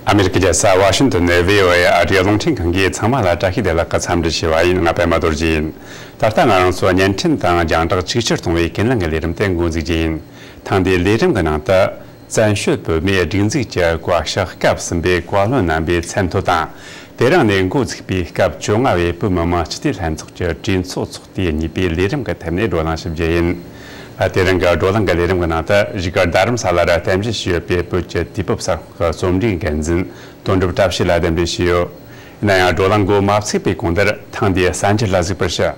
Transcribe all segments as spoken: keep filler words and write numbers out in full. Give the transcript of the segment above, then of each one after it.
ཨ་མེ་རི་ཀའི་རྒྱལ་ས་ཝ་ཤིང་ཏོན་ནས་བྷི་ཨོ་ཨེ་ཨ་རིའི་རླུང་འཕྲིན་ཁང་གིས་ཚང་མ་ལ་བཀྲ་ཤིས་བདེ་ལེགས་ཀྱི་འཚམས་འདྲི་ཞུ་བ་ཡིན། ང་པད་མ་རྡོ་རྗེ་ཡིན། ད་ལྟ་ང་རང་ཚོ་བརྙན་འཕྲིན་དང་རྒྱང་བསྒྲགས་ཆིག་ཆར་གཏོང་བའི་ཀུན་གླེང་གི་ལས་རིམ་དེ་འགོ་འཛུགས་རྒྱུ་ཡིན། ཐེངས་འདིའི་ལས་རིམ་གྱི་ནང་དུ། བཙན་བྱོལ་བོད་མིའི་སྒྲིག་འཛུགས་ཀྱི་བཀའ་ཤག་སྐབས་གསུམ་པའི་བཀའ་བློན་རྣམ་པའི་མཚན་ཐོ་དང་། དེ་རིང་ནས་འགོ་ཚུགས་པའི་སྐབས་བཅོ་ལྔ་བའི་བོད་མི་མང་སྤྱི་འཐུས་ལྷན་ཚོགས་ཀྱི་གྲོས་ཚོགས་ཚོགས་དུས་གཉིས་པའི་ལས་རིམ་གྱི་ཐད་ནས་བགྲོ་གླེང་ཞུ་རྒྱུ་ཡིན། དེ་རིང་གི་བགྲོ་གླེང་གི་ལས་རིམ་གྱི་ནང་དུ་གཞིས་སྒར་རྡ་རམ་ས་ལར་རྟེན་གཞི་བྱས་ཡོད་པའི་བོད་ཀྱི་དུས་བབ་གསར་ཤོག་གི་རྩོམ་སྒྲིག་འགན་འཛིན་དོན་གྲུབ་བཀྲ་ཤིས་ལ་གདན་འདྲེན་ཞུས་ཡོད། ཡིན་ན་ཡང་བགྲོ་གླེང་འགོ་མ་ཚུགས་པའི་གོང་དུ་ཐེངས་འདིའི་གསར་འགྱུར་ལ་གཟིགས་པར་ཞུ།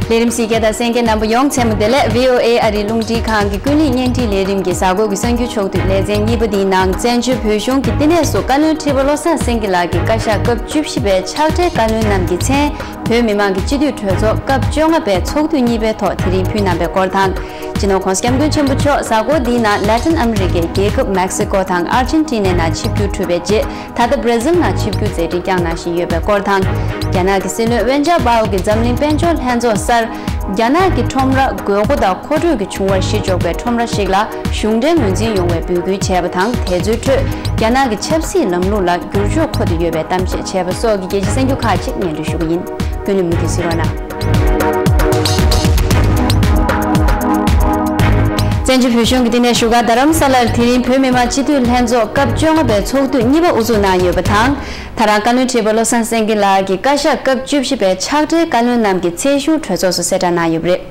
ལས་རིམ་གཟིགས་མཁན་དང་གསན་མཁན་རྣམ་པ་ཡོངས་མཚན་མོ་བདེ་ལེགས། བྷི་ཨོ་ཨེ་ཨ་རིའི་རླུང་འཕྲིན་ཁང་གི་ཀུན་གླེང་བརྙན་འཕྲིན་ལས་རིམ་གྱི་གཟའ་འཁོར་གྱི་གསར་འགྱུར་ཕྱོགས་བསྡུས་ལེ་ཚན་གཉིས་པ་འདིའི་ནང་བཙན་བྱོལ་བོད་གཞུང་གི་བསྟི་གནས་སུ་བཀའ་བློན་ཁྲི་པ་བློ་བཟང་སེང་གེ་ལགས་ཀྱི་བཀའ་ཤག་སྐབས་བཅུ་བཞི་པའི་ཕྱག་སྦྲེལ་བཀའ་བློན་རྣམས་ཀྱི་མཚན། བོད་མི་མང་གི་སྤྱི་འཐུས་གྲོས་ཚོགས་སྐབས་བཅོ་ལྔ་པའི་ཚོགས་དུས་གཉིས་པའི་ཐོག་དེ་རིང་ཕུལ་གནང་བའི་སྐོར་དང་། སྤྱི་ནོར་༸གོང་ས་༸སྐྱབས་མགོན་ཆེན་པོ་མཆོག་གཟའ་འཁོར་འདིའི་ནང་ལ་ཏིན་ཨ་མི་རི་ཀའི་རྒྱལ་ཁབ་མེག་སི་ཀོ་དང་ཨར་ཇེན་ཊི་ནའི་ནང་ཆིབས་བསྒྱུར་གྲུབ་པའི་རྗེས། ད་ལྟ་བྷར་ཛིལ་ནང་ཆིབས་བསྒྱུར་མཛད་འཕྲིན་བསྐྱངས་གནང་བཞིན་ཡོད་པའི་སྐོར་དང་། རྒྱ་ནག་གི་སྲིད་བློན་ཝེན་ཅཱ་པའོ་གིས་འཛམ་གླིང་དཔལ་འབྱོར་ལྷན་ཚོགས་སར། རྒྱ་ནག་གི་ཁྲོམ་ར་དགོས་མཁོ་དང་མཁོ་སྤྲོད་ཀྱི་བྱུང་བར་གཞི་འཇོག་པའི་ཁྲོམ་ར་ཞིག་ལ་གཞུང་འབྲེལ་ངོས་འཛིན་ཡོང་བའི་འབོད་སྐུལ་བྱས་པ་དང་། དེ་ཚོའི་ཁྲོད་རྒྱ་ནག་གི་ཆབ་སྲིད་ལམ་ལུགས་ལ་འགྱུར་བཅོས་འཁོར་དུ་ཡོད་པའི་གཏམ་བཤད་བྱས་པ་སོགས་ཀྱི་རྒྱལ་སྤྱིའི་གསར་འགྱུར་ཁག་ཅིག་སྙན་སྒྲོན་ཞུ་གི་ཡིན། ཀུན་གླེང་མུ་མཐུད་གཟིགས་རོགས་གནང་། བཙན་བྱོལ་བོད་གཞུང་གི་བསྟི་གནས་བཞུགས་སྒར་རྡ་རམ་ས་ལར་དེ་རིང་བོད་མི་མང་སྤྱི་འཐུས་ལྷན་ཚོགས་སྐབས་བཅོ་ལྔ་པའི་ཚོགས་དུས་གཉིས་པ་དབུ་འཛུགས་གནང་ཡོད་པ་དང་། ད་རང་བཀའ་བློན་ཁྲི་པ་བློ་བཟང་སེང་གེ་ལགས་ཀྱི་བཀའ་ཤག་སྐབས་བཅུ་བཞི་པའི་ཕྱག་སྦྲེལ་བཀའ་བློན་རྣམས་ཀྱི་མཚན་གཞུང་གྲོས་ཚོགས་སུ་གསལ་བསྒྲགས་གནང་ཡོད་པ་རེད།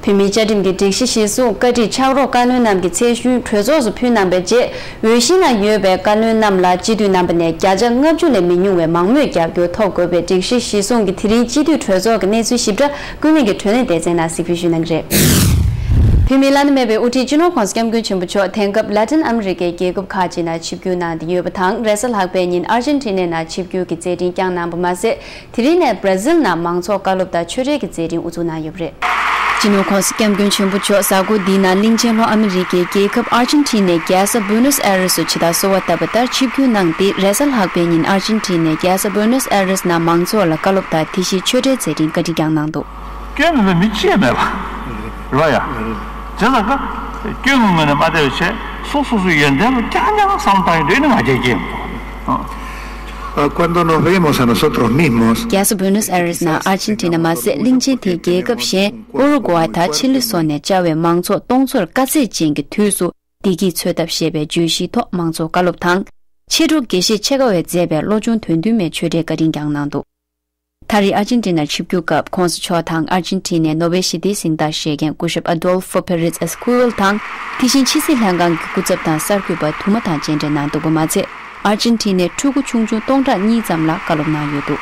བོད་མིའི་བཅའ་ཁྲིམས་ཀྱི་སྒྲིག་གཞི་གཞིར་བཟུང་བཀའ་ཁྲི་ཕྱག་རོགས་བཀའ་བློན་རྣམས་ཀྱི་མཚན་གཞུང་གྲོས་ཚོགས་སུ་ཕུལ་གནང་བའི་རྗེས། འོས་གཞི་ནང་ཡོད་པའི་བཀའ་བློན་རྣམས་ལ་སྤྱི་འཐུས་རྣམ་པ་ནས་བརྒྱ་ཆ་ལྔ་བཅུ་ལས་མི་ཉུང་བའི་མང་མོས་རྒྱབ་སྐྱོར་ཐོབ་དགོས་པའི་སྒྲིག་གཞི་གཞིར་བཟུང་གི་དེ་རིང་སྤྱི་འཐུས་གྲོས་ཚོགས་ཀྱི་གནས་ཚུལ་ཞིབ་ཕྲ་ཀུན་གླེང་གི་དྲ་བརྙན་སྡེ་ཚན་ནང་གཟིགས་འབུལ་ཞུས་གནང་གི་རེད། བོད་མིའི་བླ་ན་མེད་པའི་དབུ་ཁྲིད་སྤྱི་ནོར་༸གོང་ས་༸སྐྱབས་མགོན་ཆེན་པོ་མཆོག་དེང་སྐབས་ལ་ཏིན་ཨ་མི་རི་ཀའི་རྒྱལ་ཁབ་ཁག་ཅིག་ནང་ཆིབས་བསྒྱུར་གནང་བསྡད་ཡོད་པ་དང་། རེས་གཟའ་ལྷག་པའི་ཉིན་ཨར་ཇེན་ཊི་ནའི་ནང་ཆིབས་བསྒྱུར་གྱི་མཛད་འཕྲིན་བསྐྱངས་གནང་བ་མ་ཟད། དེ་རིང་ནས་བྷར་ཛིལ་ནང་མང་ཚོགས་བཀའ་སློབ་དང་ཆོས་འབྲེལ་གྱི་མཛད་འཕྲིན་དབུ་འཛུགས་གནང་ཡོད་པ་རེད། སྤྱི་ནོར་༸གོང་ས་༸སྐྱབས་མགོན་ཆེན་པོ་མཆོག་གཟའ་འཁོར་འདིའི་ནང་གླིང་ཆེན་ལྷོ་ཨ་མི་རི་ཀའི་རྒྱལ་ཁབ་ཨར་ཇེན་ཊི་ནའི་རྒྱལ་ས་བུ་ནོས་ཨེ་རེས་སུ་ཇི་ལྟར་གསོལ་བ་བཏབ་པ་ལྟར་ཆིབས་བསྒྱུར་གནང་སྟེ། རེས་གཟའ་ལྷག་པའི་ཉིན་ཨར་ཇེན་ཊི་ནའི་རྒྱལ་ས་བུ་ནོས་ཨེ་རེས་ནང་མང་ཚོགས་ལ་བཀའ་སློབ་དང་དེ་བཞིན་ཆོས་འབྲེལ་མཛད་འཕྲིན་བཀའ་འདྲི་བསྐྱངས་གནང་འདུག། སྐྱོན་མེད་པ་མི་གཅིག་མེད་པ་རེད་བ་ཡ། བྱས་ཙང་ཀ་སྐྱོན་ངོ་ངོས་ནས་མ་བལྟས་པ་བྱས་སོ་སོ་སོའི་ཡོན་ཏན་ལ་རྐྱང་རྐྱང་བསམ་བཏང་ཡོད་འདུག་ནི་ང་རྒྱལ་སྐྱེས་མི་འདུག། Cuando nos vemos a nosotros mismos. རྒྱལ་ས་བུ་ནོས་ཨེ་རེས་ནང་ཨར་ཇེན་ཊི་ན་མ་ཟད། གླིང་ཆེན་དེའི་རྒྱལ་ཁབ་གཞན་ཨུ་རུ་ཀུ་ཝེ་དང་ཆི་ལི་སོགས་ནས་བཅར་བའི་མང་ཚོགས་སྟོང་ཚོར་དཀའ་ཚེགས་ཅན་གྱི་དུས་སུ་བདེ་སྐྱིད་འཚོལ་ཐབས་ཞེས་པའི་བརྗོད་གཞིའི་ཐོག་མང་ཚོགས་བཀའ་སློབ་དང་། ཕྱི་དྲོ་དགེ་བཤེས་ཕྱེད་ཀ་བས་མཛད་པའི་བློ་སྦྱོང་དོན་བདུན་མའི་ཆོས་འབྲེལ་བཀའ་དྲིན་བསྐྱངས་གནང་འདུག། ད་རེས་ཨར་ཇེན་ཊི་ནར་ཆིབས་བསྒྱུར་སྐབས། ྋགོང་ས་མཆོག་དང་ཨར་ཇེན་ཊི་ནའི་ནོ་བེལ་ཞི་བདེའི་གཟེངས་རྟགས་བཞེས་མཁན་སྐུ་ཞབས་ཨ་དོལ་ཧྥོ་ཕེ་རེས་ཨེ་སི་ཀུ་ཝེལ་དང་། དེ་བཞིན་ཕྱི་སྲིད་ལྷན་ཁང་གི་སྐུ་ཚབ་དང་གསར་འགོད་པ་དུ་མ་དང་མཇལ་འཕྲད་གནང་འདུག་པ་མ་ཚད། ཨར་ཇེན་ཊི་ནའི་ཕྲུ་གུ་ཆུང་ཆུང་སྟོང་ཕྲག་གཉིས་ཙམ་ལ་བཀའ་སློབ་གནང་ཡོད་འདུག།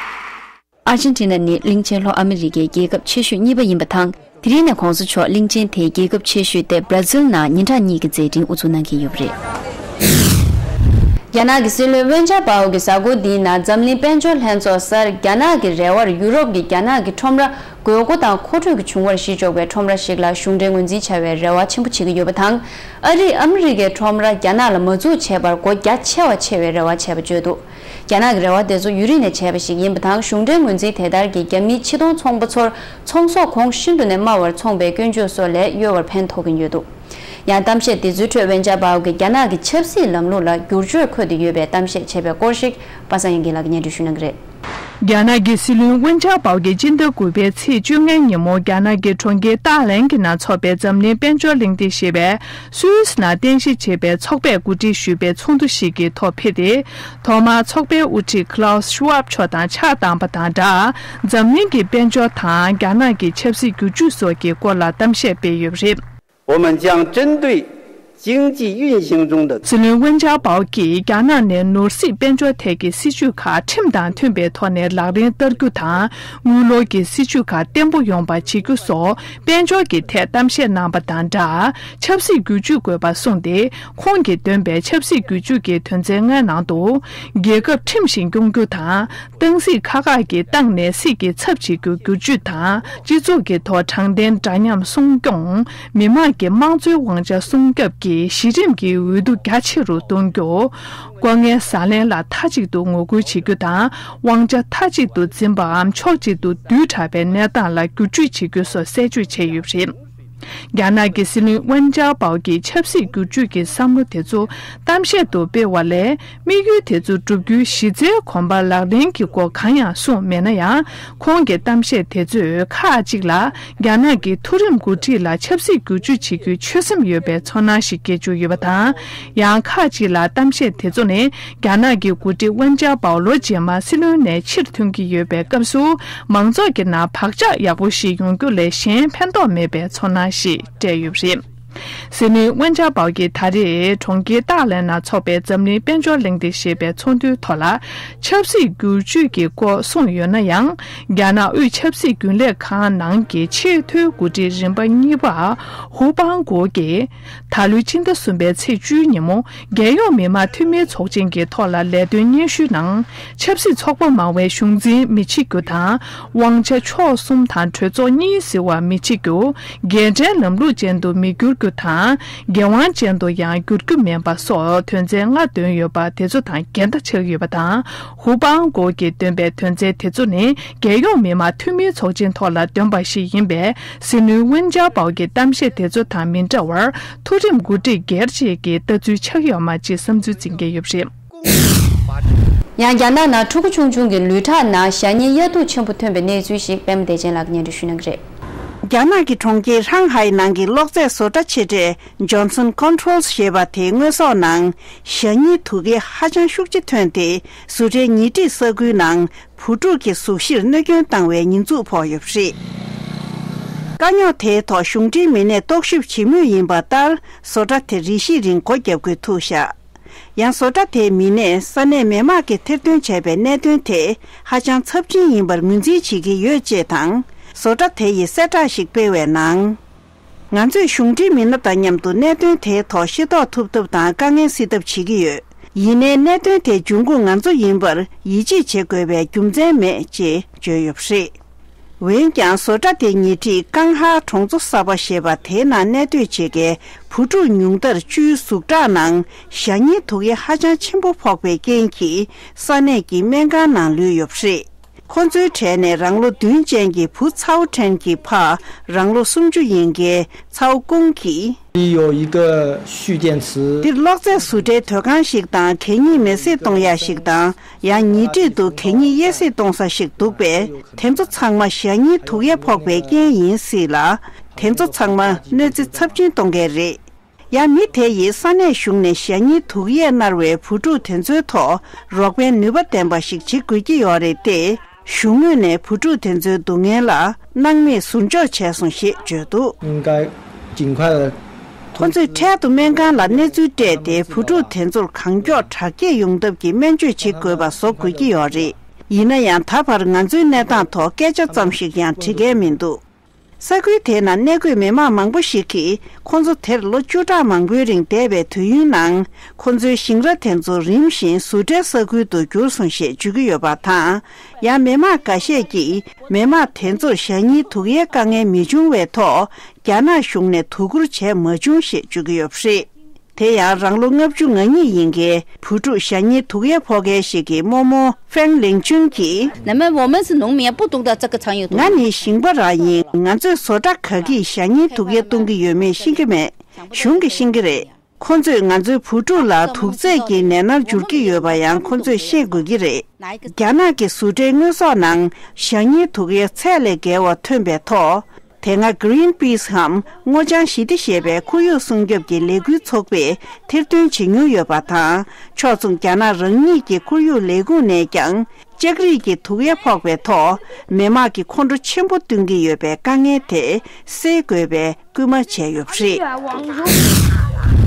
ཨར་ཇེན་ཊི་ན་ནི་གླིང་ཆེན་ལྷོ་ཨ་མི་རི་ཀའི་རྒྱལ་ཁབ་ཆེ་ཤོས་གཉིས་པ་ཡིན་པ་དང་། དེ་རིང་ནས་ྋགོང་ས་མཆོག་གླིང་ཆེན་དེའི་རྒྱལ་ཁབ་ཆེ་ཤོས་ཏེ་བྷར་ཛིལ་ནང་ཉིན་གྲངས་གཉིས་ཀྱི་མཛད་འཕྲིན་དབུ་འཛུགས་གནང་གི་ཡོད་པ་རེད། རྒྱ་ནག་གི་སྲིད་བློན་ཝེན་ཅཱ་པའོ་གིས་གཟའ་འཁོར་འདིའི་ནང་འཛམ་གླིང་དཔལ་འབྱོར་ལྷན་ཚོགས་སར་རྒྱ་ནག་གི་རེ་བར་ཡུ་རོབ་ཀྱི་རྒྱ་ནག་གི་ཁྲོམ་ར་དགོས་མཁོ་དང་མཁོ་སྤྲོད་ཀྱི་བྱུང་བར་གཞི་འཇོག་པའི་ཁྲོམ་ར་ཞིག་ལ་གཞུང་འབྲེལ་ངོས་འཛིན་བྱ་བའི་རེ་བ་ཆེན་པོ་བྱེད་ཀྱི་ཡོད་པ་དང་། ཨ་རིས་ཨ་མི་རི་ཀའི་ཁྲོམ་ར་རྒྱ་ནག་ལ་མ་འཛུགས་བྱས་པར་སྒོ་རྒྱ་ཆེ་བ་ཕྱེ་བའི་རེ་བ་བྱས་པ་བརྗོད་འདུག། རྒྱ་ནག་གི་རེ་བ་དེ་ཚོ་ཡུན་རིང་ནས་བྱས་པ་ཞིག་ཡིན་པ་དང་། གཞུང་འབྲེལ་ངོས་འཛིན་དེ་ལྟར་གྱིས་རྒྱ་མིའི་ཕྱི་གཏོང་ཚོང་པ་ཚོར་ཚོང་ཟོག་གོང་ཤིན་ཏུ་ནས་དམའ་བར་འཚོང་པའི་སྐྱོན་བརྗོད་སོགས་ལས་གཡོལ་བར་ཕན་ཐོགས་ཀྱིན་ཡོད་འདུག། ཡང་གཏམ་བཤད་དེ་ཚོའི་ཁྲོད་ཝེན་ཅཱ་པའོ་གིས་རྒྱ་ནག་གི་ཆབ་སྲིད་ལམ་ལུགས་ལ་འགྱུར་བཅོས་འཁོར་དུ་ཡོད་པའི་གཏམ་བཤད་བྱས་པའི་སྐོར་ཞིག་པ་སངས་དབྱངས་སྐྱིད་ལགས་ཀྱིས་སྙན་སྒྲོན་ཞུ་གནང་གི་རེད། རྒྱ་ནག་གི་སྲིད་བློན་ཝེན་ཅཱ་པའོ་གིས་སྤྱི་ཟླ་དགུ་པའི་ཚེས་བཅོ་ལྔའི་ཉིན་མོ་རྒྱ་ནག་གི་གྲོང་ཁྱེར་ཏཱ་ལན་གྱི་ནང་འཚོགས་པའི་འཛམ་གླིང་དཔལ་འབྱོར་གླེང་སྟེགས་ཞེས་པའི་སུད་སི་ནང་རྟེན་གཞི་བྱས་པའི་ཚོགས་པས་གོ་སྒྲིག་ཞུས་པའི་ཚོགས་འདུ་ཞིག་གི་ཐོག་ཕེབས་ཏེ། ཐོག་མར་ཚོགས་པའི་དབུ་ཁྲིད་Klaus Schwab མཆོག་དང་ཕྱག་བཏང་པ་དང་སྦྲགས། འཛམ་གླིང་གི་དཔལ་འབྱོར་དང་རྒྱ་ནག་གི་ཆབ་སྲིད་འགྱུར་བཅོས་སོགས་ཀྱི་སྐོར་ལ་གཏམ་བཤད་སྤེལ་ཡོད་པ་རེད། 我们将针对经济运行中的 སྲིད་བློན་ཝེན་ཅཱ་པའོ་གིས་རྒྱ་ནག་ནས་ནོར་སྲིད་དཔལ་འབྱོར་ཐད་ཀྱི་སྲིད་ཇུས་ཁག་ཁྲིམས་དང་མཐུན་པའི་ཐོག་ནས་ལག་ལེན་བསྟར་རྒྱུ་དང་། དངུལ་ལོར་གྱི་སྲིད་ཇུས་ཁག་བརྟན་པོ་ཡོང་བ་བྱེད་རྒྱུ་སོགས་དཔལ་འབྱོར་གྱི་ཐད་གཏམ་བཤད་གནང་པ་དང་སྦྲགས། ཆབ་སྲིད་བསྒྱུར་བཅོས་དགོས་པ་གསུངས་ཏེ། ཁོང་གིས་འདོན་པའི་ཆབ་སྲིད་བསྒྱུར་བཅོས་ཀྱི་དོན་ཚན་ལྔའི་ནང་དུ། རྒྱལ་ཁབ་ཁྲིམས་བཞིན་སྐྱོང་རྒྱུ་དང་། ཏང་སྲིད་ཁག་ཁག་གི་ཏང་ནས་སྲིད་ཀྱི་ཚབ་བྱེད་རྒྱུ་བསྒྱུར་བཅོས་དང་། སྤྱི་ཚོགས་ཀྱི་ཐོག་དྲང་བདེན་འདྲ་མཉམ་སྲུང་སྐྱོང་། མི་དམངས་ཀྱི་དམངས་གཙོའི་དབང་ཆ་སྲུང་སྐྱོབ་ཀྱི་གཞི་རིམ་གྱི་འོས་བསྡུ་རྒྱ་ཆེ་རུ་གཏོང་རྒྱུ། ལྐོག་རྔན་ཟ་ལེན་ལ་མཐའ་གཅིག་ཏུ་ངོ་རྒོལ་བྱེད་རྒྱུ་དང་། དབང་ཆ་མཐའ་གཅིག་ཏུ་འཛིན་པའམ་ཕྱོགས་གཅིག་ཏུ་བསྡུས་དྲགས་པའི་གནས་སྟངས་ལ་བསྒྱུར་བཅོས་བྱེད་རྒྱུ་སོགས་གསལ་བརྗོད་བྱས་ཡོད་པ་རེད། རྒྱ་ནག་གི་སྲིད་བློན་ཝེན་ཅཱ་པའོ་གིས་ཆབ་སྲིད་བསྒྱུར་བཅོས་ཀྱི་བསམ་བློ་དེ་ཚོ་གཏམ་བཤད་དུ་སྤེལ་བ་ལས། དམིགས་ཡུལ་དེ་ཚོ་བསྒྲུབ་རྒྱུའི་གཞི་རྩའི་གོམ་པ་ལག་ལེན་གྱི་སྐོར་གང་ཡང་གསུངས་མེད་ན་ཡང་། ཁོང་གི་གཏམ་བཤད་དེ་ཚོས་ཁག་ཅིག་ལ་རྒྱ་ནག་གི་མཐོ་རིམ་འགོ་ཁྲིད་ལ་ཆབ་སྲིད་བསྒྱུར་བཅོས་བྱེད་རྒྱུའི་ཆོད་སེམས་ཡོད་པའི་ཚོར་སྣང་ཞིག་སྐྱེ་བཅུག་ཡོད་པ་དང་། ཡང་ཁག་ཅིག་ལ་གཏམ་བཤད་དེ་ཚོ་ནི། རྒྱ་ནག་གི་འགོ་ཁྲིད་ཝེན་ཅཱ་པའོ་ལོ་རྗེས་མ་སྲིད་བློན་ནས་ཕྱིར་ཐོན་གྱི་ཡོད་པའི་སྐབས་སུ། མང་ཚོགས་ཀྱི་ནང་བག་ཆགས་ཡག་པོ་ཞིག་ཡོང་རྒྱུ་ལས་གཞན་ཕན་ཐོགས་མེད་པའི་ཚོར་སྣང་ཞིག་སྤྲད་ཡོད་པ་རེད། སྲིད་བློན་ཝེན་ཅཱ་པའོ་གིས་ད་རེས་གྲོང་ཁྱེར་ཏཱ་ལའི་ནང་འཚོགས་པའི་འཛམ་གླིང་དཔལ་འབྱོར་གླེང་སྟེགས་ཞེས་པའི་ཚོགས་འདུའི་ཐོག་ལ། ཆབ་སྲིད་བསྒྱུར་བཅོས་ཀྱི་སྐོར་གསུངས་ཡོད་ན་ཡང་། རྒྱ་ནག་དབུས་ཆབ་སྲིད་རྒྱུན་ལས་ཁང་ནང་གི་ཆེས་མཐོའི་འགོ་ཁྲིད་རིམ་པ་གཉིས་པ་ཧུའུ་པང་གོ་གིས། ད་ལོའི་སྤྱི་ཟླ་གསུམ་པའི་ཚེས་བཅུའི་ཉིན་མོ། རྒྱལ་ཡོངས་མི་དམངས་འཐུས་མིའི་ཚོགས་ཆེན་གྱི་ཐོག་ལ་ལས་དོན་སྙན་ཞུའི་ནང་། ཆབ་སྲིད་ཚོགས་པ་མང་བའི་གཞུང་འཛིན་མི་བྱེད་རྒྱུ་དང་། དབང་ཆ་ཕྱོགས་གསུམ་དང་གྲོས་ཚོགས་གཉིས་ཟེར་བ་མི་བྱེད་རྒྱུ། རྒྱལ་ཕྲན་ལམ་ལུགས་ཅན་དུ་མི་འགྱུར་རྒྱུ་དང་། འགན་དབང་ཅན་དུ་ཡང་འགྱུར་རྒྱུ་མིན་པ་སོགས་དོན་ཚན་ལྔ་འདོན་ཡོད་པ་དེ་ཚོ་དང་འགལ་ཟླ་ཆགས་ཡོད་པ་དང་། ཧུའུ་པང་གོ་གིས་འདོན་པའི་དོན་ཚན་དེ་ཚོ་ནི། རྒྱལ་ཡོངས་མི་དམངས་འཐུས་མིའི་ཚོགས་ཆེན་ཐོག་ལ་འདོན་པ་ཞིག་ཡིན་པས། སྲིད་བློན་ཝེན་ཅཱ་པའོ་གི་གཏམ་བཤད་དེ་ཚོ་དང་མི་འདྲ་བར། མཐོ་རིམ་འགོ་ཁྲིད་སྒེར་གཅིག་གི་ལྟ་ཚུལ་ཆགས་ཡོད་མ་ཅེས་བསམ་ཚུལ་འཛིན་གྱི་ཡོད་པ་རེད། ཡང་རྒྱ་ནག་ནང་ཕྲུ་གུ་ཆུང་ཆུང་གི་ལུས་ཁྲག་ནང་ཞ་སྙིའི་དབྱེ་གཏོགས་ཆེན་པོ་ཐོན་པའི་གནས་ཚུལ་ཞིག་པད་མ་བདེ་ཆེན་ལགས་ཀྱིས་སྙན་སྒྲོན་ཞུ་གནང་གི་རེད། རྒྱ་ནག་གི་གྲོང་ཁྱེར་ཧྲང་ཧའེ་ནང་གི་གློག་རྫས་བཟོ་གྲྭ་ཆེ་གྲས་Johnson Controls ཞེས་པ་དེའི་དངོས་ཟོག་ནང་ཞ་སྙིའི་དུག་ཡེ་ཧ་ཅང་ཤུགས་ཆེ་ཐོན་ཏེ། བཟོ་གྲྭའི་ཉེ་འཁྲིས་ས་ཁུལ་ནང་བུ་ཕྲུག་གི་གཟུགས་གཞིར་གནོད་སྐྱོན་བཏང་བའི་ཉེས་འཛུགས་ཕོག་ཡོད་པ་རེད། དཀའ་རྙོག་དེའི་ཐོག་གཞུང་འབྲེལ་མི་སྣས་རྟོག་ཞིབ་བྱེད་མུས་ཡིན་པ་ལྟར། བཟོ་གྲྭ་དེར་རེ་ཞིག་རིང་སྒོ་བརྒྱབ་དགོས་ཐུག་བཞག་ཡང་བཟོ་གྲྭ་དེའི་མི་སྣས་ས་གནས་མི་དམངས་ཀྱིས་ཐེར་འདོན་བྱས་པའི་གནད་དོན་དེ་ཧ་ཅང་ཚབས་ཆེན་ཡིན་པར་ངོས་འཛིན་བྱེད་ཀྱི་ཡོད་ཅེས་དང་། བཟོ་གྲྭ་དེ་ཡིས་གསལ་བསྒྲགས་ཤིག་སྤེལ་བའི་ནང་། ང་ཚོས་གཞུང་འབྲེལ་མི་སྣ་དང་མཉམ་དུ་གནད་དོན་དེའི་ཐོག་ཤེས་རྟོགས་ཐུབ་ཐབས་དང་དཀའ་ངལ་སེལ་ཐབས་བྱེད་ཀྱི་ཡོད། ཡིན་ནའི་གནད་དོན་དེ་འབྱུང་ཁུངས་ང་ཚོ་ཡིན་པར་ཡིད་ཆེས་བྱེད་དགོས་པའི་རྒྱུ་མཚན་མེད་ཅེས་བརྗོད་ཡོད་པ་རེད། འོན་ཀྱང་། བཟོ་གྲྭ་དེ་ཉེ་འཁྲིས་ཀང་ཧ་གྲོང་ཚོ་གསར་པ་ཞེས་པ་དེའི་ནང་གནས་སྡོད་བྱེད་མཁན་བུ་ཕྲུག་ཉུང་མཐར་བཅུའི་གཟུགས་ཁྲག་ནང་ཞ་སྙིའི་དུག་ཡེ་ཧ་ཅང་ཆེན་པོ་ཕོག་པའི་རྐྱེན་གྱིས་ས་གནས་ཀྱི་སྨན་ཁང་ནང་ལུས་ཡོད་པ་རེད། ཁོ་ཚོའི་གྲས་ནས་རང་ལོ་བདུན་ཅན་གྱི་བུ་ཚའོ་ཁྲེན་གྱི་ཕ། རང་ལོ་སུམ་ཅུ་ཡིན་མཁན་ཚའོ་ཀུང་གིས། 有一个蓄电池。 འདིར་གློག་རྫས་བཟོ་གྲྭའི་སྡོད་ཁང་ཞིག་དང་། གད་སྙིགས་མེ་བསྲེགས་གཏོང་ཡག་ཞིག་དང་། ཡང་ཉེ་འཁྲིས་དུ་གད་སྙིགས་དབྱེ་བསྲེགས་གཏོང་ས་ཞིག་འདུག་པས། དེ་ཚོ་ཚང་མ་ཞ་སྙིའི་དུག་ཡེ་ཕོག་པའི་རྐྱེན་ཡིན་སྲིད་ལ། དེ་ཚོ་ཚང་མ་གནོད་འཚེ་ཚབས་ཆེན་གཏོང་མཁན་རེད། ཡང་མི་དེ་ཡིས་ས་གནས་གཞུང་ནས་ཞ་སྙིའི་དུག་ཡས་མནར་བའི་བུ་ཕྲུག་དེ་ཚོའི་ཐོག་རོགས་ཕན་ནུས་པ་ལྡན་པ་ཞིག་བྱེད་དགོས་ཀྱི་ཡོད་རེད་དེ། གཞུང་ངོས་ནས་བུ་ཕྲུག་དེ་ཚོའི་སྡུག་བསྔལ་ལ་སྣང་མེད་ཟུར་འཇོག་བྱས་སོང་ཞེས་བརྗོད་འདུག 应该尽快的。 ཁོ་ཚོས་འཕྲལ་དུ་སྨན་ཁང་ལ་གནས་ཚུལ་སྤྲད་དེ། བུ་ཕྲུག་དེ་ཚོར་གང་མགྱོགས་དྲག་སྐྱེད་ཡོང་ཐབས་ཀྱི་སྨན་བཅོས་བྱེད་དགོས་པ་བཟོ་དགོས་ཀྱི་ཡོད་རེད། ཡིན་ན་ཡང་། ད་བར་ང་ཚོའི་གནས་སྟངས་ཐོག་སྐད་ཆ་ཙམ་ཞིག་ཡང་འདྲི་མཁན་མི་འདུག་ས་ཁུལ་དེའི་ནང་གནས་འཁོད་མི་མང་མང་པོ་ཞིག་གིས། ཁོ་ཚོ་དེར་ལོ་བཅུ་ཕྲག་མང་པོའི་རིང་བསྡད་པའི་དུས་ཡུན་ནང་། ཁོ་ཚོའི་ཞིང་ར་དེ་ཚོ་རིམ་བཞིན་བཟོ་གྲྭའི་ས་ཁུལ་དུ་གྱུར་སོང་ཞེས་བརྗོད་ཀྱི་ཡོད་པ་དང་། ཡང་མི་མང་འགའ་ཤས་ཀྱིས། མི་མང་དེ་ཚོར་ཞ་སྙིའི་དུག་ཡའི་དཀའ་ངལ་མི་འབྱུང་བའི་ཐོག་རྒྱ་ནག་གཞུང་ནས་དོ་ཁུར་བྱས་མ་བྱུང་ཞེས་བརྗོད་ཀྱི་ཡོད་པ་རེད། དེ་ཡང་། རང་ལོ་ལྔ་བཅུ་ང་གཉིས་ཡིན་མཁན་བུ་ཕྲུག་ཞ་སྙིའི་དུག་ཡས་ཕོག་མཁན་ཞིག་གི་རྨོ་མོ་ཧྥེང་ལིང་ཅུན་གྱིས། 那么我们是农民，不懂得这个成有毒。 ང་ནི་ཞིང་པ་རང་ཡིན། ང་ཚོས་བཟོ་གྲྭ་ག་གིས་ཞ་སྙིའི་དུག་ཡས་གཏོང་གི་ཡོད་མེད་ཤེས་ཀྱི་མེད། གཞུང་གིས་ཤེས་ཀྱི་རེད། ཁོ་ཚོས་ང་ཚོའི་བུ་ཕྲུག་ལ་དུག་རྫས་ཀྱི་ནད་མནར་འགྱུར་གྱི་ཡོད་པ་ཡང་ཁོ་ཚོས་ཤེས་དགོས་ཀྱི་རེད། རྒྱ་ནག་གི་བཟོ་གྲྭའི་དངོས་ཟོག་ནང་ཞ་སྙིའི་དུག་ཡས་ཚད་ལས་བརྒལ་བ་ཐོན་པའི་ཐོག་དེ་སྔ་Greenpeace་འམ་སྔོ་ལྗང་ཞི་བདེ་ཞེས་པའི་ཁོར་ཡུག་སྲུང་སྐྱོབ་ཀྱི་ལས་འགུལ་ཚོགས་པས་ཐེར་འདོན་བྱེད་མྱོང་ཡོད་པ་དང་། ཕྱོགས་མཚུངས་རྒྱ་ནག་རང་ཉིད་ཀྱི་ཁོར་ཡུག་ལས་ཁུངས་ནས་ཀྱང་ལྕགས་རིགས་ཀྱི་དུག་ཡས་ཕོག་པའི་ཐོག་མི་དམངས་ཀྱིས་ཁོང་ཁྲོ་ཆེན་པོ་སྟོན་གྱི་ཡོད་པའི་དཀའ་ངལ་དེ་སེལ་དགོས་པའི་སྐུལ་མ་བྱས་ཡོད་པ་རེད།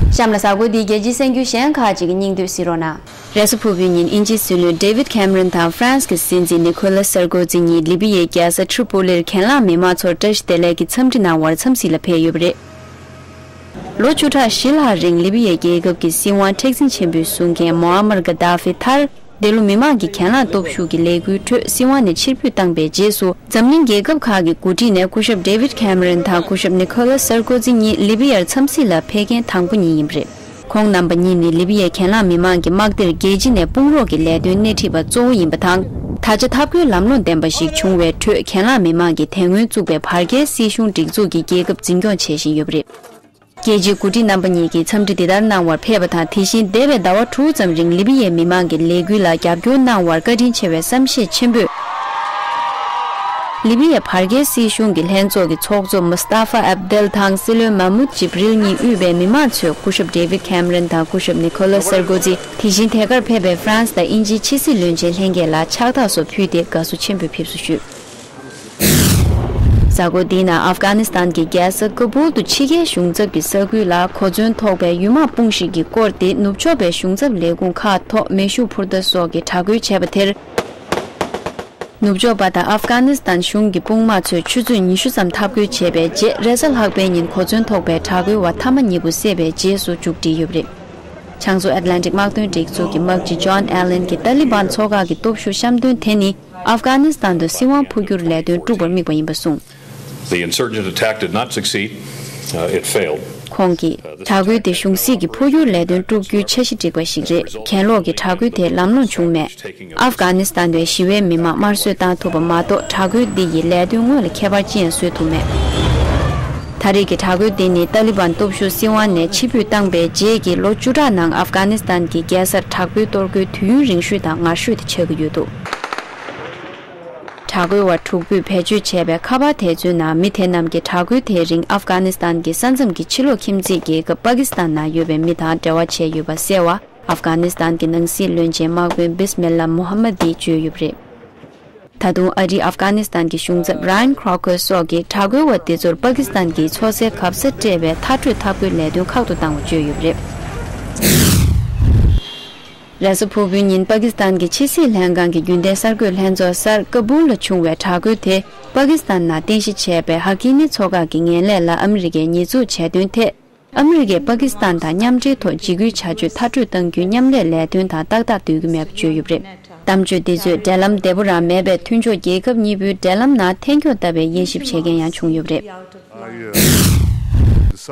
གཤམ་ལ་གཟའ་འཁོར་འདིའི་རྒྱལ་སྤྱིའི་གསར་འགྱུར་གཞན་ཁག་ཅིག་སྙིང་བསྡུས་གཟིགས་རོགས་གནང་། རེས་གཟའ་ཕུར་བུའི་ཉིན་དབྱིན་ཇིའི་སྲིད་བློན་David Cameron་དང་ཧྥ་རན་སི་གི་སྲིད་འཛིན་Nicolas Sarkozy་གཉིས་ལི་བི་ཡའི་རྒྱལ་ས་ཊི་རི་པོ་ལིར་གྱེན་ལངས་མི་མང་ཚོར་བཀྲ་ཤིས་བདེ་ལེགས་ཀྱི་འཚམས་འདྲི་གནང་བར་འཚམས་གཟིགས་ལ་ཕེབས་ཡོད་པ་རེད། ལོ་བཅུ་ཕྲག་བཞི་ལྷག་རིང་ལི་བི་ཡའི་རྒྱལ་ཁབ་ཀྱི་སྲིད་དབང་མཁྲེགས་འཛིན་ཆེན་པོས་བཟུང་མཁན་མོ་ཨ་མར་ག་དཱ་ཧྥི་མཐར། འདི་ལོ་མི་མང་གི་གྱེན་ལངས་སྟོབས་ཤུགས་ཀྱི་ལས་འགུལ་ཁྲོད་སྲིད་དབང་ནས་ཕྱིར་འབུད་བཏང་པའི་རྗེས་སུ། འཛམ་གླིང་རྒྱལ་ཁབ་ཁག་གི་འགོ་ཁྲིད་ནས་སྐུ་ཞབས་David Cameron་དང་སྐུ་ཞབས་Nicolas Sarkozy་གཉིས་ལི་བི་ཡར་འཚམས་གཟིགས་ལ་ཕེབས་མཁན་དང་པོ་གཉིས་ཡིན་པ་རེད། ཁོང་རྣམ་པ་གཉིས་ནི་ལི་བི་ཡའི་གྱེན་ལངས་མི་མང་གི་དམག་སྡེར་རྒྱལ་སྤྱི་ནས་དཔུང་རོགས་ཀྱི་ལས་དོན་སྣེ་ཁྲིད་པ་གཙོ་བོ་ཡིན་པ་དང་། ད་ཆ་འཐབ་རྒོལ་ལམ་ལྷོང་ལྡན་པ་ཞིག་བྱུང་བའི་ཁྲོད་གྱེན་ལངས་མི་མང་གིས་དེ་སྔོན་བཙུགས་པའི་བར་བརྒལ་སྲིད་གཞུང་སྒྲིག་འཛུགས་ཀྱི་རྒྱལ་ཁབ་འཛིན་སྐྱོང་བྱེད་བཞིན་ཡོད་པ་རེད། རྒྱལ་སྤྱིའི་འགོ་ཁྲིད་རྣམ་པ་གཉིས་ཀྱིས་འཚམས་འདྲི་འདི་ལྟར་གནང་བར་ཕེབས་པ་དང་། དེ་བཞིན་འདས་པའི་ཟླ་བ་དྲུག་ཙམ་རིང་ལི་བི་ཡའི་མི་མང་གི་ལས་འགུལ་ལ་རྒྱབ་སྐྱོར་གནང་བར་བཀའ་དྲིན་ཆེ་བའི་བསམ་ཤེས་ཆེན་པོས། ལི་བི་ཡའི་བར་བརྒལ་སྲིད་གཞུང་གི་ལྷན་ཚོགས་ཀྱི་ཚོགས་གཙོ་མུ་སྟཱ་ཧྥ་ཨབ་དེལ་དང་སྲིད་བློན་མཱ་མུད་ཇིབ་རིལ་གཉིས་དབུས་པའི་མི་མང་ཚོས་སྐུ་ཞབས་ཌེ་བིད་ཁེམ་རན་དང་སྐུ་ཞབས་ནི་ཁོ་ལ་སར་ཀོ་ཛི། དེ་བཞིན་ཐད་ཀར་ཕེབས་པའི་ཧྥ་རན་སི་དང་དབྱིན་ཇིའི་ཕྱི་སྲིད་བློན་ཆེན་ལྷན་རྒྱས་ལ་ཕྱག་རྟགས་སོགས་ཕུལ་ཏེ་དགའ་བསུ་ཆེན་པོས་ཕེབས་བསུ་ཞུས། གཟའ་འཁོར་འདིའི་ནང་ཨབ་གྷ་ནི་སི་ཐན་གྱི་རྒྱལ་ས་ཀ་བུལ་དུ་ཕྱི་རྒྱལ་གཞུང་ཚབ་ཀྱི་ས་ཁུལ་ལ་གོ་མཚོན་ཐོགས་པའི་ཡུལ་དམག་དཔུང་ཤིག་གིས་བསྐོར་ཏེ། ནུབ་ཕྱོགས་པའི་གཞུང་ཚབ་ལས་ཁུངས་ཁག་ཐོག་མེ་ཤུགས་འཕུར་མདའ་སོགས་ཀྱིས་དྲག་རྒོལ་བྱས་པ་དེར། ནུབ་ཕྱོགས་པ་དང་ཨབ་གྷ་ནི་སི་ཐན་གཞུང་གི་དཔུང་དམག་ཚོས་ཆུ་ཚོད་ཉི་ཤུ་ཙམ་འཐབ་རྒོལ་བྱས་པའི་རྗེས། རེས་གཟའ་ལྷག་པའི་ཉིན་གོ་མཚོན་ཐོགས་པའི་དྲག་རྒོལ་བ་མཐའ་མ་གཉིས་པོ་བསད་པའི་རྗེས་སུ་མཇུག་སྒྲིལ་ཡོད་པ་རེད། བྱང་ཕྱོགས་ཨེཊ་ལན་ཊིག་དམག་དོན་སྒྲིག་འཛུགས་ཀྱི་དམག་སྤྱི་ཇོན་ཨེ་ལན་གྱིས་ཏཱ་ལི་བན་ཚོགས་ཁག་གི་སྟོབས་ཤུགས་བཤམས་སྟོན་དེ་ནི་ཨབ་གྷ་ནི་སི་ཐན་དུ་སྲིད་དབང་འཕོ་འགྱུར་ལས་དོན་དཀྲུག་པར་དམིགས་པ་ཡིན་པ་གསུངས། The insurgent attack did not succeed. Uh, it failed. ཁོང་གིས། དྲག་རྒོལ་དེ་གཞུང་སྲིད་ཀྱི་འཕོ་འགྱུར་ལས་དོན་དཀྲུག་རྒྱུའི་འཆར་གཞི་འགྲིག་པ་ཞིག་རེད། གྱེན་ལོག་གི་དྲག་རྒོལ་དེ་ལམ་ལྷོང་བྱུང་མེད། ཨབ་གྷ་ནི་སི་ཐན་པའི་ཞི་བའི་མི་མང་དམར་གསོད་བཏང་ཐུབ་པ་མ་གཏོགས། དྲག་རྒོལ་འདི་ཡིས་ལས་དོན་དངོས་ལ་ཁྱད་པར་ཅི་ཡང་བཟོ་ཐུབ་མེད། ད་རེས་ཀྱི་དྲག་རྒོལ་འདི་ནི་ཏཱ་ལི་བན་སྟོབས་ཤུགས་སྲིད་དབང་ནས་ཕྱིར་འབུད་བཏང་པའི་རྗེས་ཀྱི་ལོ་བཅུ་ཕྲག་ནང་ཨབ་གྷ་ནི་སི་ཐན་གྱི་རྒྱལ་སར་དྲག་པོའི་གཏོར་རྒོལ་དུས་ཡུན་རིང་ཤོས་དང་ངར་ཤོས་དེ་ཆགས་ཀྱི་ཡོད་འདུག་དྲག་རྒོལ་བ་དྲུག་པོས་བེད་སྤྱོད་བྱས་པའི་ཁ་པར་དེ་ཚོའི་ནང་མི་དེ་རྣམས་ཀྱིས་དྲག་རྒོལ་དེའི་རིང་ཨབ་གྷ་ནི་སི་ཐན་གྱི་ས་མཚམས་ཀྱི་ཕྱི་ལོགས་ཁྱིམ་མཚེས་རྒྱལ་ཁབ་པ་ཀི་སི་ཐན་ནང་ཡོད་པའི་མི་དང་འབྲེལ་བ་བྱས་ཡོད་པ་གསལ་བ། ཨབ་གྷ་ནི་སི་ཐན་གྱི་ནང་སྲིད་བློན་ཆེན་དམག་དཔོན་བིས་མི་ལ་མོ་ཧམ་མད་དིས་བརྗོད་ཡོད་པ་རེད། ད་དུང་ཨ་རིས་ཨབ་གྷ་ནི་སི་ཐན་གྱི་གཞུང་ཚབ་ར་ཡན་ཁྲོ་ཁར་སོགས་ཀྱིས་དྲག་རྒོལ་བ་དེ་ཚོར་པ་ཀི་སི་ཐན་གྱིས་མཚོ་སའི་གབ་ས་སྤྲད་པའི་མཐར་སྐྲོད་འཐབ་རྒོལ་ལས་དོན་ཁག་ཏུ་བཏང་བ་བརྗོད་ཡོད་པ་རེད། རེས་གཟའ་ཕུར་བུའི་ཉིན་པ་ཀི་སི་ཐན་གྱི་ཕྱི་སྲིད་ལྷན་ཁང་གི་རྒྱུན་ལྡན་གསར་འགོད་ལྷན་ཚོགས་སར་ཀ་བུལ་ལ་བྱུང་བའི་དྲག་རྒོལ་དེ་པ་ཀི་སི་ཐན་ནང་རྟེན་གཞི་བྱས་པའི་ཧ་ཀི་ནི་མཚོ་འགག་གི་ངན་ལས་ལ་ཨ་མི་རི་ཀས་ཉེས་འཛུགས་བྱས་དོན་ཐད། ཨ་མི་རི་ཀས་པ་ཀི་སི་ཐན་དང་མཉམ་འབྲེལ་ཐོག་འཇིགས་སྐུལ་བྱ་སྤྱོད་མཐར་སྐྲོད་གཏང་རྒྱུའི་མཉམ་ལས་ལས་དོན་དང་ཏག་ཏག་སྡོད་ཀྱི་མེད་པ་བརྗོད་ཡོད་པ་རེད། གཏམ་བརྗོད་འདི་ཚོས་འབྲེལ་ལམ་བདེ་པོ་རང་མེད་པས། མཐུན་ཕྱོགས་རྒྱལ་ཁབ་གཉིས་པོའི་འབྲེལ་ལམ་ནང་འཐེན་འཁྱོག་བཏབ་པའི་དབྱེ་ཞིབ་བྱེད་མཁན་ཡང་བྱུང་ཡོད་པ་རེད།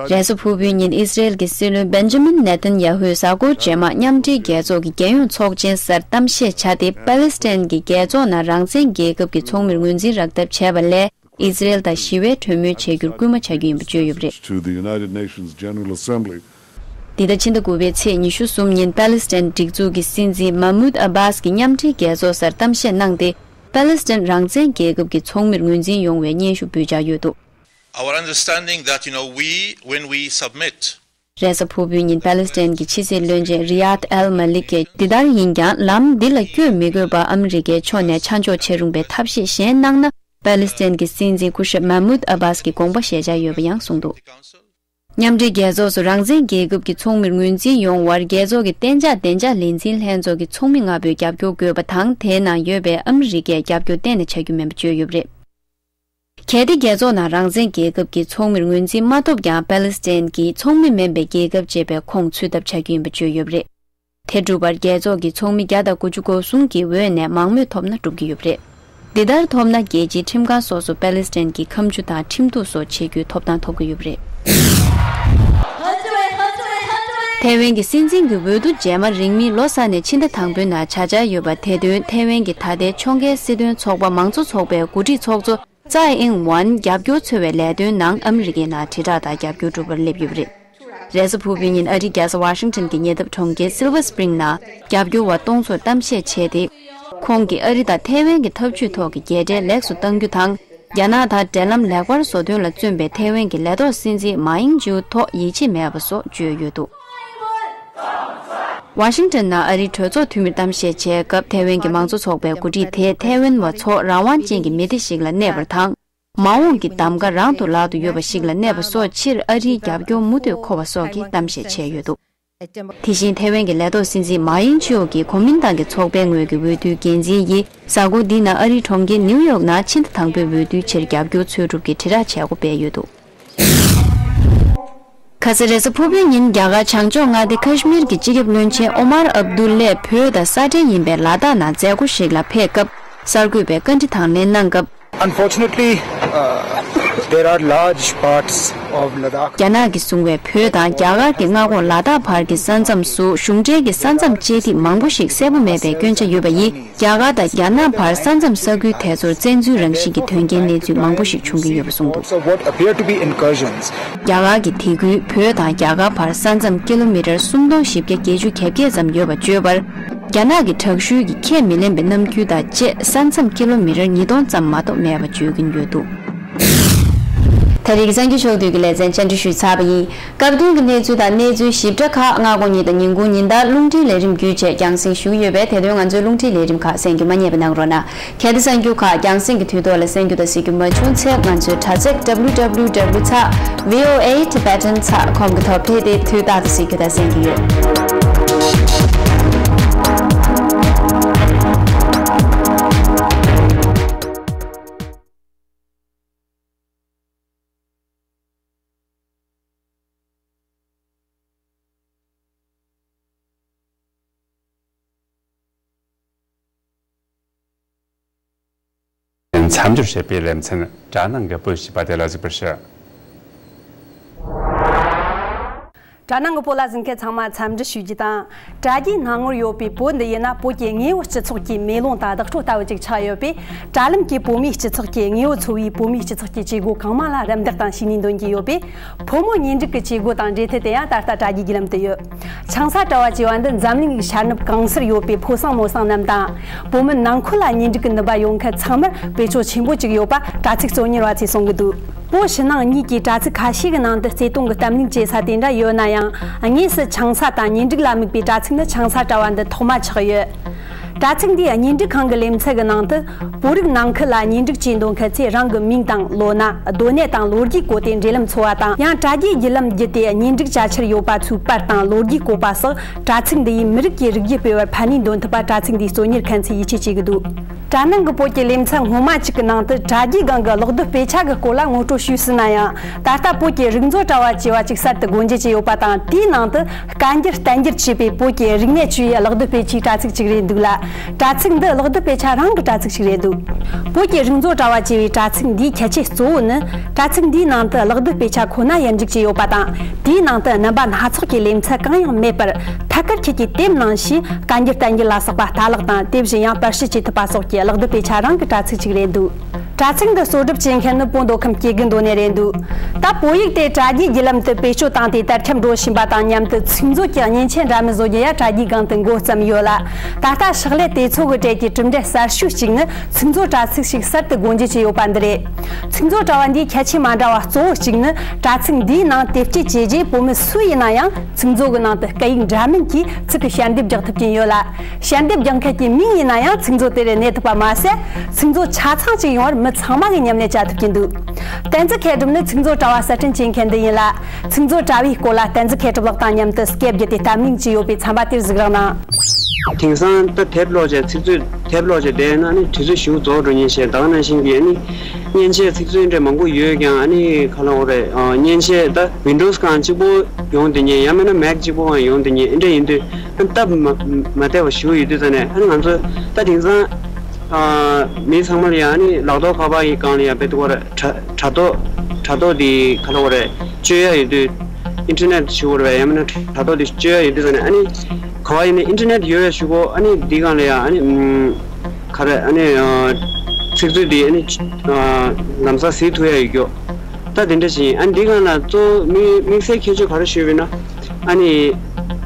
རེས་གཟའ་ཕུར་བུའི་ཉིན་ཨི་སི་རེལ་གྱི་སྲིད་བློན་བེན་ཇ་མིན་ནེ་ཐན་ཡ་ཧུས་གཟའ་འཁོར་རྗེས་མ་མཉམ་འབྲེལ་རྒྱལ་ཚོགས་ཀྱི་རྒྱལ་ཡོངས་ཚོགས་ཆེན་སར་གཏམ་བཤད་བྱས་ཏེ། པ་ལི་སི་ཐན་གྱི་རྒྱལ་ཚོགས་ནང་རང་བཙན་རྒྱལ་ཁབ་ཀྱི་ཚོགས་མིར་ངོས་འཛིན་རག་ཐབས་བྱས་པ་ལས། ཨི་སི་རེལ་དང་ཞི་བའི་གྲོས་མོལ་བྱེད་རྒྱུར་སྐུལ་མ་བྱ་རྒྱུ་ཡིན་པ་བརྗོད་ཡོད་པ་རེད། To the United Nations General Assembly. འདི་ཟླ་ཕྱི་ཟླ་དགུ་པའི་ཚེས་ཉི་ཤུ་གསུམ་ཉིན་པ་ལི་སི་ཐན་སྒྲིག་འཛུགས་ཀྱི་སྲིད་འཛིན་མཱ་མུད་ཨ་བྷཱས་ཀྱིས་མཉམ་འབྲེལ་རྒྱལ་ཚོགས་སར་གཏམ་བཤད་གནང་སྟེ། པ་ལི་སི་ཐན་རང་བཙན་རྒྱལ་ཁབ་ཀྱི་ཚོགས་མིར་ངོས་འཛིན་ཡོང་བའི་སྙན་ཞུ་འབུལ་འཆར་ཡོད་འདུག Our understanding that, you know, we, when we submit, རེས་གཟའ་ཕུར་བུའི་ཉིན་པ་ལི་སི་ཐན་གྱི་ཕྱི་སྲིད་བློན་ཆེན་རི་ཡཱད་ཨལ་མ་ལིག་གིས། འདི་ལྟར་ཡིན་ཀྱང་ལམ་འདི་ལ་བསྐྱོད་མི་དགོས་པར་ཨ་མི་རི་ཀའི་ཕྱོགས་ནས་ཆ་འཇོག་བྱེད་རུང་བའི་ཐབས་ཤེས་གཞན་གནང་ན། པ་ལི་སི་ཐན་གྱི་སྲིད་འཛིན་སྐུ་ཞབས་མཱ་མུད་ཨ་བྷཱས་ཀྱི་དགོངས་པ་བཞེས་འཆར་ཡོད་པ་ཡང་གསུངས་འདུག་མཉམ་འབྲེལ་རྒྱལ་ཚོགས་སུ་རང་བཙན་རྒྱལ་ཁབ་ཀྱི་ཚོགས་མིར་ངོས་འཛིན་ཡོང་བར་རྒྱལ་ཚོགས་ཀྱི་གཏན་འཇགས་བདེ་འཇགས་ལས་འཛིན་ལྷན་ཚོགས་ཀྱི་ཚོགས་མི་ལྔ་པོས་རྒྱབ་སྐྱོར་དགོས་པ་དང་། དེའི་ནང་ཡོད་པའི་ཨ་མི་རི་ཀས་རྒྱབ་སྐྱོར་གཏན་ནས་བྱ་རྒྱུ་མིན་པ་བརྗོད་ཡོད་པ་རེད། གལ་ཏེ་རྒྱལ་ཚོགས་ནང་རང་བཙན་རྒྱལ་ཁབ་ཀྱི་ཚོགས་མིར་ངོས་འཛིན་མ་ཐོབ་ཀྱང་། པ་ལི་སི་ཐན་གྱིས་ཚོགས་མི་མིན་པའི་རྒྱལ་ཁབ་ཅེས་པའི་ཁོངས་ཚུད་ཐབས་བྱ་རྒྱུ་ཡིན་པ་བརྗོད་ཡོད་པ་རེད། དེ་བསྒྲུབ་པར་རྒྱལ་ཚོགས་ཀྱི་ཚོགས་མི་བརྒྱ་དང་དགུ་བཅུ་གོ་གསུམ་གྱི་འོས་ནས་མང་མོས་ཐོབ་ན་སྒྲུབ་ཀྱི་ཡོད་པ་རེད། འདི་ལྟར་ཐོབ་ན། རྒྱལ་སྤྱིའི་ཁྲིམས་ཁང་སོགས་སུ་པ་ལི་སི་ཐན་གྱི་ཁ་མཆུ་དང་ཁྲིམས་གཏུག་སོགས་བྱེད་རྒྱུའི་ཐོབ་ཐང་ཐོབ་ཀྱི་ཡོད་པ་རེད། ཐའེ་ཝན་གྱི་སྲིད་འཛིན་གྱི་འོས་བསྡུ་རྗེས་མ་རིང་མིན་ལོ་གསར་ནས་ཕྱི་ཟླ་དང་པོའི་ནང་བྱ་འཆར་ཡོད་པ། དེ་དོན་ཐའེ་ཝན་གྱི་ད་ལྟའི་ཕྱོགས་འགལ་སྲིད་དོན་ཚོགས་པ་མང་གཙོ་ཚོགས་པའི་འགོ་ཁྲིད་ཚོགས་གཙོ་ཙའེ་ཨིང་ཝན་རྒྱབ་སྐྱོར་འཚོལ་བའི་ལས་དོན་ནང་ཨ་མི་རི་ཀའི་ནང་དྲིལ་བསྒྲགས་དང་རྒྱབ་སྐྱོར་སྒྲུབ་པར་སླེབས་ཡོད་པ་རེད། རེས་གཟའ་ཕུར་བུའི་ཉིན་ཨ་རིའི་རྒྱལ་ས་ཝ་ཤིང་ཊོན་གྱི་ཉེ་འདབས་གྲོང་ཁྱེར་སིལ་ཝར་སི་པི་རིང་ནང་རྒྱབ་སྐྱོར་བ་སྟོང་ཚོར་གཏམ་བཤད་བྱས་ཏེ། ཁོང་གིས་ཨ་རི་དང་ཐའེ་ཝན་གྱི་འཐབ་ཇུས་ཐོག་གི་རྒྱལ་འབྲེལ་ལེགས་སུ་གཏང་རྒྱུ་དང་། རྒྱ་ནག་དང་འབྲེལ་ལམ་ལེགས་པར་བཟོ་དོན་ལ་བརྩོན་པའི་ཐའེ་ཝན་གྱི་ལས་ཐོག་སྲིད་འཛིན་མཱ་ཡིང་ཇིའུ་ཐོག་ཡིད་ཆེས་མེད་པ་སོགས་བརྗོད་ཡོད་འདུག་ཝ་ཤིང་ཊོན་ནང་ཨ་རིའི་གྲོས་ཚོགས་འཐུས་མིར་གཏམ་བཤད་བྱས་སྐབས། ཐའེ་ཝན་གྱི་མང་གཙོ་ཚོགས་པའི་འགོ་ཁྲིད་དེས་ཐའེ་ཝན་བ་ཚོ་རང་དབང་ཅན་གྱི་མི་སྡེ་ཞིག་ལ་གནས་པར་དང་། མ་འོངས་ཀྱི་གདམ་ག་རང་དུ་ལག་ཏུ་ཡོད་པ་ཞིག་ལ་གནས་པ་སོགས། སྤྱིར་ཨ་རིའི་རྒྱབ་སྐྱོར་མུ་མཐུད་མཁོ་བ་སོགས་ཀྱི་གཏམ་བཤད་བྱས་ཡོད་འདུག་དེ་བཞིན་ཐའེ་ཝན་གྱི་ལས་ཐོག་སྲིད་འཛིན་མཱ་ཡིང་ཅིའོ་གིས་གོ་མིན་ཏང་གི་ཚོགས་པའི་ངོས་ཀྱི་འོས་བསྡུའི་འགན་འཛིན་ཡིས་གཟའ་འཁོར་འདིའི་ནང་ཨ་རིའི་གྲོང་ཁྱེར་ནིའུ་ཡོག་ནང་ཕྱི་ཟླ་དང་པོའི་འོས་བསྡུའི་ཕྱིར་རྒྱབ་སྐྱོར་འཚོལ་སྒྲུབ་ཀྱི་དྲིལ་བསྒྲགས་བྱེད་སྒོ་སྤེལ་ཡོད་འདུག་ཁ་སང་རེས་གཟའ་ཕུར་བུའི་ཉིན་རྒྱ་གར་བྱང་ཕྱོགས་མངའ་སྡེ་ཁ་ཤི་མིར་གྱི་སྤྱི་ཁྱབ་བློན་ཆེན་ཨོ་མར་ཨབ་དུལ་ལས་བོད་དང་ས་འབྲེལ་ཡིན་པའི་ལ་དྭགས་ནང་མཛད་སྒོ་ཞིག་ལ་ཕེབས་སྐབས། གསར་འགོད་པའི་བཀའ་འདྲི་དང་ལེན་གནང་སྐབས། Unfortunately, uh, there are large parts of Ladakh. རྒྱ་ནག་གིས་བཟུང་བའི་བོད་དང་རྒྱ་གར་གྱི་མངའ་ཁོངས་ལ་དྭགས་བར་གྱི་ས་མཚམས་སུ་གཞུང་འབྲེལ་གྱི་ས་མཚམས་བཅད་ཐིག་མང་པོ་ཞིག་གསལ་པོ་མེད་པའི་སྐྱོན་ཆ་ཡོད་པ་ཡིན། རྒྱ་གར་དང་རྒྱ་ནག་བར་ས་མཚམས་ས་ཁུལ་དེ་ཚོར་བཙན་འཛུལ་རང་བཞིན་གྱི་དོན་རྐྱེན་གནས་ཚུལ་མང་པོ་ཞིག་བྱུང་གི་ཡོད་པ་གསུངས་འདུག། So what appear to be incursions. རྒྱ་གར་གྱི་དེ་ཁུལ་བོད་དང་རྒྱ་གར་བར་ས་མཚམས་ཀི་ལོ་མི་ཊར་སུམ་སྟོང་བཞི་བརྒྱ་བརྒྱད་ཅུ་གྱ་བརྒྱད་ཙམ་ཡོད་པ་བརྗོད་པར། རྒྱ་ནག་གི་དྲག་ཤུལ་གྱིས་ཁས་མི་ལེན་པའི་རྣམ་འགྱུར་དང་བཅས་ས་མཚམས་ཀི་ལོ་མི་ཊར་ཉིས་སྟོང་ཙམ་མ་གཏོགས་མེད་པ་བརྗོད་ཀྱིན་ཡོད་འདུག། ད་རེས་ཀྱི་གསར་འགྱུར་ཕྱོགས་བསྡུས་ཀྱི་ལེ་ཚན་བཅར་འདྲི་ཞུས་ཚར་བ་ཡིན། སྐབས་བསྟུན་གྱི་གནས་ཚུལ་དང་གནས་ཚུལ་ཞིབ་ཕྲ་ཁག་སྔ་དགོང་ཉིན་དང་ཉིན་གུང་ཉིན་ལྟར་རླུང་འཕྲིན་ལས་རིམ་བརྒྱུད་བཅས་རྒྱང་སྲིང་ཞུ་གི་ཡོད་པས། དེ་དོན་ང་ཚོའི་རླུང་འཕྲིན་ལས་རིམ་ཁག་གསན་རྒྱུ་མ་བསྙེལ་བ་གནང་རོགས་གནང་། གལ་ཏེ་གསར་འགྱུར་ཁག་རྒྱང་སྲིང་གི་དུས་ཐོག་ལ་གསན་རྒྱུ་དང་གཟིགས་རྒྱུ་མ་བྱུང་ཚེ། ང་ཚོའི་དྲ་ཚིགས་W W W ཚེག་V O A Tibetan ཚེག་ཀོམ་གྱི་ཐོག་ཕེབས་ཏེ་དུས་རྟག་ཏུ་གཟིགས་རྒྱུ་དང་གསན་རྒྱུ་ཡོད། མཚམས་སྦྱོར་བྱེད་པའི་ལེ་ཚན། སྦྲ་ནང་གི་བོད་ཞེས་པ་དེ་ལ་གཟིགས་པར་ཞུ། སྦྲ་ནང་གི་བོད་ལ་གཟིགས་མཁན་ཚང་མ་འཚམས་འདྲི་ཞུ་རྒྱུ་དང་། དྲ་རྒྱའི་སྣང་ངོར་ཡོད་པའི་བོད་འདི་ཡིན་ན། བོད་ཀྱི་དངོས་ཡོད་སྤྱི་ཚོགས་ཀྱི་མེ་ལོང་དང་བདག་སྤྲོ་ལྟ་བུ་ཅིག་ཆགས་ཡོད་པས། དྲ་ལམ་གྱིས་བོད་མིའི་སྤྱི་ཚོགས་ཀྱི་དངོས་ཡོད་འཚོ་བའི་བོད་མིའི་སྤྱི་ཚོགས་ཀྱི་བྱེད་སྒོ་གང་མང་ལ་རམ་འདེགས་དང་ཤུགས་སྣོན་འདོན་གྱི་ཡོད་པས། ཕོ་མོ་གཉེན་སྒྲིག་གི་བྱེད་སྒོ་དང་འབྲེལ་མཐུད་དེ་ཡང་ད་ལྟ་དྲ་རྒྱའི་བརྒྱུད་ལམ་དུ་ཡོད། ཆང་ས་དྲ་བ་ཅེས་པ་འདི་འཛམ་གླིང་གི་ཤར་ནུབ་གང་སར་ཡོད་པའི་ཕོ་བཟང་མོ་བཟང་རྣམས་དང་། བོད་མི་ནང་ཁུལ་ལ་གཉེན་སྒྲིག་གི་ནུས་པ་ཡོད་མཁན་ཚང་མར་བེད་སྤྱོད་ཆེན་པོ་ཅིག་ཡོད་པ་དྲ་ཚིགས་གཙོ་གཉེར་བ་ཚོས་གསུང་གི་འདུག། བོད་ཕྱི་ནང་གཉིས་ཀྱི་དྲ་ཚིགས་ཁ་ཤས་ཀྱི་ནང་དུ་བརྩེ་དུང་གི་གཏམ་གླེང་བྱེད་ས་དེ་འདྲ་ཡོད་ན་ཡང་། དངོས་སུ་ཆང་ས་དང་གཉེན་སྒྲིག་ལ་དམིགས་པའི་དྲ་ཚིགས་ནི་ཆང་ས་དྲ་བ་འདི་ཐོག་མ་ཆགས་ཡོད། དྲ་ཚིགས་འདིའི་གཉེན་སྒྲིག་ཁང་གི་ལེ་ཚན་གྱི་ནང་དུ། བོད་རིགས་ནང་ཁུལ་ལ་གཉེན་སྒྲིག་བྱེད་འདོད་མཁན་ཚོས་རང་གི་མིང་དང་ལོ་ན། སྡོད་གནས་དང་ལོ་རྒྱུས་བཀོད་དེ་འབྲེལ་ལམ་འཚོལ་བ་དང་། ཡང་དྲ་རྒྱའི་བརྒྱུད་ལམ་བརྒྱུད་དེ་གཉེན་སྒྲིག་བྱ་འཆར་ཡོད་པ་ཚོའི་པར་དང་ལོ་རྒྱུས་བཀོད་པ་སོགས། དྲ་ཚིགས་འདི་ཡིས་མི་རིགས་ཀྱི་རིགས་རྒྱུད་སྤེལ་བར་ཕན་ནུས་འདོན་ཐུབ་པ་དྲ་ཚིགས་འདིའི་གཙོ་གཉེར་མཁན་ཚོས་ཡིད་ཆེས་བྱེད་ཀྱི་འདུག། དྲ་ནང་གི་བོད་ཀྱི་ལེ་ཚན་སྔོན་མ་གཅིག་གི་ནང་དུ་དྲ་རྒྱའི་སྒང་གི་གློག་རྡུལ་དཔེ་ཆ་གི་སྐོར་ལ་ངོ་སྤྲོད་ཞུས་ཟིན་ན་ཡང་། ད་ལྟ་བོད་ཀྱི་རིག་མཛོད་དྲ་བ་ཅེས་པ་ཅིག་གསར་དུ་སྒོ་འབྱེད་བྱས་ཡོད་པ་དང་། དེའི་ནང་དུ་བཀའ་འགྱུར་བསྟན་འགྱུར་ཅེས་པའི་བོད་ཀྱི་རིག་གནས་ཆུ་ཡི་གློག་རྡུལ་དཔེ་ཆའི་དྲ་ཚིགས་ཅིག་རེད་འདུག་ལ། དྲ་ཚིགས་འདི་གློག་རྡུལ་དཔེ་ཆ་རང་གི་དྲ་ཚིགས་ཤིག་རེད་འདུག། བོད་ཀྱི་རིག་མཛོད་དྲ་བ་ཅེས་པའི་དྲ་ཚིགས་འདིའི་ཁྱད་ཆོས་གཙོ་བོ་ནི། དྲ་ཚིགས་འདིའི་ནང་དུ་གློག་རྡུལ་དཔེ་ཆ་ཁོ་ན་ཡར་འཇུག་བྱས་ཡོད་པ་དང་། དེའི་ནང་དུ་རྣམ་པ་སྣ་ཚོགས་ཀྱི་ལེ་ཚན་གང་ཡང་མེད་པར། ཐད་ཀར་ཁྱེད་ཀྱིས་དེབ་ནང་བཞིན་བཀའ་འགྱུར་བསྟན་འགྱུར་ལ་སོགས་པ་ལྟ་ཀློག་དང་། དེ་བཞིན་ཡང་པར་སྐྲུན་བྱེད་ཐུབ་པ་སོགས་ཀྱི་གློག་རྡུལ་དཔེ་ཆ་རང་གི་དྲ་ཚིགས་ཤིག་རེད་འདུག། དྲ་ཚིགས་འདི་གཙོ་སྒྲུབ་བྱེད་མཁན་ནི་བོད་མདོ་ཁམས་སྐྱེ་དགུའི་མདོ་སྨད་རེད་འདུག། ད་བོད་ཡིག་དེ་དྲ་རྒྱའི་བརྒྱུད་ལམ་དུ་བེད་སྤྱོད་བཏང་སྟེ་དར་ཁྱབ་འགྲོ་བཞིན་པ་དང་མཉམ་དུ། ཚིག་མཛོད་ཀྱི་མཉེན་ཆས་འདྲ་མིན་བཟོ་རྒྱུ་ཡང་དྲ་རྒྱའི་སྒང་དུ་འགོ་བརྩམས་ཡོད་ལ། ད་ལྟ་ཕྱག་ལས་དེ་ཚོ་གི་གྲས་ཀྱི་གྲུབ་འབྲས་གསར་ཤོས་གཅིག་ནི། ཚིག་མཛོད་དྲ་ཚིགས་ཤིག་གསར་དུ་སྒོ་འབྱེད་བྱས་ཡོད་པ་འདི་རེད། ཚིག་མཛོད་དྲ་བ་འདིའི་ཁྱད་ཆོས་མ་འདྲ་བ་གཙོ་བོ་གཅིག་ནི། དྲ་ཚིགས་འདིའི་ནང་དེབ་སྐྱེལ་བྱས་རྗེས་བོད་མི་སུ་ཡིན་ན་ཡང་། ཚིག་མཛོད་ཀྱི་ནང་དུ་སྐད་ཡིག་འདྲ་མིན་གྱིས་ཚིག་གི་ཞལ་འདེབས་རྒྱག་ཐུབ་ཀྱིན་ཡོད་ལ། ཞལ་འདེབས་རྒྱག་མཁན་གྱི་མིང་ཡིན་ན་ཡང་ཚིག་མཛོད་དེར་གནས་ཐུབ་པ་མ་ཟད། ཚིག་མཛོད་ཆ་ཚང་གཅིག་ཡོང་བར་མི་ཚང་མ་གིས་མཉམ་ལས་བྱ་ཐུབ་ཀྱིན་འདུག། བསྟན་འཛིན་མཁས་གྲུབ་ནི་ཚིག་མཛོད་དྲ་བ་གསར་སྐྲུན་བྱེད་མཁན་འདི་ཡིན་ལ། ཚིག་མཛོད་དྲ་བའི་སྐོར་ལ་བསྟན་འཛིན་མཁས་གྲུབ་ལགས་དང་མཉམ་དུ་སྐད་བརྒྱུད་དེ་གཏམ་གླེང་བྱས་ཡོད་པའི་ཚན་པ་དེར་གཟིགས་རོགས་གནང་། དེང་སང་ད་དེབ་ཀློག་བྱས། ཚིག་མཛོད་དེབ་ཀློག་བྱས་བསྡད་ན་ནི་དུས་ཚོད་ཞེ་པོ་རྫོགས་འགྲོ་ཉེན་ཆེ། ད་ག་ནང་བཞིན་གྱི་ཨ་ནི་མཉེན་ཆས་ཚིག་མཛོད་འདྲ་མང་པོ་ཡོད་ཀྱང་། ཨ་ནི་ག་ལ་འོ་རེད། མཉེན་ཆས་ད་Windows་སྒང་གཅིག་པོ་ཡོང་བསྡད་ཉེན། ཡང་མིན་ན་Mac་གཅིག་པོའང་ཡོང་བསྡད་ཉེན། ཨེ་འདྲ་ཡིན་དུས་ཨ་ནི་སྟབས་མ་མ་བདེ་བ་ཞེ་པོ་ཡོད་དུས་ཙང་ནས། ཨ་ནི་ང་ཚོ་ད་དེང་སང་མི་ཚང་མ་ལ་ཡང་ཨ་ནི་ལག་ཐོག་ཁ་པར་གྱི་སྒང་ལ་ཡང་དཔེ་དེ་ག་རེད། དྲ་དྲ་ཐོག་དྲ་ཐོག་དེ་ག་ལ་འོ་རེད། སྤྱོད་ཡ་ཡོད་དུས། ཨིན་ཊར་ནེཊ་ཞུ་དགོས་རེད་པས། ཡང་མིན་ན་དྲ་ཐོག་དེ་སྤྱོད་ཡ་ཡོད་དུས་ཙང་ནས། ཨ་ནི་ག་བ་ཡིན་ན་ཨིན་ཊར་ནེཊ་ཡོད་པའི་གཞུག་གུ། ཨ་ནི་འདི་སྒང་ལ་ཡང་ཨ་ནི་ཨམ་ག་རེ། ཨ་ནི་ཨ་ཚིག་མཛོད་དེ་ཨ་ནི་ཨ་ལམ་སང་གཟིགས་ཐུབ་ཡ་ཡོད་རྒྱུ། ད་དེ་འདྲ་ཞིག་ཡིན། ཨ་ནི་འདི་སྒང་ལ་གཙོ་བོ་དམིགས་དམིགས་བསལ་ཁྱད་ཆོས་ག་རེ་ཞུས་པ་ཡིན་ན། ཨ་ནི་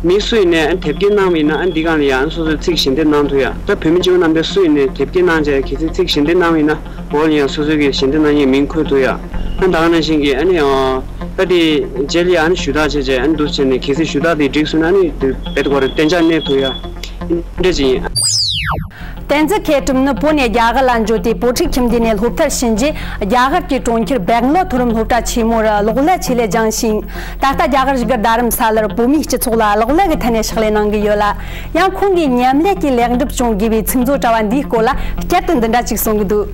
མི་སུ་ཡིན་ནའི་ཨ་ནི་དེབ་སྐྱེལ་གནང་བ་ཡིན་ན། ཨ་ནི་འདི་སྒང་ལ་ཡང་སོ་སོའི་ཚིག་ཞལ་འདེབས་གནང་ཐུབ་ཡ། ད་བོད་མི་སྤྱི་བོ་གནམ་བསྟན་སུ་ཡིན་ནའི་དེབ་སྐྱེལ་གནང་བྱས། གལ་སྲིད་ཚིག་ཞལ་འདེབས་གནང་བ་ཡིན་ན། འོག་ལ་ཡང་སོ་སོའི་གི་ཞལ་འདེབས་གནང་མཁན་མིང་འཁོད་ཐུབ་ཡ། ཨ་ནི་ད་ག་ནང་བཞིན་གྱི་ཨ་ནི་ཨ་ད་དེ་རྗེས་ལ་ཡང་ཨ་ནི་ཞུ་དག་བྱས་བྱས། ཨ་ནི་འདུག་བྱས་ནས་གལ་སྲིད་ཞུ་དག་དེ་འགྲིག་སོང་ན། ཨ་ནི་དེ་རྦད་དེ་ག་རེ་གཏན་འཇགས་གནས་ཐུབ་ཡ། འདི་འདྲ་ཅིག་ཡིན། བསྟན་འཛིན་མཁས་གྲུབ་ནི་བོད་ནས་རྒྱ་གར་ལ་འབྱོར་ཏེ་བོད་ཕྲུག་ཁྱིམ་སྡེ་ནས་སློབ་མཐར་ཕྱིན་རྗེས། རྒྱ་གར་གྱི་གྲོང་ཁྱེར་སྦེང་ལོར་མཐོ་རིམ་སློབ་གྲྭ་ཆེན་མོར་གློག་ཀླད་ཆེད་ལས་སྦྱངས་ཤིང་། ད་ལྟ་རྒྱ་གར་གཞིས་སྒར་རྡ་རམ་ས་ལར་བོད་མིའི་སྤྱི་ཚོགས་ལ་གློག་ཀླད་ཀྱི་ཐད་ནས་ཕྱག་ལས་གནང་གི་ཡོད་ལ། ཡང་ཁོང་གིས་མཉམ་ལས་ཀྱི་ལེགས་འགྲུབ་བྱུང་དགོས་པའི་ཚིག་མཛོད་དྲ་བ་འདིའི་སྐོར་ལ་བསྐྱར་དུ་འདི་འདྲ་ཅིག་གསུང་གི་འདུག།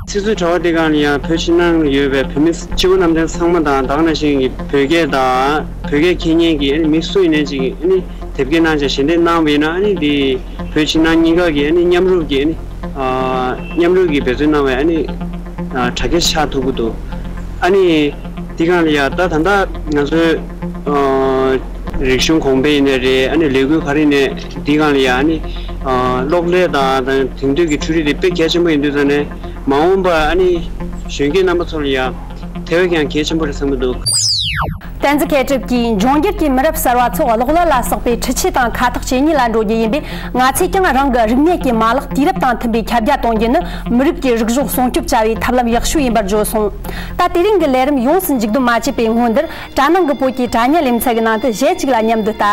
ཚིག་མཛོད་དྲ་བ་དེ་སྒང་ལ་ཡང་བོད་ཕྱི་ནང་ཡོད་པའི་བོད་མི་སྤྱི་བོ་གནམ་བསྟན་ཚང་མ་དང་། ད་ག་ནང་བཞིན་གྱི་བོད་སྐད་དང་བོད་སྐད་མཁྱེན་མཁན་གྱི་ཨ་ནི་མི་སུ་ཡིན་ནའི་ཅིག་ཨ་ནི་དེབ་སྐྱེལ་གནང་བྱས་ཞལ་འདེབས་གནང་བ་ཡིན་ན། ཨ་ནི་འདི་བོད་ཕྱི་ནང་གཉིས་ཀ་གི་ཨ་ནི་མཉམ་རུབ་ཀྱི་ཨ་ནི་ མཉམ་རུབ་ཀྱིས་འབད་བརྩོན་གནང་བས་ཨ་ནི་དྲ་རྒྱ་ཆགས་ཐུབ་ཀྱི་འདུག་ཨ་ནི་འདི་སྒང་ལ་ཡ་ད་ད་ལྟ་ང་ཚོའི་རིག་གཞུང་གོང་འཕེལ་ཡིན་ནའི་རེད། ཨ་ནི་ལས་འགུལ་ག་རེ་ཡིན་ནའི་འདི་སྒང་ལ་ཡ་ཨ་ནི་གློག་ཀླད་དང་དེང་དུས་ཀྱི་འཕྲུལ་རིག་དེ་དཔེ་གལ་ཆེན་པོ་ཡིན་དུས་ཙང་ནས་མ་འོངས་པ་ཨ་ནི་གཞོན་སྐྱེས་རྣམ་པ་ཚོ་ལ་ཡ་དེ་བས་ཀྱང་གལ་ཆེན་པོ་རེད་བསམ་གྱི་འདུག་བསྟན་འཛིན་མཁས་གྲུབ་ཀྱིས་འབྱུང་འགྱུར་གྱི་མི་རབས་གསར་བ་ཚོ་གློག་ཀླད་ལ་སོགས་པའི་འཕྲུལ་ཆས་དང་ཁ་ཐག་ཇེ་ཉེ་ལ་འགྲོ་རྒྱུ་ཡིན་པས། ང་ཚོས་ཀྱང་རང་གི་རིག་གནས་ཀྱི་མ་ལག་དུས་རབས་དང་མཐུན་པའི་ཁྱབ་རྒྱ་གཏོང་རྒྱུ་ནི་མི་རིགས་ཀྱི་རིག་གཞུང་སྲུང་སྐྱོབ་བྱ་བའི་ཐབས་ལམ་ཡག་ཤོས་ཡིན་པར་བརྗོད་སོང་། ད་དེ་རིང་གི་ལས་རིམ་ཡོངས་སུ་མཇུག་བསྡོམས་མ་བྱས་པའི་སྔོན་འདིར། གྲྭ་ནང་གི་བོད་ཀྱི་གྲྭ་ཉ་ལེ་ཚན་གྱི་ནང་དུ་གཞས་གཅིག་ལ་མཉམ་དུ་ལྟ།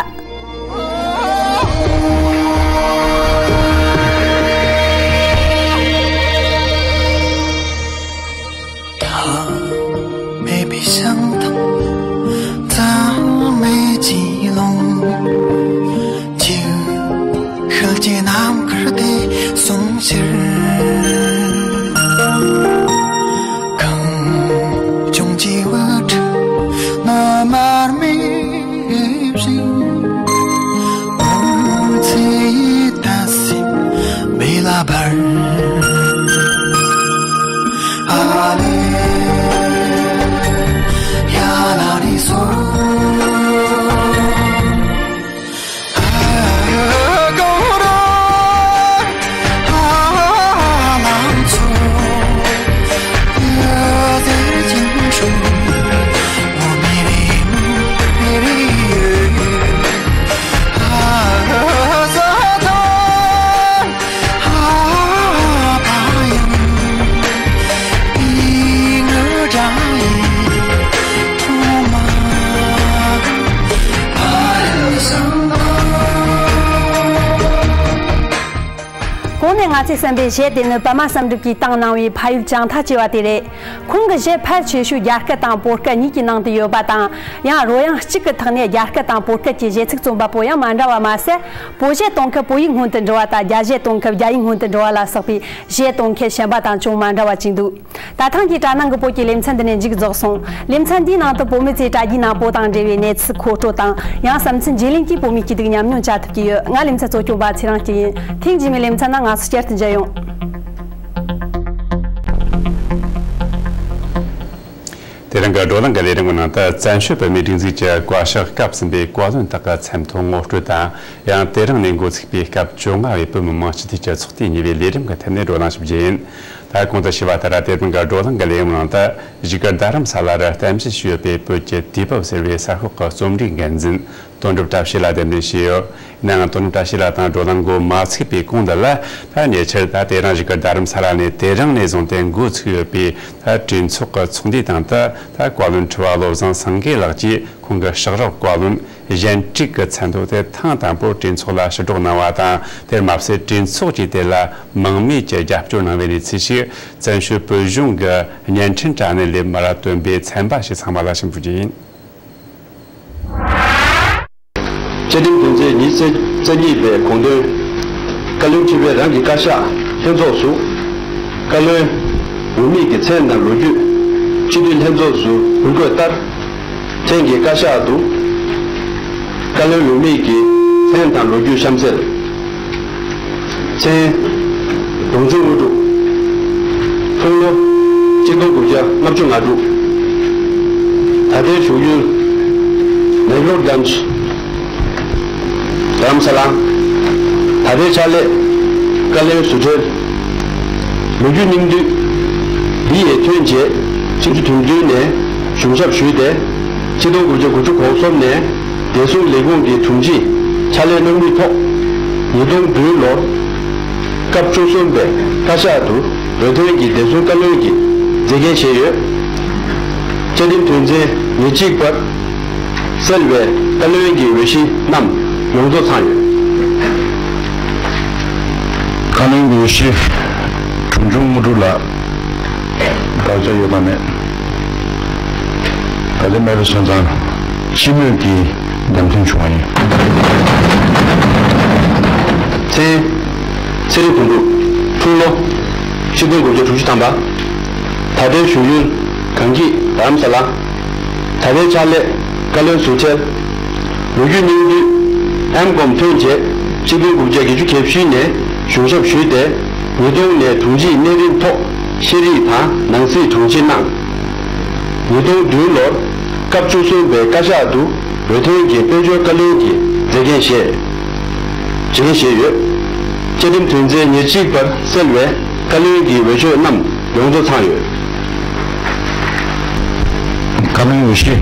མེད་པའི་ཞིང་དང་ཐ་མའི་ཅི་ལོང་། ཅིའུ་ཤུལ་གྱི་ནམ་མཁར་དེ་སོང་ཕྱིར། གངས་ལྗོངས་ཀྱི་དབུ་ཁྲིད་ནི་མར་མེ་བཞིན། མི་ཚེ་ཡི་ད་སེམས་མེ་ལ་འབར། ཨ་ལེ། ཡ་ལ་ནི་སོ། ཨ་གོ་ར། ཨ་ལང་ཚོ། ཡ་ཟེར་ཅིང་ཤུ། མོ་མེ་རེ་མེ་རེ། ཨ་ས་ཐ། གོང་ནས་ང་ཚོས་གསན་པའི་གཞས་དེ་ནི་པདྨ་བསམ་གྲུབ་ཀྱིས་བཏང་གནང་བའི་ཕ་ཡུལ་བྱང་ཐང་ཅེས་པ་དེ་རེད། ཁོང་གི་གཞས་ཕལ་ཆེ་ཤོས་རྒྱ་སྐད་དང་བོད་སྐད་གཉིས་ཀྱི་ནང་དུ་ཡོད་པ་དང་། ཡང་རོལ་དབྱངས་གཅིག་གི་ཐོག་ནས་རྒྱ་སྐད་དང་བོད་སྐད་ཀྱི་གཞས་ཚིག་རྩོམ་པ་པོ་ཡང་མ་འདྲ་བ་མ་ཟད། བོད་གཞས་གཏོང་མཁན་བོད་ཡིག་སྔོན་དུ་འགྲོ་བ་དང་རྒྱ་གཞས་གཏོང་མཁན་རྒྱ་ཡིག་སྔོན་དུ་འགྲོ་བ་ལ་སོགས་པའི་གཞས་གཏོང་མཁན་གཞན་པ་དང་ཅུང་མ་འདྲ་བ་ཅིག་འདུག་ད་ཐེངས་ཀྱི་གྲྭ་ནང་གི་བོད་ཀྱི་ལེ་ཚན་འདི་ནས་མཇུག་རྫོགས་སོང་། ལེ་ཚན་འདིའི་ནང་དུ་བོད་མི་ཚོས་དྲ་རྒྱའི་ནང་བོད་དང་འབྲེལ་བའི་གནས་ཚུལ་མཁོ་སྤྲོད་དང་། ཡང་བསམ་ཚུལ་བརྗེ་ལེན་གྱིས་བོད་མིའི་སྐྱིད་སྡུག་ཉམས་མྱོང་བྱ་ཐུབ་ཀྱི་ཡོད། ང་ལེ་ཚན་གཙོ་སྐྱོང་པ་ཚེ་རིང་སྐྱིད་ཡིན། ཐེངས་རྗེས་མའི་ལེ་ཚན་ནང་ང་ཚོ་བསྐྱར་དུ་མཇལ་ཡོང་། དེ་རིང་གི་བགྲོ་གླེང་གི་ལས་རིམ་གྱི་ནང་དུ། བཙན་བྱོལ་བོད་མིའི་སྒྲིག་འཛུགས་ཀྱི་བཀའ་ཤག་སྐབས་གསུམ་པའི་བཀའ་བློན་དག་གི་མཚན་ཐོ་ངོ་སྤྲོད་དང་། ཡང་དེ་རིང་ནས་འགོ་ཚུགས་པའི་སྐབས་བཅོ་ལྔ་བའི་བོད་མི་མང་སྤྱི་འཐུས་ཀྱི་ཚོགས་ཐེངས་གཉིས་པའི་ལས་རིམ་གྱི་ཐད་ནས་བགྲོ་གླེང་ཞིབ་རྒྱས་ཡིན། ད་གོང་དུ་ཞུས་པ་ལྟར། དེ་རིང་གི་བགྲོ་གླེང་གི་ལས་རིམ་ནང་དུ། བཞུགས་སྒར་རྡ་རམ་ས་ལ་རུ་རྟེན་གཞི་བྱས་ཡོད་པའི་བོད་ཀྱི་དུས་བབ་ཟེར་བའི་གསར་ཤོག་གི་རྩོམ་སྒྲིག་འགན་འཛིན་དོན་གྲུབ་བཀྲ་ཤིས་ལགས་གདན་འདྲེན་བྱས་ཡོད། ཡིན་ནའང་དོན་གྲུབ་བཀྲ་ཤིས་ལགས་དང་བགྲོ་གླེང་འགོ་མ་ཚུགས་པའི་གོང་དུ་ལ། ད་ཉེ་ཆར་ད་དེ་རིང་བཞུགས་སྒར་རྡ་རམ་ས་ལ་ནས་དེ་རིང་ནས་བཟུང་སྟེ་འགོ་ཚུགས་ཡོད་པའི་ད་གྲོས་ཚོགས་ཀྱི་ཚོགས་འདུའི་སྟེང་དུ། ད་བཀའ་བློན་ཁྲི་པ་བློ་བཟང་སེང་གེ་ལགས་ཀྱིས་ཁོང་གི་ཕྱག་རོགས་བཀའ་བློན་གཞན་དྲུག་གི་མཚན་ཐོ་དེ་ཐེངས་དང་པོ་གྲོས་ཚོགས་ལ་ཕྱིར་སྒྲོག་གནང་བ་དང་། དེར་མ་ཟད་གྲོས་ཚོགས་ཀྱིས་དེ་ལ་མང་མོས་ཀྱིས་རྒྱབ་སྐྱོར་གནང་བའི་གནས་ཚུལ་ཞིག་བཙན་བྱོལ་བོད་གཞུང་གི་བརྙན་འཕྲིན་དྲ་གནས་ལས་མར་ཐོན་པའི་ཚན་པ་ཞིག་ཚང་མ་ལ་ཕྱིན་ཕུལ་རྒྱུ་ཡིན། བཅའ་ཁྲིམས་དོན་ཚན་ཉི་ཤུ་རྩ་གཉིས་པའི་དགོངས་དོན། བཀའ་བློན་ཁྲི་པས་རང་གི་བཀའ་ཤག་ལྷན་ཚོགས་སུ། བཀའ་བློན་འོས་མི་གི་མཚན་དང་ལོ་རྒྱུས་སྤྱི་འཐུས་ལྷན་ཚོགས་སུ་འབུལ་དགོས་ལྟར། ཐེངས་ཀྱི་བཀའ་ཤག་ཏུ། བཀའ་བློན་འོས་མི་གི་མཚན་དང་ལོ་རྒྱུས་གཤམ་གསལ། མཚན། ལུང་ཆུང་དངོས་གྲུབ། འཁྲུངས་ལོ། གཅིག་སྟོང་དགུ་བརྒྱ་ལྔ་བཅུ་ང་དྲུག་ད་ལྟའི་བཞུགས་ཡུལ། ནེག་ལོར་གྷན་ཇི། རྡ་རམ་ས་ལ། ད་ལྟའི་ཕྱག་ལས། བཀའ་བློན་ཟུར་ཁྲིམས། ལོ་རྒྱུས་སྙིང་བསྡུས། འདི་ཡི་ཐོན་རྗེས་སྤྱི་འཐུས་དོན་བདུན་ནས་གཞུང་ཞབས་ཞུས་ཏེ། གཅིག་སྟོང་དགུ་བརྒྱ་དགུ་བཅུ་གོ་གསུམ་ནས་བདེ་སྲུང་ལས་ཁུངས་ཀྱི་དྲུང་ཆེའི་ཕྱག་ལས་གནང་མུས་ཐོག་ཉིས་སྟོང་བདུན་ལོར་སྐབས་བཅུ་གསུམ་པའི་བཀའ་ཤག་ཏུ་རོལ་སྟོན་གྱི་བདེ་སྲུང་བཀའ་བློན་གྱི་མཛད་འགན་བཞེས་ཡོད། བཅའ་ཁྲིམས་དོན་ཚན་ཉེར་གཅིག་པར་གསལ་བའི་བཀའ་བློན་གྱི་འོས་གཞི་རྣམས་ཡོངས་རྫོགས་ཚང་ཡོད། བཀའ་བློན་གྱི་འོས་གཞི་གྲོང་ཆུང་དངོས་གྲུབ་ལགས། དགག་བྱ་ཡོད་པ་མེད། ད་ལྟ་མེད་པ་སོང་ཙང་སྤྱི་མོས་ཀྱིས་བདམས་ཐོན་བྱུང་བ་ཡིན། མཚན། ཚེ་རིང་དོན་གྲུབ། འཁྲུངས་ལོ། ཆིག་སྟོང་དགུ་བརྒྱ་དྲུག་ཅུ་ཐམ་པ། ད་ལྟའི་བཞུགས་ཡུལ། གངས་སྐྱིད། རྡ་རམ་ས་ལ། ད་ལྟའི་ཕྱག་ལས། བཀའ་བློན་ཟུར་ཁྲིམས། ལོ་རྒྱུས་སྙིང་བསྡུས། ཨེམ་ཀོམ་ཐོན་རྗེས་ཆིག་སྟོང་དགུ་བརྒྱ་བརྒྱད་ཅུ་གྱ་བཞི་ནས་གཞུང་ཞབས་ཞུས་ཏེ། ཉིས་སྟོང་ནས་དྲུང་ཆེའི་གནས་རིམ་ཐོག་ཤེས་རིག་དང་ནང་སྲིད་དྲུང་ཆེ་གནང་། ཉིས་སྟོང་བདུན་ལོར་སྐབས་བཅུ་གསུམ་པའི་བཀའ་ཤག་ཏུ་འོས་ཐོན་གྱི་དཔལ་འབྱོར་བཀའ་བློན་གྱི་མཛད་འགན་བཞེས། བྱས་བཞེས་ཡོད། བཅའ་ཁྲིམས་དོན་ཚན་ཉེར་གཅིག་པར་གསལ་བའི་བཀའ་བློན་གྱི་འོས་ཆོས་རྣམས་ཡོངས་རྫོགས་ཚང་ཡོད། བཀའ་བློན་འོས་གཞི་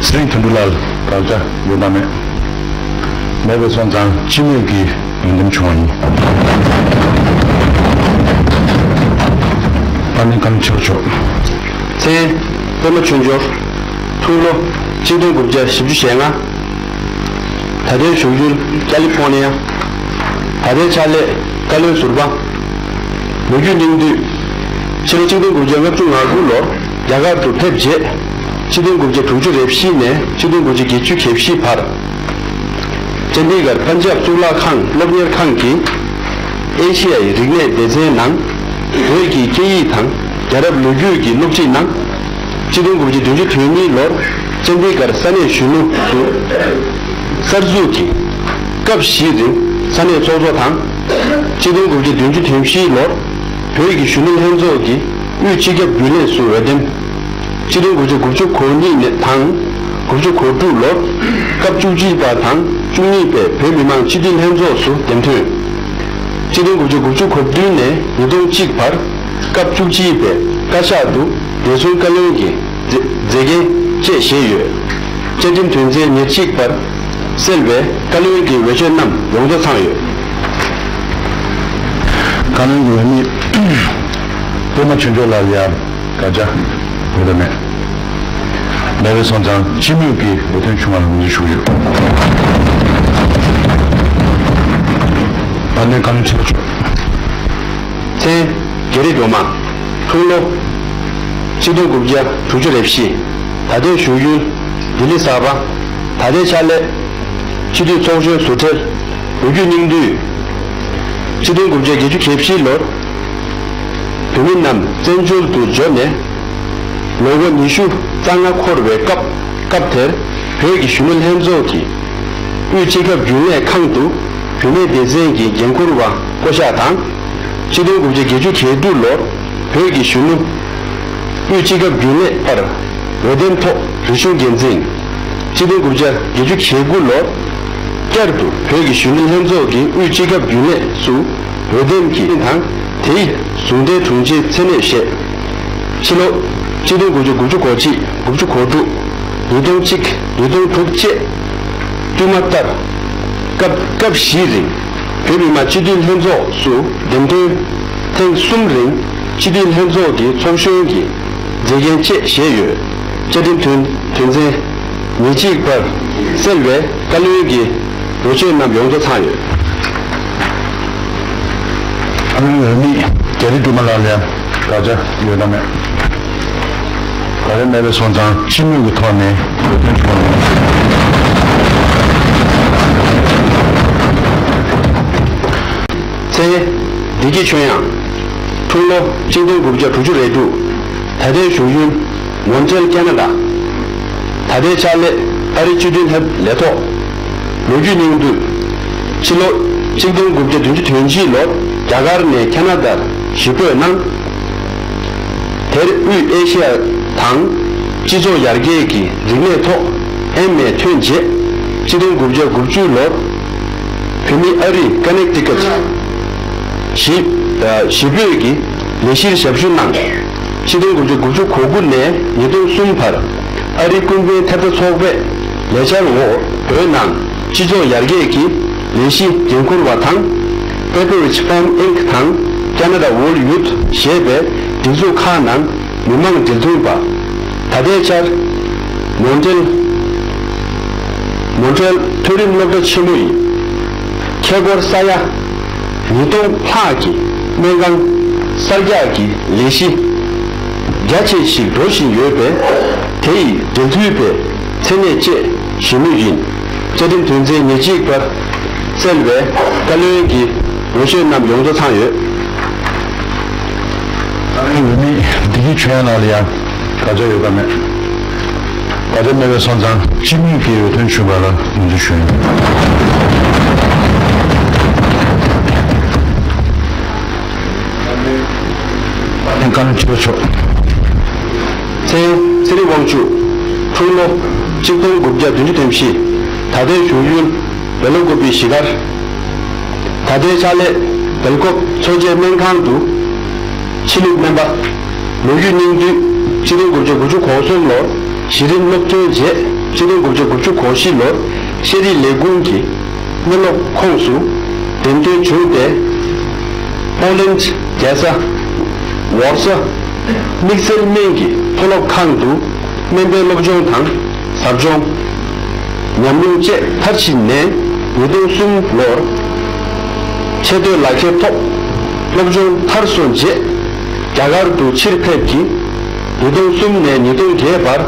ཚེ་རིང་དོན་གྲུབ་ལགས་ལ་དགག་བྱ་ཡོད་དམ་མེད། མེད་པ་སོང་ཙང་སྤྱི་མོས་ཀྱིས་འོས་འདེམས་བྱུང་བ་ཡིན། བཀའ་བློན་ཀརྨ་ཆོས་མཆོག་མཚན། པད་མ་ཆོས་འབྱོར། ཐུགས་ལོ་གཅིག་སྟོང་དགུ་བརྒྱ་བཞི་བཅུ་ཞེ་ལྔ། ད་ལྟའི་བཞུགས་ཡུལ་ཀ་ལི་ཧྥོ་ནི་ཡ། ད་ལྟའི་ཕྱག་ལས་བཀའ་བློན་ཟུར་པ། ལོ་རྒྱུས་སྙིང་བསྡུས། ཕྱི་ལོ་གཅིག་སྟོང་དགུ་བརྒྱ་ལྔ་བཅུ་ང་དགུ་ལོར་རྒྱ་གར་དུ་ཕེབས་རྗེས། གཅིག་སྟོང་དགུ་བརྒྱ་དྲུག་ཅུ་རེ་བཞི་ནས་གཅིག་སྟོང་དགུ་བརྒྱ་བརྒྱད་ཅུ་གྱ་བཞི་བར། ཅན་དི་གར་པན་ཇབ་གཙུག་ལག་ཁང་སློབ་གཉེར་ཁང་གི་ཨེ་ཤི་ཡའི་རིག་གནས་སྡེ་ཚན་ནང་བོད་ཀྱི་སྐད་ཡིག་དང་རྒྱལ་རབས་ལོ་རྒྱུས་ཀྱི་སློབ་ཁྲིད་གནང་། གཅིག་སྟོང་དགུ་བརྒྱ་བདུན་ཅུ་དོན་གཉིས་ལོར་ཅན་དི་གར་ས་གནས་གཞོན་ནུ་ཟུར་གསར་འཛུགས་ཀྱིས་སྐབས་བཞིའི་རིང་ས་གནས་ཚོགས་གཙོ་དང་། གཅིག་སྟོང་དགུ་བརྒྱ་བདུན་ཅུ་དོན་བཞི་ལོར་བོད་ཀྱི་གཞོན་ནུ་ལྷན་ཚོགས་ཀྱི་དབུས་སྤྱི་ཁྱབ་རྒྱུན་ལས་སུ་འོས་འདེམས། གཅིག་སྟོང་དགུ་བརྒྱ་དགུ་བཅུ་གོ་གཉིས་ནས་དང་དགུ་བཅུ་གོ་དྲུག་ལོར་སྐབས་བཅུ་གཅིག་པ་དང་བཅུ་གཉིས་པའི་བོད་མི་མང་སྤྱི་འཐུས་ལྷན་ཚོགས་སུ་འདེམས་ཐོན། གཅིག་སྟོང་དགུ་བརྒྱ་དགུ་བཅུ་གོ་བདུན་ནས་ཉིས་སྟོང་གཅིག་བར་སྐབས་བཅུ་གཅིག་པའི་བཀའ་ཤག་ཏུ་བདེ་སྲུང་བཀའ་བློན་གྱི་མཛད་མཛད་འགན་བཅས་བཞེས་ཡོད། བཅའ་ཁྲིམས་དོན་ཚན་ཉེར་གཅིག་པར་གསལ་བའི་བཀའ་བློན་གྱི་འོས་ཆོས་རྣམས་ཡོངས་རྫོགས་ཚང་ཡོད། བཀའ་བློན་གྱི་འོས་མི་པད་མ་ཆོས་འབྱོར་ལགས་ལ་ཡང་དགག་བྱ་ཡོད་དམ་མེད། མེད་པ་སོང་ཙང་སྤྱི་མོས་ཀྱིས་འོས་ཐོན་བྱུང་བ་ལ་ངོས་འཛིན་ཞུ་གི་ཡོད། བཀའ་བློན་ཀརྨ་ཆོས་མཆོག་མཚན། རྒྱ་རི་སྒྲོལ་མ། འཁྲུངས་ལོ། གཅིག་སྟོང་དགུ་བརྒྱ་དྲུག་ཅུ་རེ་བཞི། ད་ལྟའི་བཞུགས་ཡུལ་ལྡི་ལི་གསར་པ། ད་ལྟའི་ཕྱག་ལས། སྤྱི་འཐུས་ཚོགས་གཞོན་ཟུར་ཁྲལ། ལོ་རྒྱུས་སྙིང་བསྡུས། གཅིག་སྟོང་དགུ་བརྒྱ་བརྒྱད་ཅུ་གྱ་བཞི་ལོར་བོད་མི་རྣམས་བཙན་བྱོལ་དུ་འབྱོར་ནས་ལོ་ངོ་ཉི་ཤུ་རྩ་ལྔ་འཁོར་བའི་སྐབས། སྐབས་དེར་བོད་ཀྱི་གཞོན་ནུ་ལྷན་ཚོགས་ཀྱི་དབུས་སྤྱི་ཁྱབ་རྒྱུན་ལས་ཁང་དུ་བུད་མེད་སྡེ་ཚན་གྱི་འགན་འཁུར་བ་བསྐོ་གཞག་དང་། གཅིག་སྟོང་དགུ་བརྒྱ་བརྒྱད་ཅུ་གྱ་དྲུག་ལོར་བོད་ཀྱི་གཞོན་ནུ་དབུས་སྤྱི་ཁྱབ་རྒྱུན་ལས་པར་འོས་འདེམས་ཐོག་རིག་གཞུང་འགན་འཛིན། གཅིག་སྟོང་དགུ་བརྒྱ་བརྒྱད་ཅུ་གྱ་དགུ་ལོར་བསྐྱར་དུ་བོད་ཀྱི་གཞོན་ནུ་ལྷན་ཚོགས་ཀྱི་དབུས་སྤྱི་ཁྱབ་རྒྱུན་ལས་སུ་འོས་འདེམས་ཀྱིས་དང་དེའི་ཟུང་འབྲེལ་དྲུང་ཆེའི་མཚན་གནས་བཞེས། ཕྱི་ལོ་གཅིག་སྟོང་དགུ་བརྒྱ་དགུ་བཅུ་གོ་གཅིག་དགུ་བཅུ་གོ་དྲུག་ཉིས་སྟོང་གཅིག་ཉིས་སྟོང་དྲུག་བཅས་བསྟུད་མ་ལྟར་སྐབས་སྐབས་བཞིའི་རིང་བོད་མི་མང་སྤྱི་འཐུས་ལྷན་ཚོགས་སུ་འདེམས་ཐོན། ཐེངས་གསུམ་རིང་སྤྱི་འཐུས་ལྷན་ཚོགས་ཀྱི་ཚོགས་གཞོན་གྱི་མཛད་འགན་བཅས་བཞེས་ཡོད། བཅའ་ཁྲིམས་དོན་དོན་ཚན་ཉེར་གཅིག་པར་གསལ་བའི་བཀའ་བློན་གྱི་འོས་ཆོས་རྣམས་ཡོངས་རྫོགས་ཚང་ཡོད། བཀའ་བློན་འོས་མི་རྒྱ་རི་སྒྲོལ་མ་ལགས་ལ་དགག་བྱ་ཡོད་དམ་མེད། ག་རེ་མེད་པ་སོང་ཙང་སྤྱི་མོས་ཀྱི་ཐོག་ནས་འོས་ཐོན་བྱུང་བ་ཡིན། མཚན། བདེ་སྐྱིད་ཆོས་དབྱངས། འཁྲུངས་ལོ་གཅིག་སྟོང་དགུ་བརྒྱ་དྲུག་ཅུ་རེ་དྲུག་ད་ལྟའི་བཞུགས་ཡུལ་མོན་ཊེལ་ཀེ་ན་ཌ། ད་ལྟའི་ཕྱག་ལས་ཨ་རིའི་སྤྱི་མཐུན་ལྷན་ལས་ཐོག་ལོ་རྒྱུས་སྙིང་བསྡུས། ཕྱི་ལོ་གཅིག་སྟོང་དགུ་བརྒྱ་བདུན་ཅུ་དོན་གཅིག་ལོར་རྒྱ་གར་ནས་ཁ་ན་ཌར་གཞིས་སྤོས་གནང་། དེར་དབུས་ཨེ་ཤི་ཡ་དང་སྤྱི་ཚོགས་ཡར་རྒྱས་ཀྱི་རིག་གནས་ཐོག་ཨེམ་ཨེ་ཐོན་རྗེས། གཅིག་སྟོང་དགུ་བརྒྱ་དགུ་བཅུ་ལོར་བོད་མིའི་ཨ་རིའི་ཀ་ནེག་ཊི་ཀཊ་གཞིས་གཞིས་སྤོས་ཀྱི་ལས་གཞིར་ཞབས་ཞུ་གནང་། གཅིག་སྟོང་དགུ་བརྒྱ་དགུ་བཅུ་གོ་དགུ་ནས་ཉིས་སྟོང་གསུམ་བར་ཨ་རིའི་ཀུན་ཕན་ཐེབས་རྩ་ཚོགས་པའི་ལས་འཆར་འོག་བོད་ནང་སྤྱི་ཚོགས་ཡར་རྒྱས་ཀྱི་ལས་གཞི་འགན་འཁུར་བ་དང་། Pepperidge Farm Inc དང་Canada Wool Youth ཞེས་པའི་སྒྲིག་འཛུགས་ཁག་ནང་མི་མང་འབྲེལ་མཐུད་པ། ད་ལྟའི་ཆར་མོན་ཊེལ་མོན་ཊེལ་མཐོ་རིམ་སློབ་གྲྭ་ཆེན་མོ་ཡི་ཁྱེད་སྐོར་ས་ཡ་ཉིས་སྟོང་ལྷག་གི་སྨན་ཁང་གསར་རྒྱག་གི་ལས་གཞི་རྒྱ་ཆེ་ཞིག་འགྲོ་བཞིན་ཡོད་པས། དེ་ཡི་འབྲེལ་མཐུད་པའི་མཚན་གནས་བཅས་ཞུ་མུས་ཡིན། བཅའ་ཁྲིམས་དོན་ཚན་ཉེར་གཅིག་པར་གསལ་བའི་བཀའ་བློན་གྱི་འོས་ཆོས་རྣམས་ཡོངས་རྫོགས་ཚང་ཡོད། བཀའ་བློན་འོས་མི་བདེ་སྐྱིད་ཆོས་དབྱངས་ལགས་ལ་ཡང་དགག་བྱ་ཡོད་པ་མེད། དགག་བྱ་མེད་པ་སོང་ཙང་སྤྱི་མོས་ཀྱིས་འོས་ཐོན་ཞུས་པ་ལ་ངོས་འཛིན་ཞུ་ཡིན། བཀའ་བློན་ཁྲི་པ་མཆོག་མཚན། ཚེ་རིང་དབང་ཕྱུག་འཁྲུངས་ལོ་གཅིག་སྟོང་དགུ་བརྒྱ་བདུན་ཅུ་དོན་བཞི། ད་ལྟའི་བཞུགས་ཡུལ་བེ་ལ་ཀོ་པི་གཞིས་སྒར། ད་ལྟའི་ཕྱག་ལས་སྦེལ་ཀོབ་འཚོ་བྱེད་སྨན་ཁང་དུ་ཕྱི་ལུགས་སྨན་པ། ལོ་རྒྱུས་སྙིང་བསྡུས། གཅིག་སྟོང་དགུ་བརྒྱ་དགུ་བཅུ་གོ་གསུམ་ལོར་གཞི་རིམ་སློབ་ཐོན་རྗེས་གཅིག་སྟོང་དགུ་བརྒྱ་དགུ་བཅུ་གོ་བཞི་ལོར་ཤེས་རིག་ལས་ཁུངས་ཀྱི་སྨན་སློབ་ཁོངས་སུ་འདེམས་ཐོན་བྱུང་སྟེ། ཧོ་ལན་རྒྱལ་ས་ཝོར་ས་དམིགས་བསལ་སྨན་གྱི་མཐོ་སློབ་ཁང་དུ་སྨན་པའི་སློབ་སྦྱོང་དང་ཟབ་སྦྱོང་། ཉམས་མྱོང་བཅས་མཐར་ཕྱིན་ནས་ཉིས་སྟོང་གསུམ་ལོར་ཆེས་མཐོའི་ལག་ཁྱེར་ཐོབ། སློབ་སྦྱོང་མཐར་སོན་རྗེས་རྒྱ་གར་དུ་ཕྱིར་ཕེབས་ཀྱིས་ཉིས་སྟོང་གསུམ་ནས་ཉིས་སྟོང་བརྒྱད་བར་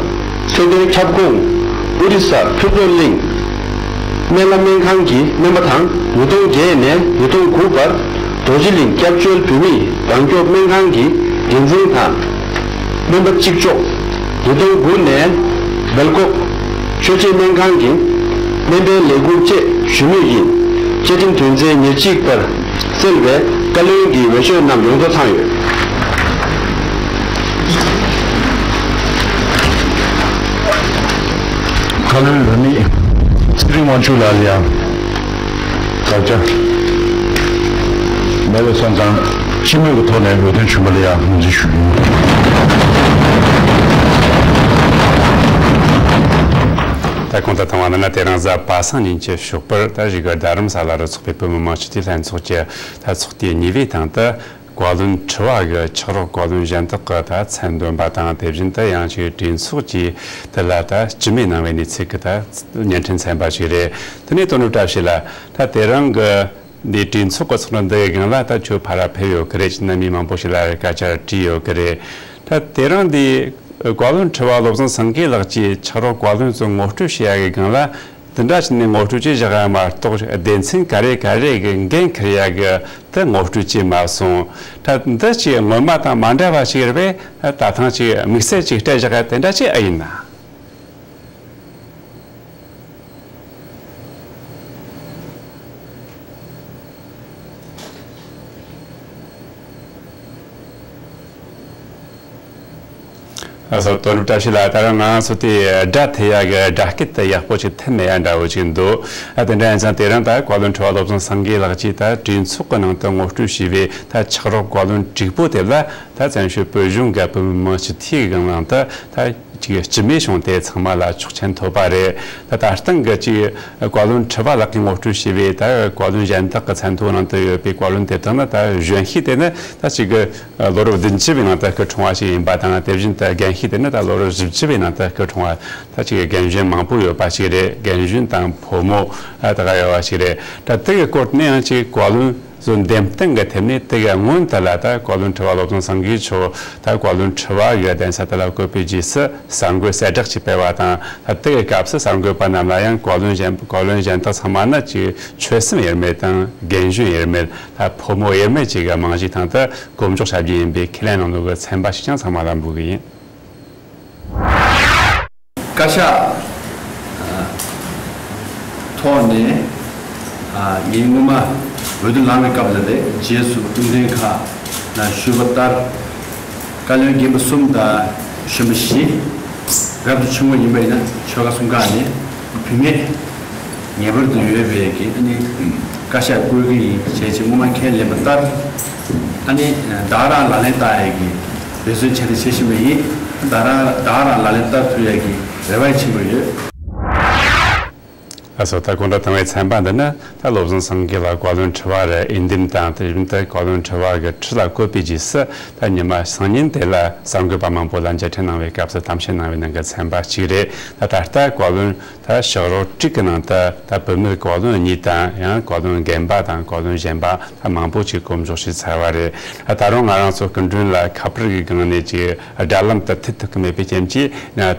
སེ་སྟོན་ཁྱབ་ཁོངས་ཨོ་རི་ས་ཕུན་ཚོགས་གླིང་སྨན་བླ་སྨན་ཁང་གི་སྨན་པ་དང་ཉིས་སྟོང་བརྒྱད་ནས་ཉིས་སྟོང་དགུ་བར་རྡོ་རྗེ་གླིང་སྐྱབས་བཅོལ་བོད་མིའི་རང་སྐྱོབ་སྨན་ཁང་གི་འགན་འཛིན་དང་སྨན་པ་གཅིག་ལྕོགས། ཉིས་སྟོང་དགུ་ནས་སྦེལ་ཀོབ་ཆོས་བྱེད་སྨན་ཁང་གི་སྨན་པའི་ལས་ཁུངས་བཅས་ཞུ་མུས་ཡིན། བཅའ་ཁྲིམས་དོན་ཚན་ཉེར་གཅིག་པར་གསལ་བའི་བཀའ་བློན་གྱི་འོས་ཤོག་རྣམས་ཡོངས་རྫོགས་ཚང་ཡོད། བཀའ་བློན་འོས་མི་ཚེ་རིང་དབང་ཕྱུག་ལགས་ལ་ཡང་དགག་བྱ་མེད་པ་སོང་ཙང་སྤྱི་མོས་ཀྱི་ཐོག་ནས་འོས་ཐོན་བྱུང་བ་ལ་ཡང་ངོས་འཛིན་ཞུ་རྒྱུ་ཡིན། ད་གོང་དུ་བཏང་བ་ནང་ན་དེ་རིང་གཟའ་པ་སངས་ཉིན་གྱི་ཞོགས་པར་ད་བཞུགས་སྒར་རྡ་རམ་ས་ལ་རུ་ཚོགས་པའི་བོད་མི་མང་སྤྱི་འཐུས་ལྷན་ཚོགས་ཀྱི་ད་ཚོགས་དུས་གཉིས་པའི་སྟེང་དུ། བཀའ་བློན་ཁྲི་པ་གི་ཕྱག་རོགས་བཀའ་བློན་གཞན་དག་གི་ད་མཚན་འདོན་པ་དང་། དེ་བཞིན་དུ་ཡང་ཅིག་གྲོས་ཚོགས་ཀྱིས་དེ་ལ་ད་སྤྱི་མོས་གནང་བའི་གནས་ཚུལ་གྱི་ད་བརྙན་འཕྲིན་ཚན་པ་ཞིག་རེད། དེ་ནས་དོ་ནུབ་བཀྲ་ཤིས་ལགས། ད་དེ་རིང་གི་འདི་གྲོས་ཚོགས་ཀྱི་ཚོགས་འདུ་འདིའི་སྒང་ལ་ད་ཁྱོད་ཕར་ར་ཕེབས་ཡོད་ཀྱི་རེད། ཅིག་ན་མི་མང་པོ་ཞིག་ལ་སྐད་ཆ་དྲིས་ཡོད་ཀྱི་རེད། ད་དེ་རིང་འདི་བཀའ་བློན་ཁྲི་པ་བློ་བཟང་སེང་གེ་ལགས་ཀྱིས་ཕྱག་རོགས་བཀའ་བློན་ཚོ་ངོ་སྤྲོད་བྱེད་ཡ་གི་སྒང་ལ། དེ་འདྲ་བྱས་ནས་ངོ་སྤྲོད་ཅིག་བཞག་ཡ་མ་གཏོགས་སྡེ་ཚན་ག་རེ་ག་རེ་གི་འགན་འཁུར་ཡ་གི་དེ་ངོ་སྤྲོད་ཅིག་མ་སོང་། ད་འདི་ཅིག་སྔོན་མ་དང་མ་འདྲ་བ་ཞིག་རེད་པས། ད་ཐེངས་ཅིག་དམིགས་བསལ་ཅིག་སྤྲད་བཞག་ཡ་དེ་འདྲ་ཅིག་ཨེ་ཡིན་ན། ཨ་སོ། དོ་ནུབ་བཀྲ་ཤིས་ལགས། ད་རང་ང་ཚོ་དེ་སྒྲ་ཐོས་ཡ་གི་སྒྲ་སྐད་དེ་ཡག་པོ་ཅིག་ཐོན་མེད་ཡ་འདྲ་བོ་ཅིག་འདུག་ཨ་དེ་འདྲ་ཡིན་ཙང་དེ་རིང་ད་བཀའ་བློན་ཁྲི་པ་བློ་བཟང་སེང་གེ་ལགས་ཀྱིས་ད་གྲོས་ཚོགས་ཀྱི་ནང་དུ་ངོ་སྤྲོད་བྱས་པའི་ད་ཕྱག་རོགས་བཀའ་བློན་དྲུག་པོ་དེ་ལ་ད་བཙན་བྱོལ་བོད་གཞུང་གི་བོད་མི་མང་སྤྱི་འཐུས་ཀྱི་ནང་དུ་ད་ཅིག་སྤྱི་མོས་བྱུང་སྟེ་ཚང་མ་ལ་ཆོག་མཆན་ཐོབ་པ་རེད། ད་ད་སྟེང་གི་ཅིག་བཀའ་བློན་ཁྲི་པ་ལགས་ཀྱིས་ངོ་སྤྲོད་བྱས་པའི་ད་བཀའ་བློན་གཞན་དག་གི་མཚན་ཐོའི་ནང་དུ་ཡོད་པའི་བཀའ་བློན་དེ་དག་ནི་ད་གཞོན་ཤོས་དེ་ནི་ད་ཅིག་གི་ལོ་རབས་བདུན་ཅུ་པའི་ནང་དུ་སྐུ་འཁྲུངས་པ་ཞིག་ཡིན་པ་དང་། དེ་བཞིན་དུ་རྒན་ཤོས་དེ་ནི་ད་ལོ་རབས་བཞི་བཅུ་པའི་ནང་དུ་སྐུ་འཁྲུངས་པ། ད་ཅིག་རྒན་གཞོན་མང་པོ་ཡོད་པ་ཞིག་རེད། རྒན་གཞོན་དང་ཕོ་མོ་ཨ་དེ་ག་ཡོད་པ་ཞིག་རེད། ད་དེ་གི་སྐོར་ནས་ཡང་ཅིག་བཀའ་བློན་ཚོ་འདེམས་སྟངས་ཀྱི་ཐད་ནས་དེ་གི་སྔོན་དུ་ལ་ད་བཀའ་བློན་ཁྲི་པ་བློ་བཟང་སེང་གེ་མཆོག་ད་བཀའ་བློན་ཁྲི་པ་གི་གདན་ས་དེ་ལ་བསྐོས་པའི་རྗེས་སུ་གསར་འགོད་གསལ་བསྒྲགས་ཅིག་སྤེལ་བ་དང་། ད་དེ་གི་སྐབས་སུ་གསར་འགོད་པ་རྣམས་ལ་ཡང་བཀའ་བློན་གཞན་བཀའ་བློན་གཞན་དག་ཚང་མ་ནི་ཅིག་ཆོལ་གསུམ་དབྱེར་མེད་དང་། རྒན་གཞོན་དབྱེར་མེད། ད་ཕོ་མོ་དབྱེར་མེད་ཅིག་གི་རྨང་གཞིའི་སྟེང་དུ་སྐོམ་འཇོག་བྱ་རྒྱུ་ཡིན་པའི་ཁས་ལེན་གནང་ལུགས་ཀྱི་ཚན་པ་ཞིག་ཀྱང་ཚང་མ་ལ་འབུལ་གི་ཡིན། བཀའ་ཤག་ཐོག་ནས་ངས་སྔོན་མ་འོས་བསྡུ་ལངས་པའི་སྐབས་ལ་རེད། རྗེས་སུ་སྐུ་མགྲོན་ཁག་ནས་ཞུས་པ་ལྟར། བཀའ་བློན་རྒན་པ་གསུམ་དང་གཞོན་པ་བཞི། རབ་ཏུ་བྱུང་བ་ཡིན་པ་ཡིན་ན་ཆོལ་ཁ་གསུམ་ཀ་ནས་བུད་མེད་ངེས་པར་དུ་ཡོད་པའི་གི་ཨ་ནི་བཀའ་ཤག་བསྐོ་གི་ཡིན་ཞེས་ཀྱི་སྔོན་མ་ཁས་ལེན་པ་ལྟར། ཨ་ནི་བདག་རང་ལག་ལེན་བསྟར་ཡས་ཀྱི་འབད་བརྩོན་བྱས་ཏེ་བྱེད་བཞིན་པ་ཡིན། བདག་རང་བདག་རང་ལག་ལེན་བསྟར་ཐུབ་ཡས་ཀྱི་རེ་བ་ཆེན་པོ་ཡོད། ལགས་སོ། ད་གོང་དུ་བཏང་བའི་ཚན་པ་འདི་ནི་ད་བློ་བཟང་སེང་གེ་ལགས་བཀའ་བློན་ཁྲི་པར་འོས་འདེམས་དང་། དེ་བཞིན་དུ་བཀའ་བློན་ཁྲི་པ་གི་ཁྲི་ལ་བསྐོས་པའི་རྗེས་སུ་ད་ཉི་མ་སང་ཉིན་དེ་ལ་གསར་འགོད་པ་མང་པོ་ལ་མཇལ་འཕྲད་གནང་བའི་སྐབས་སུ་གཏམ་བཤད་གནང་བའི་ནང་གི་ཚན་པ་གཅིག་རེད། ད་ད་ལྟ་བཀའ་བློན་ད་ཕྱག་རོགས་དྲུག་གི་ནང་དུ་ད་བུད་མེད་བཀའ་བློན་གཉིས་དང་། ཡང་བཀའ་བློན་རྒན་པ་དང་བཀའ་བློན་གཞོན་པ་ད་མང་པོ་ཅིག་སྐོམ་འཇོག་བྱས་ཚར་བ་རེད། ད་ད་རུང་ང་རང་ཚོ་སྐུ་མགྲོན་ལ་ཁ་པར་གྱི་སྒང་ནས་ཅིག་སྒྲ་ལམ་དུ་ཐད་ཐུབ་ཀྱི་མེད་པའི་རྐྱེན་གྱིས།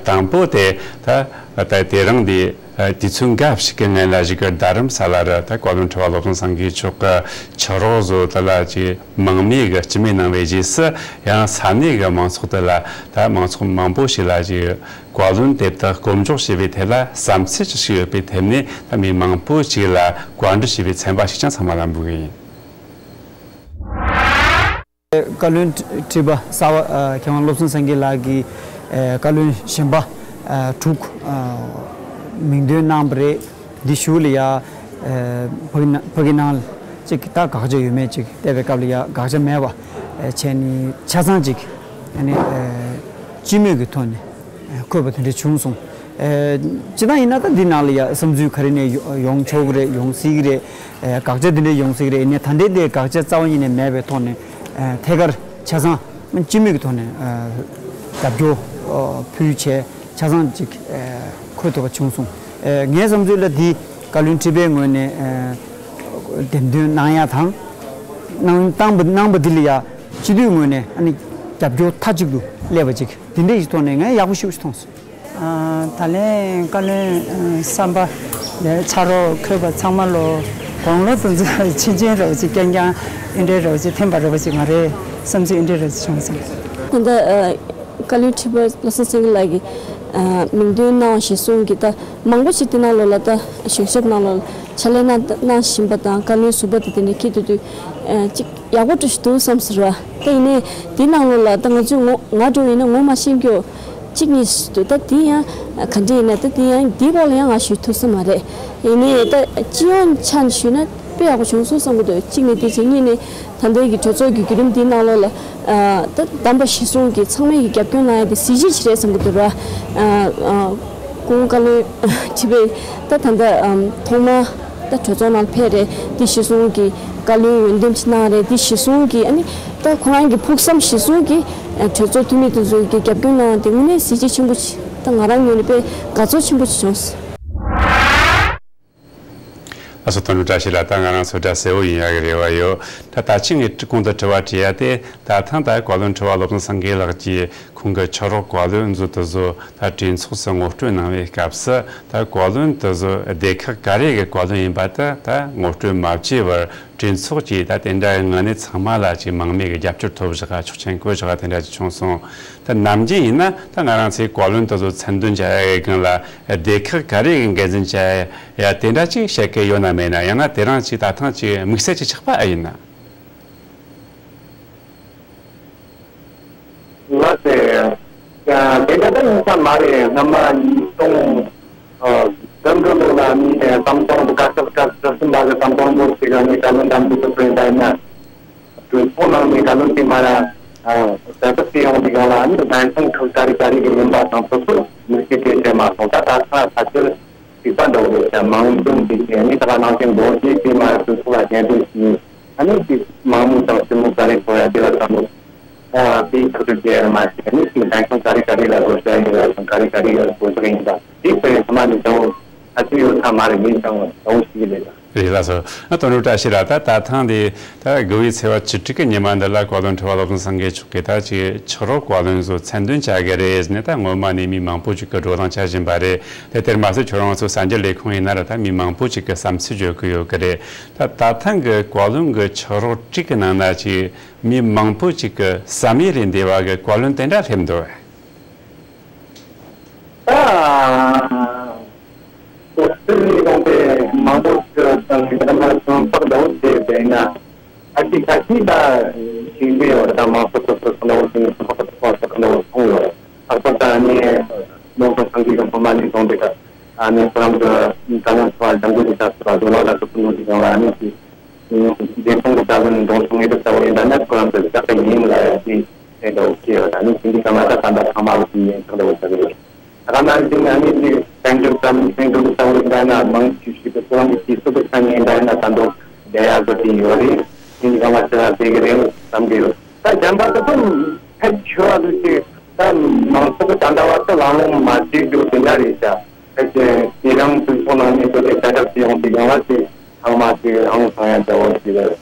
དང་པོ་དེ་ད་ད་དེ་རིང་འདི་དུས་ཚོད་འགའ་ཞིག་གི་སྔོན་ལ་བཞུགས་སྒར་རྡ་རམ་ས་ལ་རུ་ད་བཀའ་བློན་ཁྲི་པ་བློ་བཟང་སེང་གེ་མཆོག་གི་ཕྱག་རོགས་ཚོ་དེ་ལ་ཅིག་མང་མོས་ཀྱིས་སྤྱི་མོས་གནང་བའི་རྗེས་སུ། ཡང་ས་གནས་ཀྱི་མང་ཚོགས་དེ་ལ་ད་མང་ཚོགས་མང་པོ་ཞིག་ལ་ཅིག་བཀའ་བློན་དེ་དག་སྐོམ་འཇོག་བྱས་པའི་ཐད་ལ་བསམ་ཚུལ་ཅི་ཞིག་ཡོད་པའི་ཐད་ནས་ད་མི་མང་པོ་ཞིག་ལ་བཀའ་འདྲི་བྱས་པའི་ཚན་པ་ཞིག་ཀྱང་ཚང་མ་ལ་འབུལ་གི་ཡིན། བཀའ་བློན་ཁྲི་པ་གསར་པ་མཁས་དབང་བློ་བཟང་སེང་གེ་ལགས་ཀྱིས་བཀའ་བློན་གཞན་པ་དྲུག་མིང་འདོན་གནང་བ་རེད། འདི་ཞུ་ལ་ཡ། ཕ་གི་ནང་ཕ་གི་ནང་ཅིག་ད་དགག་བྱ་ཡོད་མེད་ཅིག་བལྟས་པའི་སྐབས་ལ་ཡ་དགག་བྱ་མེད་པ་བྱས་ནས་ཆ་ཚང་ཅིག་ཨ་ནི་སྤྱི་མོས་ཀྱི་ཐོག་ནས་འཁོད་པ་དེ་འདྲ་བྱུང་སོང་། སྤྱིར་བཏང་ཡིན་ན་ད་འདི་ནང་ལ་ཡ་བསམ་ཚུལ་ག་རེ་ནས་ཡོང་ཆོག་གི་རེད། ཡོང་སྲིད་ཀྱི་རེད། དགག་བྱ་དེ་འདྲ་ཡོང་སྲིད་ཀྱི་རེད། ཡིན་ནའི་ད་ལྟའི་དེ་དགག་བྱ་རྩ་བ་ཉིད་ནས་མེད་པའི་ཐོག་ནས་ཐད་ཀར་ཆ་ཚང་སྤྱི་མོས་ཀྱི་ཐོག་ནས་རྒྱབ་སྐྱོར་ཕུལ་བྱས། ཆ་ཚང་ཅིག་འཁོད་ཐུབ་པ་བྱུང་སོང་། ངའི་བསམ་ཚུལ་ལ་འདི་བཀའ་བློན་ཁྲི་པའི་ངོས་ནས་འདེམས་ཐོན་གནང་ཡ་དང་། གནང་བཏང་པ་གནང་པ་འདི་ལ་ཡ་སྤྱི་འཐུས་ངོས་ནས་ཨ་ནི་རྒྱབ་སྐྱོར་མཐའ་གཅིག་ཏུ་སླེབས་པ་ཅིག་འདི་འདྲ་ཞིག་ཐོག་ནས་ངས་ཡག་པོ་ཞེ་པོ་ཞིག་མཐོང་སོང་། ད་ལན་བཀའ་བློན་གསར་པ་ལས་ཕྱག་རོགས་འཁོད་པ་ཚང་མ་ལོ་དགུང་ལོ་དེ་ཚོ་ཕྱིན་ཕྱིན་རེ་བ་ཅིག་རྐྱང་རྐྱང་ཨེ་འདྲའི་རེ་བ་ཅིག་འཐེན་པ་རེ་བ་ཅིག་ང་རེ་བསམ་ཚུལ་ཨེ་འདྲའི་རེ་བ་ཅིག་བྱུང་སོང་། ད་ལྟ་བཀའ་བློན་ཁྲི་པ་བློ་བཟང་སེང་གེ་ལགས་ཀྱིས་མིང་འདོན་གནང་བ་གཞིར་བཟུང་གིས་ད་མང་པོ་ཞིག་དེ་ནང་ལོགས་ལ་ད་གཞུང་ཞབས་ནང་ལོགས་ཕྱག་ལས་གནང་གནང་བཞིན་པ་དང་བཀའ་བློན་ཟུར་པ་དེ་དེ་འདྲ་འཁྱེར་དུས་དུས་ཅིག་ཡག་པོ་འདྲ་ཞིག་འདུག་བསམ་ཟེར་བ། ད་ཡིན་ནའི་དེ་ནང་ལོགས་ལ་ད་ང་ཚོས་ངོ་ང་འདྲ་བོ་ཡིན་ན་ངོ་མ་ཤེས་མཁན་གཅིག་གཉིས་ཤིག་འདུག་ད་དེ་ཡང་ག་འདྲ་ཡིན་ན་ད་དེ་ཡང་དེའི་སྐོར་ལ་ཡང་ང་ཞུ་ཐུབ་ས་མ་རེད། ཡིན་ནའི་ད་སྤྱི་ཡོངས་ཆ་ནས་ཞུས་ན་དཔེ་ཡག་པོ་བྱུང་སོང་བསམ་གྱི་འདུག་གཅིག་ནས་དེ་བྱས། གཉིས་ནས་ད་ལྟའི་གི་གྲོས་ཚོགས་ཀྱི་བརྒྱུད་རིམ་འདིའི་ནང་ལོགས་ལ་ད་བདམས་པ་གཞིར་བཟུང་གིས་ཚང་མས་ཀྱི་རྒྱབ་སྐྱོར་གནང་ཡ་དེ་གཟི་བརྗིད་ཅིག་རེད་བསམ་གྱི་འདུག་ར། སྐུ་ངོ་བཀའ་བློན་ཁྲི་པས་ད་ད་ལྟ་ཐོག་མ་ད་གྲོས་ཚོགས་ནང་ཕེབས་རེད། དེ་གཞིར་བཟུང་གིས་བཀའ་བློན་འོས་འདེམས་ཅིག་གནང་རེད། དེ་གཞིར་བཟུང་གིས་ཨ་ནི་ད་ཁོ་རང་གི་ཕུགས་བསམ་གཞིར་བཟུང་གིས་གྲོས་ཚོགས་འཐུས་མི་དེ་ཚོ་གི་རྒྱབ་སྐྱོར་གནང་བ་དེ་དངོས་གནས་གཟི་བརྗིད་ཆེན་པོ་ཅིག་ད་ང་རང་ངོས་ནས་དཔེ་དགའ་ཚོར་ཆེན་པོ་ཅིག་བྱུང་སོང་། ལགས་སོ། དོན་གྲུབ་བཀྲ་ཤིས་ལགས། ད་ང་རང་ཚོ་འདྲ་གསལ་བོ་ཡིན་ཡག་གི་རེ་བ་ཡོད། ད་ད་ཅི་ངས་གོང་དུ་དྲི་བ་དྲིས་ཡ་དེ། ད་ཐེངས་ད་བཀའ་བློན་ཁྲི་པ་བློ་བཟང་སེང་གེ་ལགས་ཀྱིས་ཁོང་གི་ཕྱག་རོགས་བཀའ་བློན་ཚོ་དེ་ཚོ་ད་གྲོས་ཚོགས་སུ་ངོ་སྤྲོད་གནང་བའི་སྐབས་སུ། ད་བཀའ་བློན་དེ་ཚོ་སྡེ་ཁག་ག་རེ་གི་བཀའ་བློན་ཡིན་པ་དེ་ད་ངོ་སྤྲོད་མ་བྱས་པར། གྲོས་ཚོགས་ཀྱིས་ད་དེ་འདྲ་ངོས་ནས་ཚང་མ་ལ་ཅིག་མང་མོས་ཀྱི་རྒྱབ་སྐྱོར་ཐོབ་བཞག་ག་ཆོག་མཆན་བཀོད་བཞག་ག་དེ་འདྲ་ཅིག་བྱུང་སོང་། ད་ནམ་རྒྱུན་ཡིན་ན་ད་ང་རང་ཚོའི་བཀའ་བློན་དེ་ཚོ་མཚན་འདོན་བྱ་ཡ་གི་སྒང་ལ་སྡེ་ཁག་ག་རེ་གི་འགན་འཛིན་བྱ་ཡ་དེ་འདྲ་ཅིག་བཤད་ཀྱི་ཡོད་ན་མེད་ན། ཡང་ན་དེ་རང་ཅིག་ད་ཐེངས་ཅིག་དམིགས་བསལ་ཅིག་ཆགས་པ་ཨེ་ཡིན་ན། ལགས་སེ། ཡ། དེ་འདྲ་ད་ཡིན་ས་མ་རེད། སྔ་མ་ཉིས་སྟོང་ཨ་བདུན་གྱི་ལོ་ལ་ནི་ཟམ་གདོང་དུ་བཀའ་ཤག་བཀའ་ཤག་གསུམ་པ་གི་ཟམ་གདོང་དུ་ཞིག་ནི་བཀའ་བློན་འདེམས་ཐོན་ཡིན་པ་ཡིན་ན། གྲོས་ཚོགས་ནང་ནས་བཀའ་བློན་དེ་མ་ཡ་གསལ་ཐབས་བྱས་ཡོང་དུས་སྒང་ལ་ནི་འགན་སྲུང་ཁག་ག་རེ་ག་རེ་གི་ཡིན་པ་དང་སོ་སོ་མི་ཤེས་དེ་བྱས་མ་སོང་། ད་ད་ཆ་ཕལ་ཆེར་གཅིག་པ་འདྲ་བོ་རེད་ཤག་མང་འདོན་དེ་བྱས་ནི་ད་ག་ནང་བཞིན་དགོངས་བཞེས་བྱས་མ་གྲོས་ཚོགས་ལ་སྙན་སྒྲོན་ཞུས། ཨ་ནི་ཅིག་མང་མོས་དང་སེར་མོ་ག་རེ་གོ་ཡ་དེ་ལ་བསམ་བློ་ཨ་དེའི་ཐག་གཅོད་བྱས་ཡ་མ་ཟད་ནི་ཅིག་འགན་སྲུང་ག་རེ་ག་རེ་ལ་བགོ་བཤའ་ཡོད་ཡ་དང་ག་རེ་ག་རེ་ལ་བགོ་བཤའ་ཡིན་པ་དེ་ཚོ་ཡང་ཚང་མ་ནི་དང་ཐག་གཅོད་ཡོད་ས་མ་རེད། ངས་ཀྱང་དང་ཞིག་གི་རེད། རེད་ལགས་སོ། ཨ་དོན་གྲུབ་བཀྲ་ཤིས་ལགས། ད་ད་ཐེངས་འདི་ད་དགུ་པའི་ཚེས་པ་བཅུ་དྲུག་གི་ཉི་མ་འདི་ལ་བཀའ་བློན་ཁྲི་པ་བློ་བཟང་སེང་གེ་མཆོག་གིས་ད་ཅིག་ཕྱག་རོགས་བཀའ་བློན་ཚོ་མཚན་འདོན་བྱ་དགོས་རེད་ཟེར་ནས་ད་སྔོན་མ་ནས་མི་མང་པོ་ཅིག་གིས་བགྲོ་གླེང་བྱ་བཞིན་པ་རེད། དེ་དེར་མ་ཟད་ཁྱོད་རང་ཚོ་གསར་འགྱུར་ལས་ཁུངས་ཡིན་ན་ར་ད་མི་མང་པོ་ཅིག་གིས་བསམ་ཚུལ་བརྗོད་ཀྱི་ཡོད་ཀྱི་རེད། ད་ད་ཐེངས་ཀྱི་བཀའ་བློན་གྱི་ཕྱག་རོགས་བཀྲིས་ཀྱི་ནང་ན་ཅིག་མི་མང་པོ་ཅིག་གི་བསམ་ཡུལ་ལས་འདས་པ་གི་བཀའ་བློན་དེ་འདྲ་སླེབས་འདུག་བས། ད་སྲིད་ནས་ཡོང་པའི་མང་པོ་ཞིག་དང་ཞིག་དང་མ་སོན་པར་འདྲ་བོ་བྱས་པས་ན། ཨ་ཅིག་ཁ་ཤས་ད་ཞིག་འདི་ཡོད་ད་མང་སོ་སོ་སོ་སོ་འདྲ་བོ་ཞིག་སོ་སོ་སོ་སོ་འདྲ་བོ་མཐོང་ཡོད། ལྷག་པར་ད་ནི་ནོར་ཁང་སངས་རྒྱས་ཀྱི་སློབ་མ་ནས་བཟུང་སྟེ་ད་ཨ་ནི་ཁོ་རང་གི་ད་ལན་ཚོ་བ་འཇམ་མགོན་གྱི་ཆབ་སྲིད་པ་རྫོང་ལགས་ལ་སོ་སོ་ནོར་གྱི་སྒང་ལ་ཨ་ནི་ཅིག་འདས་སོང་གི་ད་ལན་འདོན་སོང་ངེས་པར་ལྟ་བུ་ཡིན་ད་ན་ཁོ་རང་གི་ལྕགས་ཀྱི་ཡིན་ལ་ཡ་ཅིག་དེ་འདྲ་བོ་སྐྱེས་ཡོད། ད་ནི་ཅིག་འདི་གང་ལ་ད་ད་ད་ཚང་མ་ལ་ཅིག་ཡིན་ཚང་འདྲ་བོ་ཆགས་ཀྱི་ཡོད། ད་ག་ནང་བཞིན་ཨ་ནི་ཅིག་དཔལ་འབྱོར་ཙམ་དཔལ་འབྱོར་གྱི་ལྟ་བུ་ཡིན་ད་ན་མང་ཆེ་ཤོས་དེ་ཁོ་རང་གི་སྤྱི་ཚོགས་ཀྱི་ཆ་ནས་ཡིན་ད་ན་ད་འདོད་བསྡད་ཡག་གི་དེ་ཡོད་རེད། ཅིག་འདི་གང་ལ་ཆ་ལ་དེ་གི་རེད་བསམ་གི་ཡོད། ད་གཞན་པ་ད་དུང་ཕལ་ཆེ་བ་ལུས་ཏེ་ད་མང་ཚོགས་ཀྱི་ད་ལྟ་བར་དུ་ལམ་ལྷོང་མ་བྱེད་རྒྱུ་དེ་འདྲ་རེད་ཤག་ཕལ་ཆེར་དེ་རིང་སྤྱི་ཚོགས་ནང་ནས་བོད་དེ་གསལ་བསྒྲགས་བྱེད་ཡོང་དུས་ཡང་ལ་ཞིག་ཚང་མ་ཞིག་ཧང་སང་ཡ་འདྲ་བོ་ཞིག་རེད།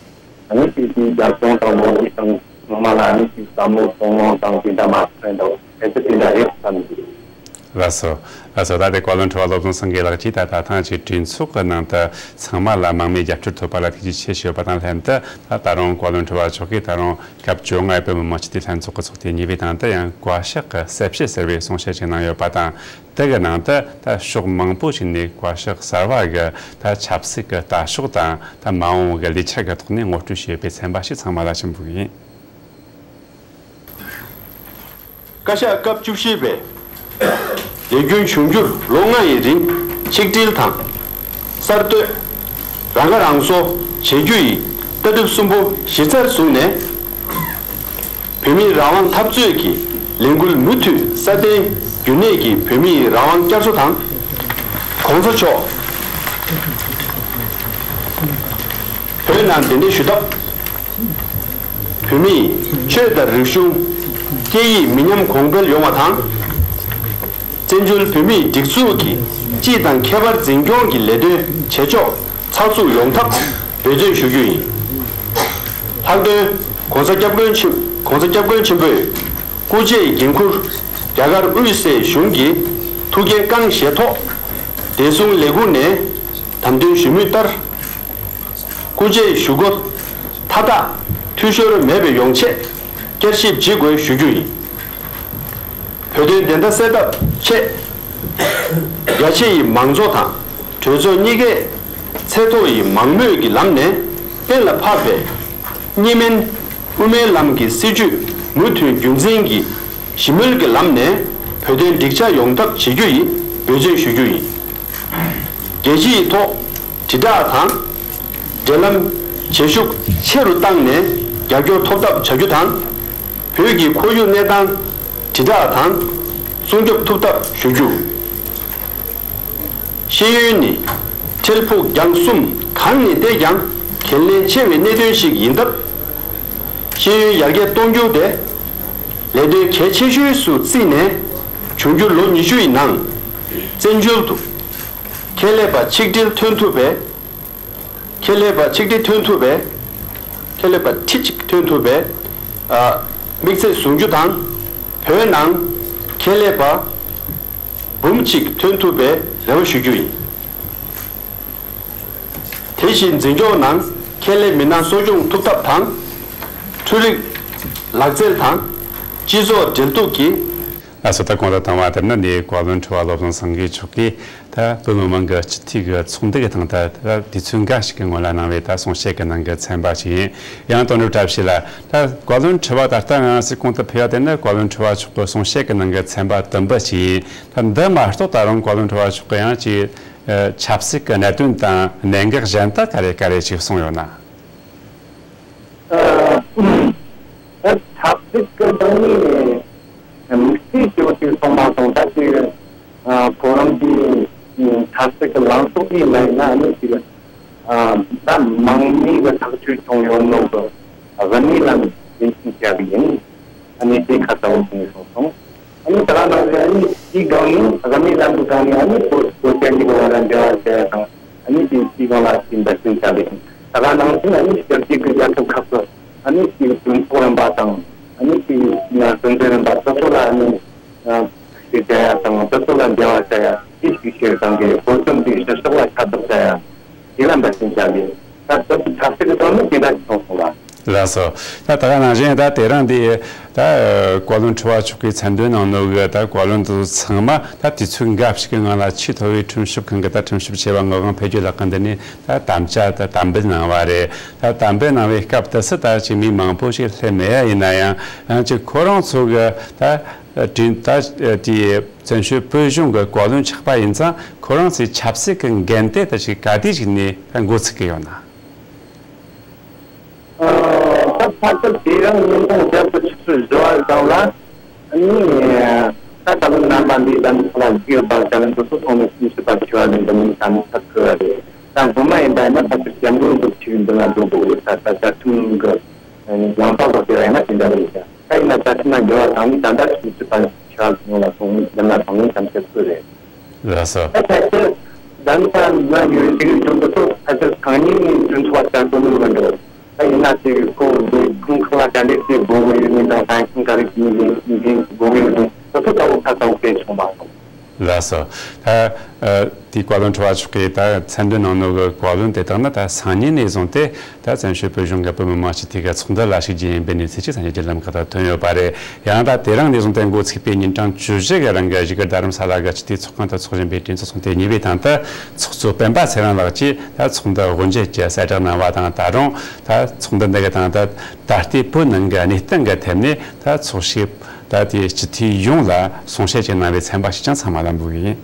ད་ནི་ཞིག་ཞིག་རྒྱབ་སྐྱོར་དང་ངོ་རྒོལ་དང་ཚང་མ་ལ་ནི་ཞིག་བསམ་བློ་གཏོང་ཡོང་དང་དེ་འདྲ་མ་རེད་འདྲ་བོ་ཕལ་ཆེར་དེ་འདྲ་རེད་བསམ་གྱི། ལགས་སོ། ལགས་སོ། ད་དེ་བཀའ་བློན་ཁྲི་པ་བློ་བཟང་སེང་གེ་ལགས་ཀྱིས་ད་ད་ཐེངས་ཀྱི་གྲོས་ཚོགས་ཀྱི་ནང་དུ་ཚང་མ་ལ་མང་མོས་རྒྱབ་སྐྱོར་ཐོབ་པ་ལ་ཐུགས་རྗེ་ཆེ་ཞུ་བ་དང་ལྷན་དུ། ད་ད་རུང་བཀའ་བློན་ཁྲི་པ་མཆོག་གིས་ད་རུང་སྐབས་བཅོ་ལྔ་པའི་བོད་མི་མང་སྤྱི་འཐུས་ལྷན་ཚོགས་ཀྱི་ཚོགས་ཐེངས་གཉིས་པའི་སྟེང་དུ་ཡང་བཀའ་ཤག་གི་གསལ་བཤད་ཟེར་བའི་གསུང་བཤད་ཅིག་གནང་ཡོད་པ་དང་། དེ་གི་ནང་དུ་ད་ཕྱོགས་མང་པོ་ཞིག་ནས་བཀའ་ཤག་གསར་པ་གི་ད་ཆབ་སྲིད་ཀྱི་ལྟ་ཕྱོགས་དང་ད་མ་འོངས་ཀྱི་ལས་འཆར་གྱི་ཐོག་ནས་ངོ་སྤྲོད་བྱས་ཡོད་པའི་ཚན་པ་ཞིག་ཚང་མ་ལ་ཕྱིན་ཕུལ་གྱི་ཡིན། བཀའ་ཤག་སྐབས་བཅུ་བཞི་པས་ལས་རྒྱུན་འབྱུང་འགྱུར་ལོ་ལྔ་ཡི་རིང་ཆིག་སྒྲིལ་དང་། གསར་གཏོད། རང་ཁ་རང་གསོ་བྱེད་རྒྱུ་ཡི་ལྟ་གྲུབ་གསུམ་པོ་གཞི་རྩར་བཟུང་ནས། བོད་མིའི་རང་དབང་འཐབ་རྩོད་ཀྱི་ལས་འགུལ་མུ་མཐུད་སྲ་བརྟན་རྒྱུན་གནས་ཀྱི་བོད་མིའི་རང་དབང་བསྐྱར་གསོ་དང་། གོང་ས་མཆོག་བོད་ནང་གདན་འདྲེན་ཞུ་ཐབས། བོད་མིས་ཆོས་དང་རིག་གཞུང་། སྐད་ཡིག་མི་ཉམས་གོང་འཕེལ་ཡོང་བ་དང་། བཙན་བྱོལ་བོད་མིའི་སྒྲིག་འཛུགས་ཀྱི་སྤྱི་དང་ཁྱད་པར་འཛིན་སྐྱོང་གི་ལས་དོན་བྱེད་ཕྱོགས་ཚགས་ཚུད་ཡོང་ཐབས་འབད་བརྩོན་ཞུ་རྒྱུ་ཡིན། ལྷག་དོན་༸གོང་ས་༸སྐྱབས་མགོན་ཆེན་༸གོང་ས་༸སྐྱབས་མགོན་ཆེན་པོས་སྐུ་ཕྱྭའི་འགན་འཁུར་རྒྱ་གར་དབུས་སའི་གཞུང་གི་ཐུགས་འགན་རྐང་བཞེས་ཐོག་བདེ་སྲུང་ལས་ཁུངས་ནས་དམ་དོན་ཞུ་མུས་ལྟར། སྐུ་ཕྱྭའི་ཞུ་སྒོ་མཐའ་དག་འཐུས་ཤོར་མེད་པའི་ཡོང་ཆེད་བསྐྱར་ཞིབ་བྱེད་དགོས་ཞུ་རྒྱུ་ཡིན། བོད་དོན་བདེན་མཐའ་གསལ་ཐབས་ཆེད། རྒྱ་ཆེ་ཡི་མང་གཙོ་དང་གྲོས་ཚོགས་གཉིས་ཀས་ཚད་མཐོ་ཡི་མང་མོས་ཀྱི་ལམ་ནས་གཏན་ལ་ཕབ་པའི་གཉིས་སྨན་དབུ་མའི་ལམ་གྱི་སྲིད་བྱུས་མུ་མཐུད་རྒྱུན་འཛིན་གྱིས་ཞི་མོལ་གྱི་ལམ་ནས་བོད་དོན་འགྲིག་ཆགས་ཡོང་ཐབས་བྱེད་རྒྱུ་ཡི་འབད་བརྩོན་ཞུ་རྒྱུ་ཡིན། རྒྱལ་སྤྱིའི་ཐོག་དྲིལ་བསྒྲགས་དང་། འབྲེལ་ལམ་བྱེད་ཤུགས་ཆེ་རུ་བཏང་ནས་རྒྱབ་སྐྱོར་ཐོབ་ཐབས་བྱ་རྒྱུ་དང་། བོད་ཀྱི་ཁོར་ཡུག་གནས་སྟངས་དྲིལ་བསྒྲགས་དང་སྲུང་སྐྱོབ་ཐུབ་ཐབས་ཞུ་རྒྱུ། ཤེས་ཡོན་ནི་འཕྲལ་ཕུགས་རྒྱང་གསུམ་གང་ནས་བལྟས་ཀྱང་འགན་ལེན་ཆེ་བའི་གནད་དོན་ཞིག་ཡིན་སྟབས། ཤེས་ཡོན་ཡར་རྒྱས་གཏོང་རྒྱུ་དེ་ལས་དོན་གལ་ཆེ་ཤོས་སུ་བརྩིས་ནས། འབྱུང་འགྱུར་ལོ་ཉི་ཤུ་ཡི་ནང་བཙན་བྱོལ་དུ་ཁེ་ལས་པ་ཆིག་སྒྲིལ་ཐོན་ཐུབ་པའི། ཁེ་ལས་པ་ཆིག་སྒྲིལ་ཐོན་ཐུབ་པའི། ཁེ་ལས་པ་ཁྲི་གཅིག་ཐོན་ཐུབ་པའི། ཨ། དམིགས་ཚད་བཟུང་རྒྱུ་དང་། བོད་ནང་ཁེ་ལས་པ་འབུམ་གཅིག་ཐོན་ཐུབ་པའི་རེ་བ་ཞུ་རྒྱུ་ཡིན། དེ་བཞིན་འཛིན་སྐྱོང་ནང་ཁེ་ལས་མི་སྣ་གསོ་སྐྱོང་ཐུབ་ཐབས་དང་། འཕྲུལ་རིག་ལག་རྩལ་དང་སྤྱི་ཚོགས་འབྲེལ་གཏུག་གི། ལགས་སོ། ད་གོང་དུ་བཏང་བ་ལྟར་ན་ནི་བཀའ་བློན་ཁྲི་པ་བློ་བཟང་སེང་གེ་མཆོག་གིས་ད་བློན་མང་གི་སྤྱི་འཐུས་ཀྱི་ཚོགས་འདུ་གི་སྟེང་དུ་ད་དུས་ཚོད་འགའ་ཞིག་གི་སྔོན་ལ་གནང་བའི་ད་གསུང་བཤད་ཀྱི་ནང་གི་ཚན་པ་ཞིག་ཡིན། ཡང་དོན་གྲུབ་བཀྲ་ཤིས་ལགས། ད་བཀའ་བློན་ཁྲི་པ་ད་ལྟ་ང་རང་ཚོས་གོང་དུ་ཕུལ་བ་དེ་ནི་བཀའ་བློན་ཁྲི་པ་མཆོག་གི་གསུང་བཤད་ཀྱི་ནང་གི་ཚན་པ་དུམ་བུ་ཞིག་ཡིན། ད་འདི་མ་གཏོགས་ད་རུང་བཀའ་བློན་ཁྲི་པ་མཆོག་གི་ཡང་ཅིག་ཆབ་སྲིད་ཀྱི་གནད་དོན་དང་གནད་འགག་གཞན་དག་ག་རེ་ག་རེ་ཞིག་གསུངས་ཡོད་ན། ཨ། ད་ཆབ་སྲིད་ཀྱི་སྒང་ནས་དམིགས་བསལ་ཞེ་པོ་ཅིག་གསུངས་མ་སོང་། ད་ཅིག་ཨ། ཁོ་རང་གི་ཆབ་སྲིད་ཀྱི་ལངས་ཕྱོགས་ཡིན་ལ་ཡིན་ན་ཨ་ནི་ཅིག་ཨ། ད་མང་མོས་ཀྱི་ཐག་གཅོད་བྱུང་ཡོད་ནོ་གི་དབུ་མའི་ལམ་རྒྱུན་འཁྱོངས་བྱ་གི་ཡིན། ཨ་ནི་དེ་ཁ་གསལ་པོ་གསུངས་སོང་། ཨ་ནི་ད་ག་ནང་བཞིན་ཨ་ནི་དེའི་སྒང་ནས་དབུ་མའི་ལམ་གྱི་སྒང་ནས་ཨ་ནི་བོད་བོད་དོན་གྱི་བར་ལ་འབྲེལ་བ་བྱས་དང་། ཨ་ནི་དེའི་སྒང་ལ་ཅིག་འབད་བརྩོན་བྱ་དགོས། ད་ག་ནང་བཞིན་ཨ་ནི་ཕྱི་རྒྱལ་གྱི་རྒྱལ་ཁབ་ཁག་ཏུ་ཨ་ནི་ཅིག་མགྲོན་ཚོགས་རིམ་པ་དང་ཨ་ནི་ཅིག་སྲིད་འཛིན་རིམ་པ་སོ་སོ་ལ་ཨ་ནི་ཞིག་བྱ་ཡ་དང་སོ་སོ་ལ་འབྲེལ་བ་བྱ་ཡ་དེ་ཞིག་བྱས་དང་གི་བོད་དོན་དེ་ཕྱི་ཕྱོགས་ལ་ཁྱབ་བསྒྲགས་བྱ་ཡ། དེ་ལ་འབད་བརྩོན་བྱ་དགོས། ད་བོད་ཀྱི་ཆབ་སྲིད་ཀྱི་ཐོག་ནས་དེ་འདྲ་ཞིག་གསུངས་སོང་ལ། ལགས་སོ། ད་ད་ག་ནང་བཞིན་ད་དེ་རིང་འདི་ད་བཀའ་བློན་ཁྲི་པ་མཆོག་གིས་མཚན་འདོན་གནང་ནོ་གི་ད་བཀའ་བློན་དུ་ཚང་མ་ད་དུས་ཚོད་འགའ་ཞིག་གི་ནང་ལ་ཆེས་མཐོ་བའི་ཁྲིམས་ཞིབ་ཁང་གི་ད་ཁྲིམས་ཞིབ་ཆེ་བ་ངག་དབང་འཕེལ་རྒྱས་ལགས་ཀྱིས་འདི་ནས་ད་དམ་བཅའ་ད་དམ་འབུལ་གནང་བ་རེད། ད་དམ་འབུལ་གནང་བའི་སྐབས་དུས་སུ་ད་ཅིག་མི་མང་པོ་ཞིག་སླེབས་མེད་ཡ། ཡིན་ན་ཡང་ཡང་ཅིག་ཁོ་རང་ཚོ་གི་ད་དྲིན་ད་དེ་བཙན་བྱོལ་བོད་གཞུང་གི་བཀའ་བློན་ཆགས་པ་ཡིན་ཙང་ཁོ་རང་ཚོའི་ཆབ་སྲིད་ཀྱི་འགན་དེ་ད་ཅིག་ག་དུས་ཞིག་ནས་ད་འགོ་ཚུགས་ཀྱི་ཡོད་ན། ད་ཕལ་ཆེར་དེ་རིང་ཉིན་གུང་རྒྱབ་ཏུ་ཆུ་ཚོད་བཞི་པ་ཙམ་ལ་ཨ་ནི་ད་ད་ལོ་རྣམ་པ་འདི་ད་ནི་ཁོ་ལ་བརྒྱུད་པར་བྱ་ལ་འདུག་སོ་སོང་ནས་སུམ་ཅུ་པ་ཆེ་བ་ནས་འདི་ནས་ད་ནི་ཚར་ཁུལ་བ་རེད། ད་སྔོན་མ་ཡིན་པ་ཡིན་ན་ཕལ་ཆེར་སྐྱབས་མགོན་འདུག་ཆེ་བའི་འདི་ལ་འགྲོ་དགོས་ཡོད། ད་ད་བཅའ་ཁྲིམས་ཀྱི་ཡང་དག་ལ་བལྟས་པ་ཡིན་ན་དེ་འདྲ་རེད་ཤག་ད་ཡིན་ན་བཅའ་ཁྲིམས་ལ་འགྱུར་བ་བཏང་ནས་ད་ལྟ་སུམ་ཅུ་པ་ཆེ་བ་ཡོང་ལ་སོང་ནས་འདི་ལ་སོང་ནས་གཏམ་བཤད་ཁུལ་རེད། ལགས་སོ། ད་ཕལ་ཆེར་ད་ནི་ད་ང་ཡོད་དེ་གི་དོན་དུ་ཕལ་ཆེར་སང་ཉིན་ནས་མཐུན་ཚོགས་བཅར་དགོས་ནི་མི་འགྲོ། ད་ཡིན་ན་དེ་གི་ཁོ་འདི་ཁུངས་ཁག་ལ་ག་འདྲས་དེ་དགོས་མི་ཡོད་ནི་དང་ད་ཁུངས་ག་རེ་གི་ནི་ཡིན་ཡིན་དགོས་མི་ཡོད་ནི་སོ་སོ་ལྟ་བུ་ཁ་ལྟ་བུ་སྤེལ་བྱུང་མ་སོང་། ལགས་སོ། ད་ཨ་དེའི་བཀའ་བློན་ཁྲི་པ་མཆོག་གིས་ད་མཚན་འདོན་གནང་ནོ་གི་བཀའ་བློན་དེ་དག་ནི་ད་སང་ཉིན་ནས་བཟུང་སྟེ། ད་བཙན་བྱོལ་བོད་གཞུང་གི་བོད་མི་མང་སྤྱི་འཐུས་ཀྱི་ཚོགས་འདུ་ལ་ཞུགས་རྒྱུ་ཡིན་པའི་གནས་ཚུལ་ཅིག་སང་ཉིན་བརྒྱུད་ལམ་ཁག་ཏུ་ཐོན་ཡོད་པ་རེད། ཡང་ད་དེ་རིང་ནས་བཟུང་སྟེ་འགོ་ཚུགས་པའི་ཉིན་གྲངས་བཅུ་བཞི་གི་རིང་གི་བཞུགས་སྒར་རྡ་རམ་ས་ལ་གི་སྤྱི་འཐུས་ཚོགས་ཁང་དུ་ཚོགས་བཞིན་པའི་གྲོས་ཚོགས་ཚོགས་ཐེངས་གཉིས་པའི་སྟེང་དུ་ཚོགས་གཙོ་སྤེན་པ་ཚེ་རིང་ལགས་ཀྱིས་ད་ཚོགས་འདུ་དབུ་འབྱེད་ཀྱི་གསལ་བསྒྲགས་གནང་བ་དང་། ད་རུང་ད་ཚོགས་འདུ་འདི་གི་སྟེང་དུ་ད་ལྟའི་བོད་ནང་གི་གནས་སྟངས་ཀྱི་ཐད་ནས་ད་ཚོགས་ཞུགས་ ད་ལྟའི་སྤྱི་འཐུས་ཡོངས་ལ་གསུང་བཤད་ཅིག་གནང་བའི་ཚན་པ་ཞིག་ཀྱང་ཚང་མ་ལ་འབུལ་གི་ཡིན།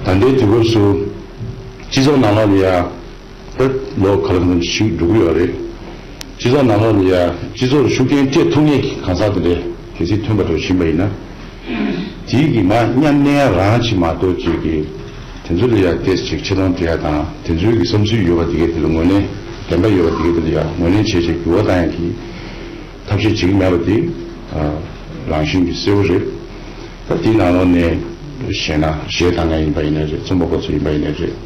ད་ལྟའི་དུས་སྐབས་སུ་སྤྱི་ཚོགས་ནང་ལོགས་ལ་ཡ་ད་ལོ་ག་ལ་གང་ཞིག་འགྲོ་གི་ཡོད་རེད། སྤྱི་ཚོགས་ནང་ལོགས་ལ་ཡ་སྤྱི་ཚོགས་ལ་ཤུགས་རྐྱེན་སྤྲད་ཐུབ་མཁན་གྱི་གང་ཟག་དེ་འདྲ་གལ་སྲིད་ཐོན་པ་འདྲ་བཞིན་པ་ཡིན་ན། དེའི་གི་མ་མཉམ་གནས་རང་ཅིག་མ་གཏོགས་ཅིག་གི་དེ་ཚོ་ལ་ཡ་ཏེས་ཅིག་ཆེ་མཐོང་སྤྲད་ཡ་དང་དེ་ཚོའི་གི་བསམ་ཚུལ་ཡོད་པ་དེ་གའི་དེ་ལ་ངོས་ལེན་བདེན་པ་ཡོད་པ་དེ་གའི་དེ་ལ་ཡ་ངོས་ལེན་བྱས་བྱས་འགྱུར་བ་བཏང་ཡ་གི་ཐབས་ཤེས་བྱེད་ཀྱི་མེད་པ་དེ་རང་བཞིན་གྱི་གསལ་པོ་རེད། ད་དེའི་ནང་ལོགས་ནས་བཤད་ན་གཞས་བཏང་མཁན་ཡིན་པ་ཡིན་ནའི་རེད། རྩོམ་པ་པོ་ཚོ་ཡིན་པ་ཡིན་ནའི་རེད།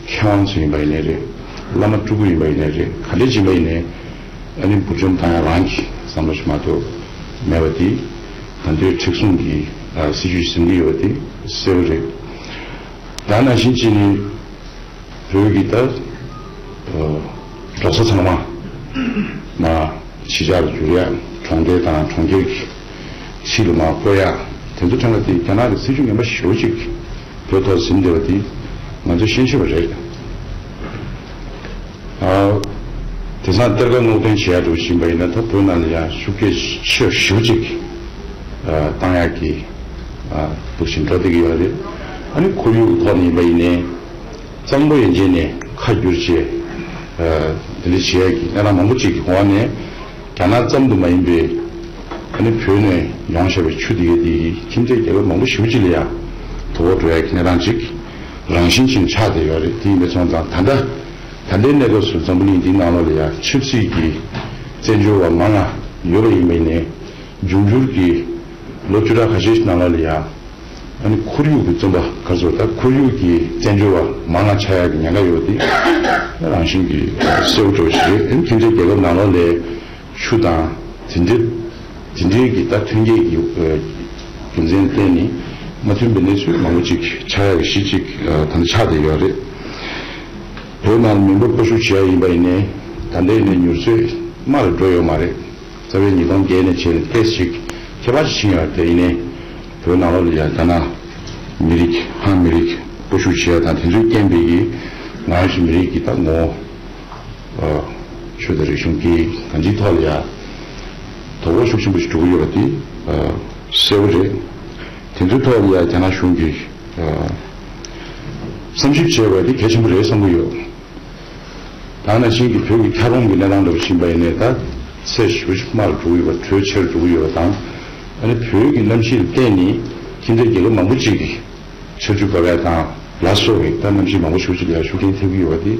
མཁས་དབང་ཚོ་ཡིན་པ་ཡིན་ནའི་རེད། བླ་མ་སྤྲུལ་སྐུ་ཡིན་པ་ཡིན་ནའི་རེད། ག་འདྲས་ཡིན་པ་ཡིན་ནའི་ཨ་ནི་འབུར་འཇོམས་བཏང་ཡ་རང་གི་བསམ་བློ་ཞིག་མ་གཏོགས་མེད་པ་དེ་ད་ལྟའི་མཁྲེགས་བཟུང་གི་ཨ་སྲིད་ཇུས་ཟིན་གྱི་ཡོད་པ་དེ་གསལ་པོ་རེད། ད་ནང་བཞིན་བྱས་ནས་བོད་ཀྱི་ད་ཨ་འབྲོག་ས་ཚང་མ་མ་གཞིས་ཆགས་ལ་འགྱུར་ཡ། གྲོང་ཁྱེར་དང་གྲོང་ཁྱེར་གྱི་ཕྱི་ལ་མར་སྤོ་ཡ། དེ་ཚོ་ཐད་ལ་དེ་རྒྱ་ནག་གི་སྲིད་ཇུས་ངན་པ་ཞེ་པོ་ཅིག་བོད་ཐོག་ཟིན་བསྡད་པ་དེ་ང་ཚོས་ཤེས་ཤེས་པ་རེད། ཨ་དེང་སང་གཏེར་ཁ་སྔོག་འདོན་བྱེད་ཡ་འགྲོ་བཞིན་པ་ཡིན་ན་ད་བོད་ནང་ལ་ཡང་ཤུགས་རྐྱེན་ཆེ་ཞེ་པོ་ཅིག་ཨ་བཏང་ཡ་གི་ཨ་འདུག་བཞིན་འགྲོ་བསྡད་ཀྱི་ཡོད་རེད། ཨ་ནི་ཁོར་ཡུག་གི་ཐོག་ནས་ཡིན་པ་ཡིན་ནའི། གཙང་པོ་ཡན་ཆད་ནས་ཁ་བསྒྱུར་བྱས། ཨ་དེ་འདྲ་བྱེད་ཡ་གི་གནས་སྟངས་མང་པོ་ཅིག་གི་འོག་ནས་རྒྱ་ནག་ཙམ་དུ་མ་ཡིན་པའི་ཨ་ནི་བོད་ནས་ཡོང་བཞག་པའི་ཆུ་དེ་གའི་དེ་གི་ཁྱིམ་མཚེས་རྒྱལ་ཁབ་མང་པོ་ཞེ་པོ་ཅིག་ལ་ཡང་དོ་ཕོག་འགྲོ་ཡ་གི་གནས་སྟངས་ཅིག་རང་བཞིན་ཅན་ཆགས་བསྡད་ཡོད་རེད། དེ་ཡིན་པ་སོང་ཙང་ད་ལྟ་ད་ལྟའི་གནས་སྐབས་སུ་འཛམ་བུ་གླིང་འདིའི་ནང་ལོགས་ལ་ཡང་ཆབ་སྲིད་ཀྱི་བཙན་བྱོལ་བ་མང་ང་ཡོད་པ་ཡིན་པ་ཡིན་ནའི་འབྱུང་འགྱུར་གྱི་ལོ་བཅུ་ཕྲག་ཁ་ཤས་ཤིག་ནང་ལོགས་ལ་ཡང་། ཨ་ནི་ཁོར་ཡུག་གི་བཙོན་པ་ག་ཚོད་ད་ཁོར་ཡུག་གི་བཙན་བྱོལ་བ་མང་ང་ཆགས་ཡག་གི་ཉེན་ཁ་ཡོད་པ་དེ་རང་བཞིན་གྱིས་གསལ་པོ་འགྲོ་བ་ཞིག་རེད། ཨ་ནི་ཁྱིམ་མཚེས་རྒྱལ་ཁབ་ནང་ལོགས་ལ་ཆུ་དང་དེ་འདྲའི་དེ་འདྲའི་གི་ད་ཐོན་སྐྱེད་ཀྱི་རྒྱུ་མཚན་བརྟེན་ནས་མ་མཐུན་པའི་གནས་ཚུལ་མང་པོ་ཅིག་ཆགས་ཡག་གི་གཞི་ཅིག་ད་ལྟ་ཆགས་བསྡད་ཡོད་རེད། བོད་ནང་མི་འབོར་སྤོ་བཤུག་བྱེད་ཡག་ཡིན་པ་ཡིན་ནའི་ད་ལྟའི་ནས་མྱུར་ཚད་དམའ་རུ་འགྲོ་ཡོད་མ་རེད། རྩ་བའི་ཉིས་སྟོང་བརྒྱད་ནས་བྱས་ནས་ཏོག་ཙམ་ཅིག་ཁྱད་པར་ཅིག་ཕྱིན་ཡོད་རེད། དེ་ཡིན་ནའི་བོད་ནང་ལོགས་ལ་ཡང་ཐ་ན་མི་རིགས་ཧང་མི་རིགས་སྤོ་བཤུག་བྱེད་ཡ་དང་དེ་ཚོའི་རྐྱེན་པས་ཀྱི་ང་ཚོའི་མི་རིགས་ཀྱི་ད་ངོ་བོ་ཆོས་དང་རིག་གཞུང་སྐད་ཡིག་གང་ཅིའི་ཐོག་ལ་ཡང་དོ་ཕོག་ཤུགས་ཆེན་པོ་ཞིག་འགྲོ་གི་ཡོད་པ་དེ་གསལ་པོ་རེད། དེ་ཚོའི་ཐོག་ལ་ཡང་རྒྱ་ནག་གཞུང་གིས་བསམ་ཞིབ་བྱས་པ་དེ་གལ་ཆེན་པོ་རེད་བསམ་གྱི་ཡོད། ད་ནང་བཞིན་གྱི་བོད་ཀྱི་འཁྱགས་རོམ་གྱི་གནས་སྟངས་འདྲ་བ་ཕྱིན་པ་ཡིན་ནའི་ད་ཚད་ཞེ་པོ་ཅིག་དམའ་རུ་འགྲོ་གི་ཡོད་པ། དྲོད་ཆེ་རུ་འགྲོ་གི་ཡོད་པ་དང་། ཨ་ནི་བོད་ཀྱི་གནམ་གཤིས་ལ་བརྟེན་ནས་ཁྱིམ་མཚེས་རྒྱལ་ཁབ་མང་པོ་ཅིག་གིས་ཆར་ཆུ་འབབ་ཡ་དང་ལ་སོགས་ཀྱི་ད་གནམ་གཤིས་མང་པོ་ཞེ་པོ་ཅིག་ལ་ཡང་ཤུགས་རྐྱེན་ཐེབས་ཀྱི་ཡོད་པ་དེ་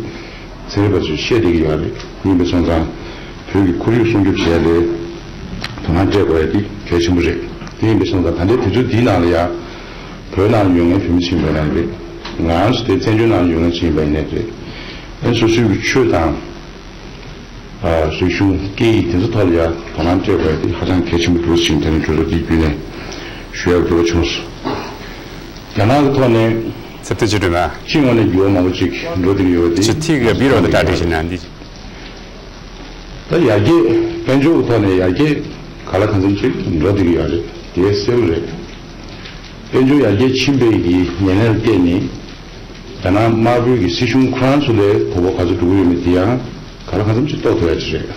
ཚན་རིག་པ་ཚོས་བཤད་བསྡད་ཀྱི་ཡོད་རེད། ཡིན་པ་སོང་ཙང་བོད་ཀྱི་ཁོར་ཡུག་སྲུང་སྐྱོབ་བྱེད་ཡ་ལ་དོ་སྣང་སྤྲད་དགོས་ཡ་དེ་གལ་ཆེན་པོ་རེད། དེ་ཡིན་པ་སོང་ཙང་ད་ལྟའི་དུས་ཚོད་འདིའི་ནང་ལ་ཡང་བོད་ནང་ལ་ཡོད་མཁན་བོད་མི་ཚོ་ཡིན་པ་ཡིན་ནའི་རེད། ང་རང་ཚོ་དེ་བཙན་བྱོལ་ནང་ལ་ཡོད་མཁན་ཚོ་ཡིན་པ་ཡིན་ནའི་རེད། ཨ་ནི་སོ་སོའི་གི་ཆོས་དང་། ཨ་རིག་གཞུང་སྐད་ཡིག་དེ་ཚོ་ཐོག་ལ་ཡང་དོ་སྣང་སྤྲད་དགོས་ཡ་དེ་ཧ་ཅང་གལ་ཆེན་པོ་འདུག་ཅིང་དེ་ནི་གྲོས་ཚོགས་འདིའི་བརྒྱུད་ནས་ཞུ་ཡག་འདོད་པ་བྱུང་སོང་། རྒྱ་ནག་གི་ཐོག་ནས་ཚེ་བརྟན་ཆོས་སྒྲོན་ལགས། སྤྱི་ཡོངས་ནས་འགྱུར་བ་མང་པོ་ཅིག་འགྲོ་བསྡད་ཀྱི་ཡོད་པ་དེ་སྤྱི་འཐུས་ཀྱི་བི་རོ་དང་གྲ་སྒྲིག་བྱས་ན་འདི། ད་ཡར་རྒྱས་དཔལ་འབྱོར་གྱི་ཐོག་ནས་ཡར་རྒྱས་ག་ལ་གང་འཚམ་ཅིག་འགྲོ་བསྡད་ཀྱི་ཡོད་རེད། དེ་གསལ་པོ་རེད། དཔལ་འབྱོར་ཡར་རྒྱས་ཕྱིན་པའི་གི་ཉེན་ལས་བརྟེན་ནས་རྒྱ་ནག་དམར་པོའི་གི་སྲིད་གཞུང་ཁོ་རང་ཚོ་ལ་དོ་ཕོག་ག་ཚོད་འགྲོ་གི་ཡོད་མེད་དེ་ཡང་ག་ལ་གང་འཚམ་ཅིག་རྟོགས་ཐུབ་ཡ་ཅིག་རེད།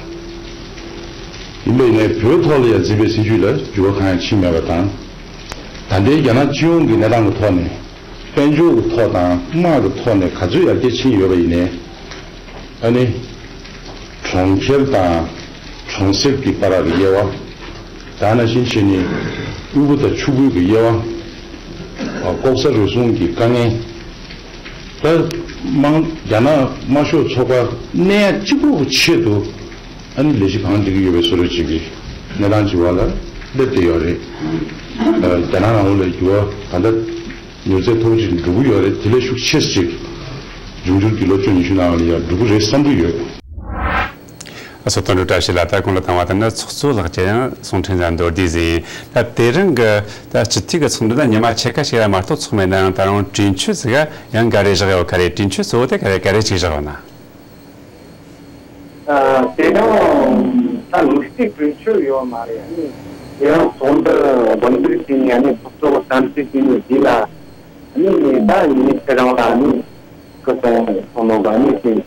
ཡིན་པ་ཡིན་ནའི་བོད་ཐོག་ལ་ཡ་འཛིན་པའི་སྲིད་ཇུས་ལ་འགྱུར་བ་གང་ཡང་ཕྱིན་མེད་པ་དང་། ད་ལྟའི་རྒྱ་ནག་སྤྱི་ཡོངས་ཀྱི་གནས་སྟངས་ཀྱི་ཐོག་ནས་དཔལ་འབྱོར་གྱི་ཐོག་དང་དམག་གི་ཐོག་ནས་ག་ཚོད་ཡར་རྒྱས་ཕྱིན་ཡོད་པ་ཡིན་ནའི། ཨ་ནི། གྲོང་ཁྱེར་དང་གྲོང་གསེབ་ཀྱི་བར་གྱི་དབྱེ་བ། ད་ནང་བཞིན་བྱས་ནས་དབུལ་པོ་དང་ཕྱུག་པོའི་གི་དབྱེ་བ། ལྐོག་ཟ་རུལ་སུངས་ཀྱི་དཀའ་ངལ། ད་དམངས་རྒྱ་ནག་དམར་ཤོག་ཚོགས་པ་གནས་ཡ་གཅིག་པོ་གི་ཆེད་དུ་ཨ་ནི་ལས་གཞི་གང་སྒྲིག་གི་ཡོད་པའི་བཟོ་འདྲ་ཅིག་གི་གནས་སྟངས་ཅིག་བར་ལ་སླེབས་བསྡད་ཡོད་རེད། རྒྱ་ནག་ནང་ལོགས་ལ་འགྱུར་བ་ད་ལྟ། མྱུར་ཚད་མཐོ་པོ་ཅིག་འགྲོ་གི་ཡོད་རེད། དེ་ལས་ཤུགས་ཆེ་ཅིག་འབྱུང་འགྱུར་གྱི་ལོ་བཅུ་ཉི་ཤུ་ནང་ལ་ཡང་འགྲོ་གི་རེད་བསམ་གྱི་ཡོད། ཨ་སོ་དོན་གྲུབ་བཀྲ་ཤིས་ལགས། ད་གོང་ལ་བཏང་བ་དེ་ནི་ཚོགས་གཙོ་ལགས་ཀྱི་ཡང་གསུང་འཕྲིན་དང་མདོར་བསྡུས་ཟིན། ད་དེ་རིང་གི་ད་སྤྱི་འཐུས་ཀྱི་ཚོགས་འདུ་ད་ཉི་མ་ཕྱེད་ཀ་ཞིག་ལ་མ་གཏོགས་ཚོགས་མེད་ནའང་ད་རུང་གྲོས་ཆོད་ཟིག་ཡང་འགའ་རེ་བཞག་ཡོད་ག་རེ། གྲོས་ཆོད་གཙོ་བོ་དེ་ག་རེ་ག་རེ་ཅིག་བཞག་ཡོད་ན། ཨ་དེ་ཡང་ད་དམིགས་བསལ་གྲོས་ཆོད་ཡོད་མ་རེད། ཨ་ནི་དེ་ཡང་ཚོགས་འདུ་འགོ་འཛུགས་བྱས་ནས་ཨ་ནི་ཚོགས་གཙོ་བསམ་ཚུལ་བྱས་ནས་འདི་ལ་ཨ་ནི་ད་ཉིན་ཁ་རང་ལ་ཨ་ནི་སྐུ་གསུང་གསུང་ནོ་ག་ཨ་ནི་དེ་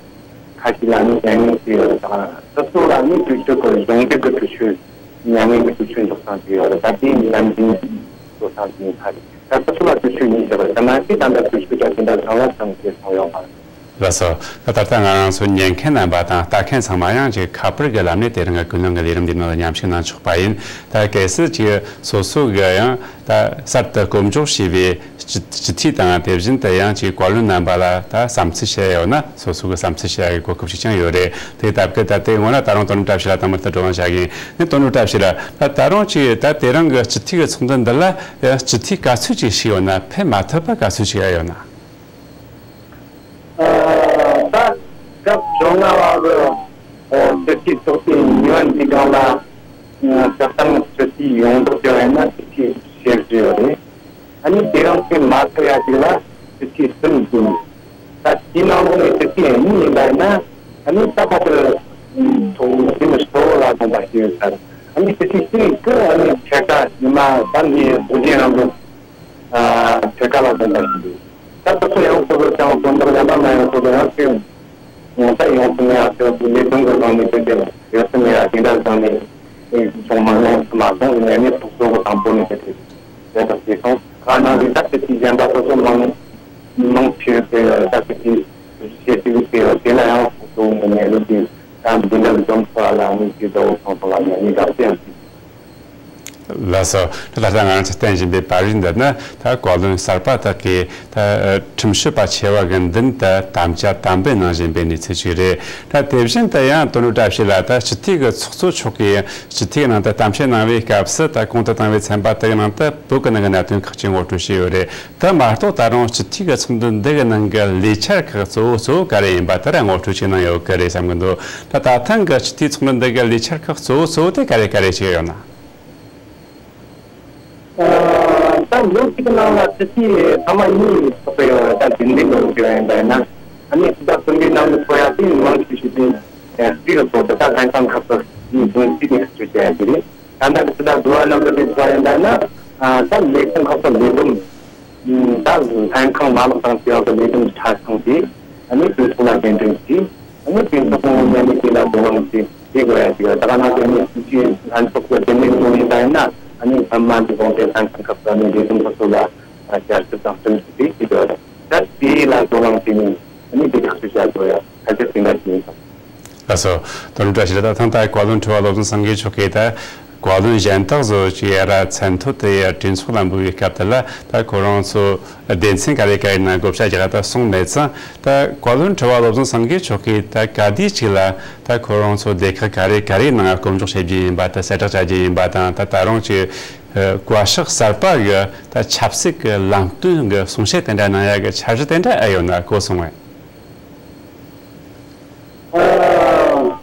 ཁ་ཤས་ལ་ནི་མྱ་ངན་ཟེར་ཡོད་རེད། ད་སོ་སོ་ལ་ནི་དུས་ཚོད་ཀྱི་གཞུང་འབྲེལ་གྱི་གྲོས་ཆོད། མྱ་ངན་གྱི་གྲོས་ཆོད་འཇོག་སྟངས་ཅིག་ཡོད་རེད། ད་དེ་ནམ་རྒྱུན་བཟོ་སྟངས་ཅིག་ཡིན་ས་རེད། ད་སོ་སོ་ལ་གྲོས་ཆོད་གཉིས་བཞག་རེད། ད་ནང་བཞིན་ད་ལྟ་གྲོས་ཆོད་ཀྱང་དེ་འདྲ་བཟང་བ་ཙམ་ཞིག་སོང་ཡོད་མ་རེད། ལགས་སོ། ད་ད་ལྟ་ང་རང་ཚོ་ཉན་མཁན་རྣམ་པ་དང་ལྟ་མཁན་ཚང་མ་ཡང་ཅིག་ཁ་པར་གྱི་ལམ་ནས་དེ་རིང་གི་ཀུན་གླེང་གི་ལས་རིམ་འདིའི་ནང་ལ་མཉམ་ཞུགས་གནང་ཆོག་པ་ཡིན། ད་གལ་སྲིད་ཅིག་སོ་སོ་གི་ཡང་ད་གསར་དུ་སྐོམ་འཇོག་བྱས་པའི་སྤྱི་སྤྱི་འཐུས་དང་དེ་བཞིན་དུ་ཡང་ཅིག་བཀའ་བློན་རྣམ་པ་ལ་ད་བསམ་ཚུལ་བཤད་ཡོད་ན། སོ་སོ་གི་བསམ་ཚུལ་བཤད་ཡག་གི་གོ་སྐབས་ཤིག་ཀྱང་ཡོད་རེད། དེ་སྟབས་ཀྱིས་ད་ལྟའི་ངོ་ན་ད་རུང་དོ་ནུབ་བཀྲ་ཤིས་ལགས་དང་མུ་མཐུད་བགྲོ་གླེང་བྱ་གི་ཡིན། ནས་དོ་ནུབ་བཀྲ་ཤིས་ལགས། ད་ད་རུང་ཅིག་ད་དེ་རིང་གི་སྤྱི་འཐུས་ཀྱི་ཚོགས་འདུ་འདི་ལ་ཡང་སྤྱི་འཐུས་ག་ཚོད་ཅིག་ཞུགས་ཡོད་ན། ཕེབས་མ་ཐུབ་པ་ག་ཚོད་ཅིག་ཡོད་ན། ད་སྐབས་བཅོ་ལྔ་པ་གི་སྤྱི་འཐུས་ཚོགས་ཐེངས་གཉིས་པ་འདིའི་སྒང་ལ་སྤྱིར་བཏང་སྤྱི་འཐུས་ཡོངས་རྫོགས་བརྒྱབ་ཡིན་ན་སྤྱི་འཐུས་བཞི་བཞི་ཡོད་རེད། ཨ་ནི་དེ་རིང་ཕེབས་མ་ཐུབ་ཡ་ཅིག་ལ་སྤྱི་འཐུས་གསུམ་ཡིན། ད་དེའི་ནང་ལོགས་ནས་སྤྱི་འཐུས་གཉིས་ཡིན་པ་ཡིན་ན། ཨ་ནི་ད་ཕར་དེར་ཚོགས་འདུ་ནི་གཙོ་བོ་ལ་དགོངས་པ་ཞུས་ཡོད་ས་རེད། ཨ་ནི་སྤྱི་འཐུས་གཅིག་གི་ཨ་ནི་ཕྱེད་ཀ་ཉི་མ་ད་ནི་དགོངས་རྒྱན་རང་གི་ཕྱེད་ཀ་ལ་དགོངས་པ་ཞུས་ཡོད། ད་ད་ཚོ་ཡང་ཁོ་ཚོ་ཀྱང་དོན་དག་ཡང་ན་མ་ཡང་ཁོ་ཚོ་ཡང་ཁྱོད་ད་ཡོང་སོང་ཡ་ཁྱོད་ཚོ་ལས་དོན་གི་སྒང་ནས་ཁྱོད་དེ་ཡོད་སོང་ཡ་དེ་འདྲ་སྒང་ནས་ཚོང་མ་ཡོང་སོང་མ་སོང་ནས་ནི་ཚོགས་གཙོ་གི་དང་པོ་ནས་དེ་དེ་དེ་དག་བྱས་སོང་། ཁ་ནང་གི་ད་དེ་དེ་གཞན་པ་སོ་སོ་མང་མང་ཆེ་དེ་ད་དེ་དེ་བྱེད་དུས་དེ་དེ་ལ་ཡང་ཚོགས་གཙོ་ནས་ནི་དེ་ད་འདི་འདྲ་འཛོམས་ཚོ་ལ་ནི་དེ་དག་ཚོང་ཚོང་ལ་ནི་ནི་དག་བྱས་ཡང་དེ། ལགས་སོ། ད་ལྟ་ང་རང་ཚོ་བསྟན་བཞིན་པའི་པར་རིས་འདི་ནི་ད་བཀའ་བློན་གསར་པ་དག་གིས་ད་ཁྲིམས་ཞིབ་པ་ཆེ་བ་གི་མདུན་དུ་དམ་བཅའ་དམ་འབུལ་གནང་བཞིན་པའི་གནས་ཚུལ་ཞིག་རེད། ད་དེ་བཞིན་དུ་ཡང་དོ་ནུབ་བཀྲ་ཤིས་ལགས། ད་སྤྱི་འཐུས་ཀྱི་ཚོགས་གཙོ་མཆོག་གིས་སྤྱི་འཐུས་ཀྱི་ནང་དུ་གཏམ་བཤད་གནང་བའི་སྐབས་སུ། ད་གོང་དུ་བཏང་བའི་ཚན་པ་དག་གི་ནང་དུ་བོད་ཀྱི་ནང་གི་གནད་དོན་ཁག་ཅིག་ངོ་སྤྲོད་བྱས་ཡོད་རེད། དེ་མ་གཏོགས་ད་རུང་སྤྱི་འཐུས་ཀྱི་ཚོགས་འདུ་འདི་གི་ནང་གི་ལས་འཆར་ཁག་གཙོ་བོ་གཙོ་བོ་ག་རེ་ཡིན་པ་དེ་ར་ངོ་སྤྲོད་ཅིག་གནང་ཡོད་ཀྱི་རེད་བསམ་གྱི་འདུག་ད་ད་ཐེངས་ཀྱི་སྤྱི་འཐུས་ཚོགས་འདུ་འདི་གི་ལས་འཆར་ཁག་གཙོ་བོ་གཙོ་བོ་དེ་ག་རེ་ག་རེ་ཅིག་ཡོད་ན། ད་ལོ་གཅིག་གི་ནང་ལ་སྤྱི་འཐུས་ཚང་མ་གཉིས་ཚོགས་པ་ཡོད་རེད། ད་རྒྱུན་ལྡན་གྱི་ལོ་རྒྱུས་ཡིན་པ་ཡིན་ན། ཨ་ནི་སྤྱི་ཟླ་གསུམ་པའི་ནང་དུ་ཚོགས་ཡ་དེ་མང་ཆེ་ཤོས་དེ་སྤྱི་གི་ཚོགས་པ་ད་ལྷན་ཁང་ཁག་ཏུ་མི་བདུན་གཅིག་ནས་གཙོས་བྱས་ཡ་དེ་རེད། ད་ལྟ་གི་སྤྱི་ཟླ་དགུ་པ་ནང་དུ་དེ་ཚོགས་ཡིན་པ་ཡིན་ན། ད་ལས་ཁུངས་ཁག་ཏུ་ལས་བསྡོམས། ད་ལྷན་ཁང་མ་ལག་དང་བཅས་པ་གི་ལས་དོན་ཆ་ཚང་དེ་ཨ་ནི་དེ་ཚོ་ལ་གདན་འདྲེན་གྱིས། ཨ་ནི་དེ་ཚོ་ཁོང་ངོས་ནས་དེ་ལ་དོ་སྣང་དེ་བྱེད་དགོས་ཡ་ཞིག་ཡོད། ད་ག་ནང་བཞིན་ཨ་ནི་སྤྱི་འཐུས་ལྷན་ཚོགས་ཀྱི་རྒྱུན་ལས་ཁོང་ཡིན་པ་ཡིན་ན། ཨ་ནི་ཚང་མ་འདི་གོང་དེ་ལྷན་ཁང་ཁག་ཏུ་ཨ་ནི་ལས་དོན་ཁག་ཚོ་ལ་བསྐྱར་ཞིབ་དང་ཁྲིམས་ཞིབ་དེ་བྱེད་དགོས་ཡ་རེད། ད་དེ་ལ་དོ་སྣང་བྱས་ནས་ཨ་ནི་དེ་ཐག་གཅོད་བྱ་དགོས་ཡ་ཕལ་ཆེར་དེ་འདྲ་ཞིག་ཡིན་ཙང་། ལགས་སོ། དོ་ནུབ་བཀྲ་ཤིས་ལགས། ད་ཐེངས་ད་བཀའ་བློན་ཁྲི་པ་བློ་བཟང་སེང་གེ་མཆོག་གིས་ད་བཀའ་བློན་གཞན་དག་ཚོ་ཅིག་ཡ་ར་མཚན་ཐོ་དེ་ཡ་གྲོས་ཚོགས་ལ་འབུལ་བའི་སྐབས་དེ་ལ། ད་ཁོ་རང་ཚོ་སྡེ་ཚན་ག་རེ་ག་རེ་ནང་བགོ་བཤའ་རྒྱག་ད་གསུངས་མེད་ཙང་། ད་བཀའ་བློན་ཁྲི་པ་བློ་བཟང་སེང་གེ་མཆོག་གིས་ད་ག་དུས་ཅིག་ལ་ད་ཁོ་རང་ཚོ་སྡེ་ཁག་ག་རེ་ག་རེའི་ནང་སྐོམ་འཇོག་བྱེད་རྒྱུ་ཡིན་པ། ད་གསལ་བསྒྲགས་བྱ་རྒྱུ་ཡིན་པ་དང་། ད་ད་རུང་ཅིག་བཀའ་ཤག་གསར་པ་གི་ད་ཆབ་སྲིད་ཀྱི་ལམ་སྟོན་གྱི་གསུང་བཤད་དེ་འདྲ་གནང་ཡ་གི་འཆར་གཞི་དེ་འདྲ་ཨེ་ཡོད་ན་གོ་སོང་ངས། ཨ།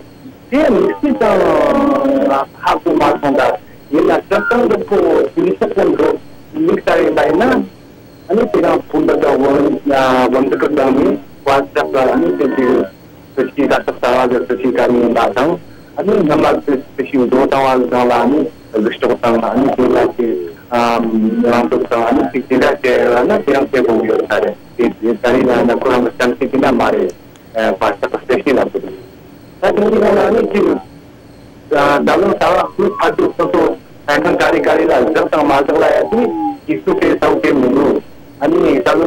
དེ་དམིགས་བསལ་ཅང་ཧ་གོ་མ་སོང་། ད་ཡིན་ན་སྤྱིར་བཏང་གི་ཁོ་དུས་ཚོད་ཀྱི་འགྲོ་དམིགས་ལྟར་ཡིན་པ་ཡིན་ན། ཨ་ནི་དེ་རིང་བོད་འདི་ག་བོད་བོད་འདི་གི་སྒང་ནས་བཀའ་ཤག་གི་ཨ་ནི་དེ་དེ་སྲིད་ཇུས་ད་ལྟ་གསར་བ་གི་སྲིད་ཇུས་ག་ནས་ཡིན་པ་དང་། ཨ་ནི་སྔོན་མ་གི་སྲིད་ཇུས་འགྲོ་སྟངས་བ་གི་སྒང་ལ་ཨ་ནི་གཟིགས་ཕྱོགས་དང་། ཨ་ནི་དེ་འདྲ་གི་ཨ་རང་སྟོབས་དང་། ཨ་ནི་དེ་དེ་འདྲ་བྱས་ཡོད་ན་དེ་རིང་བྱེད་དགོས་ཀྱི་ཡོད་ས་རེད། དེ་དེ་ད་རེས་ཡིན་ན་ཁོ་རང་གི་བསམ་ཚུལ་དེ་འདྲ་མ་རེད། ཨ་བཀའ་ཤག་གི་གསལ་བཤད་ལ་བསྡུར། ད་དེ་འདི་ག་ལ་ནི་ཅིག་ད་ལོ་ཟླ་བ་དགུ་ཕར་ཚུར་སོ་སོ་ལྷན་ཁང་ག་རེ་ག་རེ་ལ་བཞག་དང་མ་བཞག་ལ་ཡ་དེ་ཅིག་སུ་དེ་ལྟ་བུ་དེ་མི་འདུག་ཨ་ནི་ད་ལོ་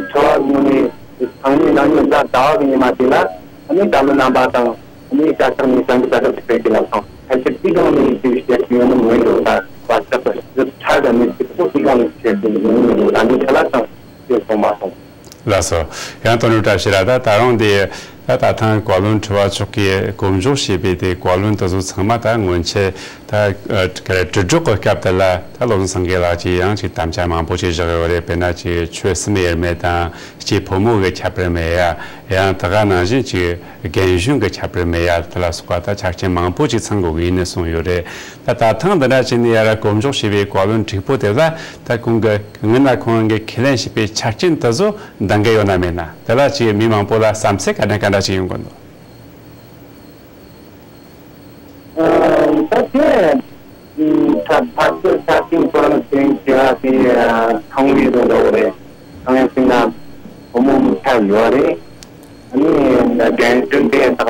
ཚོ་བ་ངོས་ནས་སང་ཉིན་གནངས་ཉིན་གཟའ་ཟླ་བ་གི་ཉི་མ་དེ་ལ་ཨ་ནི་ད་ལོ་རྣམ་པ་དང་ཨ་ནི་བཀའ་ཤག་ནས་བྱང་གི་ད་ལྟ་ཕེབས་ཀྱི་ལ་སོང་ཕལ་ཆེར་དེ་གང་ནས་ཅིག་བཤད་ཀྱི་ཡོད་ནི་མི་འདུག་ད་བཀའ་ཤག་གི་ཁྲལ་དང་ནི་ཅིག་ཐོག་དེ་གང་ནས་བཤད་ཀྱི་ཡོད་ནི་མི་འདུག་ད་འདི་ཁ་ལ་ཙང་ཤེས་སོང་མ་སོང་། ལགས་སོ། ཡང་དོ་ནུབ་བཀྲ་ཤིས་ལགས། ད་ད་རུང་དེ་ད་ད་ཐེངས་བཀའ་བློན་ཁྲི་པ་མཆོག་གིས་སྐོམ་འཇོག་བྱས་པའི་དེ་བཀའ་བློན་དེ་ཚོ་ཚང་མ་ད་སྔོན་ཆད་ད་ཨ་ག་རེ་དྲིལ་སྒྲོག་གི་སྐབས་དེ་ལ་ད་བློ་བཟང་སེང་གེ་ལགས་ཀྱིས་ཡང་ཅིག་དམ་བཅའ་མང་པོ་ཅིག་བཞག་ཡོད་རེད། དཔེར་ན་ཅིག་ཆོས་སེམས་དབྱེར་མེད་དང་། སྐྱེས་ཕོ་མོ་གི་ཁྱད་པར་མེད་ཡ། ཡང་ད་ག་ནང་བཞིན་ཅིག་རྒན་གཞོན་གྱི་ཁྱད་པར་མེད་ཡ། དེ་ལ་སོགས་པ་ད་ཆ་རྐྱེན་མང་པོ་ཅིག་ཚང་དགོས་ཀྱི་ཡིན་ནས་གསུངས་ཡོད་རེད། ད་ད་ཐེངས་འདི་འདྲ་བྱས་ནས་ཡ་ར་སྐོམ་འཇོག་བྱས་པའི་བཀའ་བློན་དྲུག་པོ་དེ་ལ་ད་ཁོང་གི་སྔོན་ན་ཁོང་གིས་ཁས་ལེན་བྱས་པའི་ཆ་རྐྱེན་དེ་ཚོ་འདང་གི་ཡོད་ན་མེད་ན། དེ་ལ་ཅིག་མི་མང་པོ་ལ་བསམ་ཚུལ་ག་འདྲ་ག་འདྲ་ཅིག་ཡོང་གི་འདུག་ཨ་ད་དེ་ད་ཕར་ཚུར་ཆ་རྐྱེན་བཀོད་ནས་དེ་བྱས་པ་དེ་ཚང་བའི་བཟོ་འདྲ་བོ་རེད། གང་ཡིན་ཟེར་ན་བུ་མོ་མི་ཆགས་ཡོད་རེད། ཨ་ནི་རྒན་གཞོན་དེ་ད་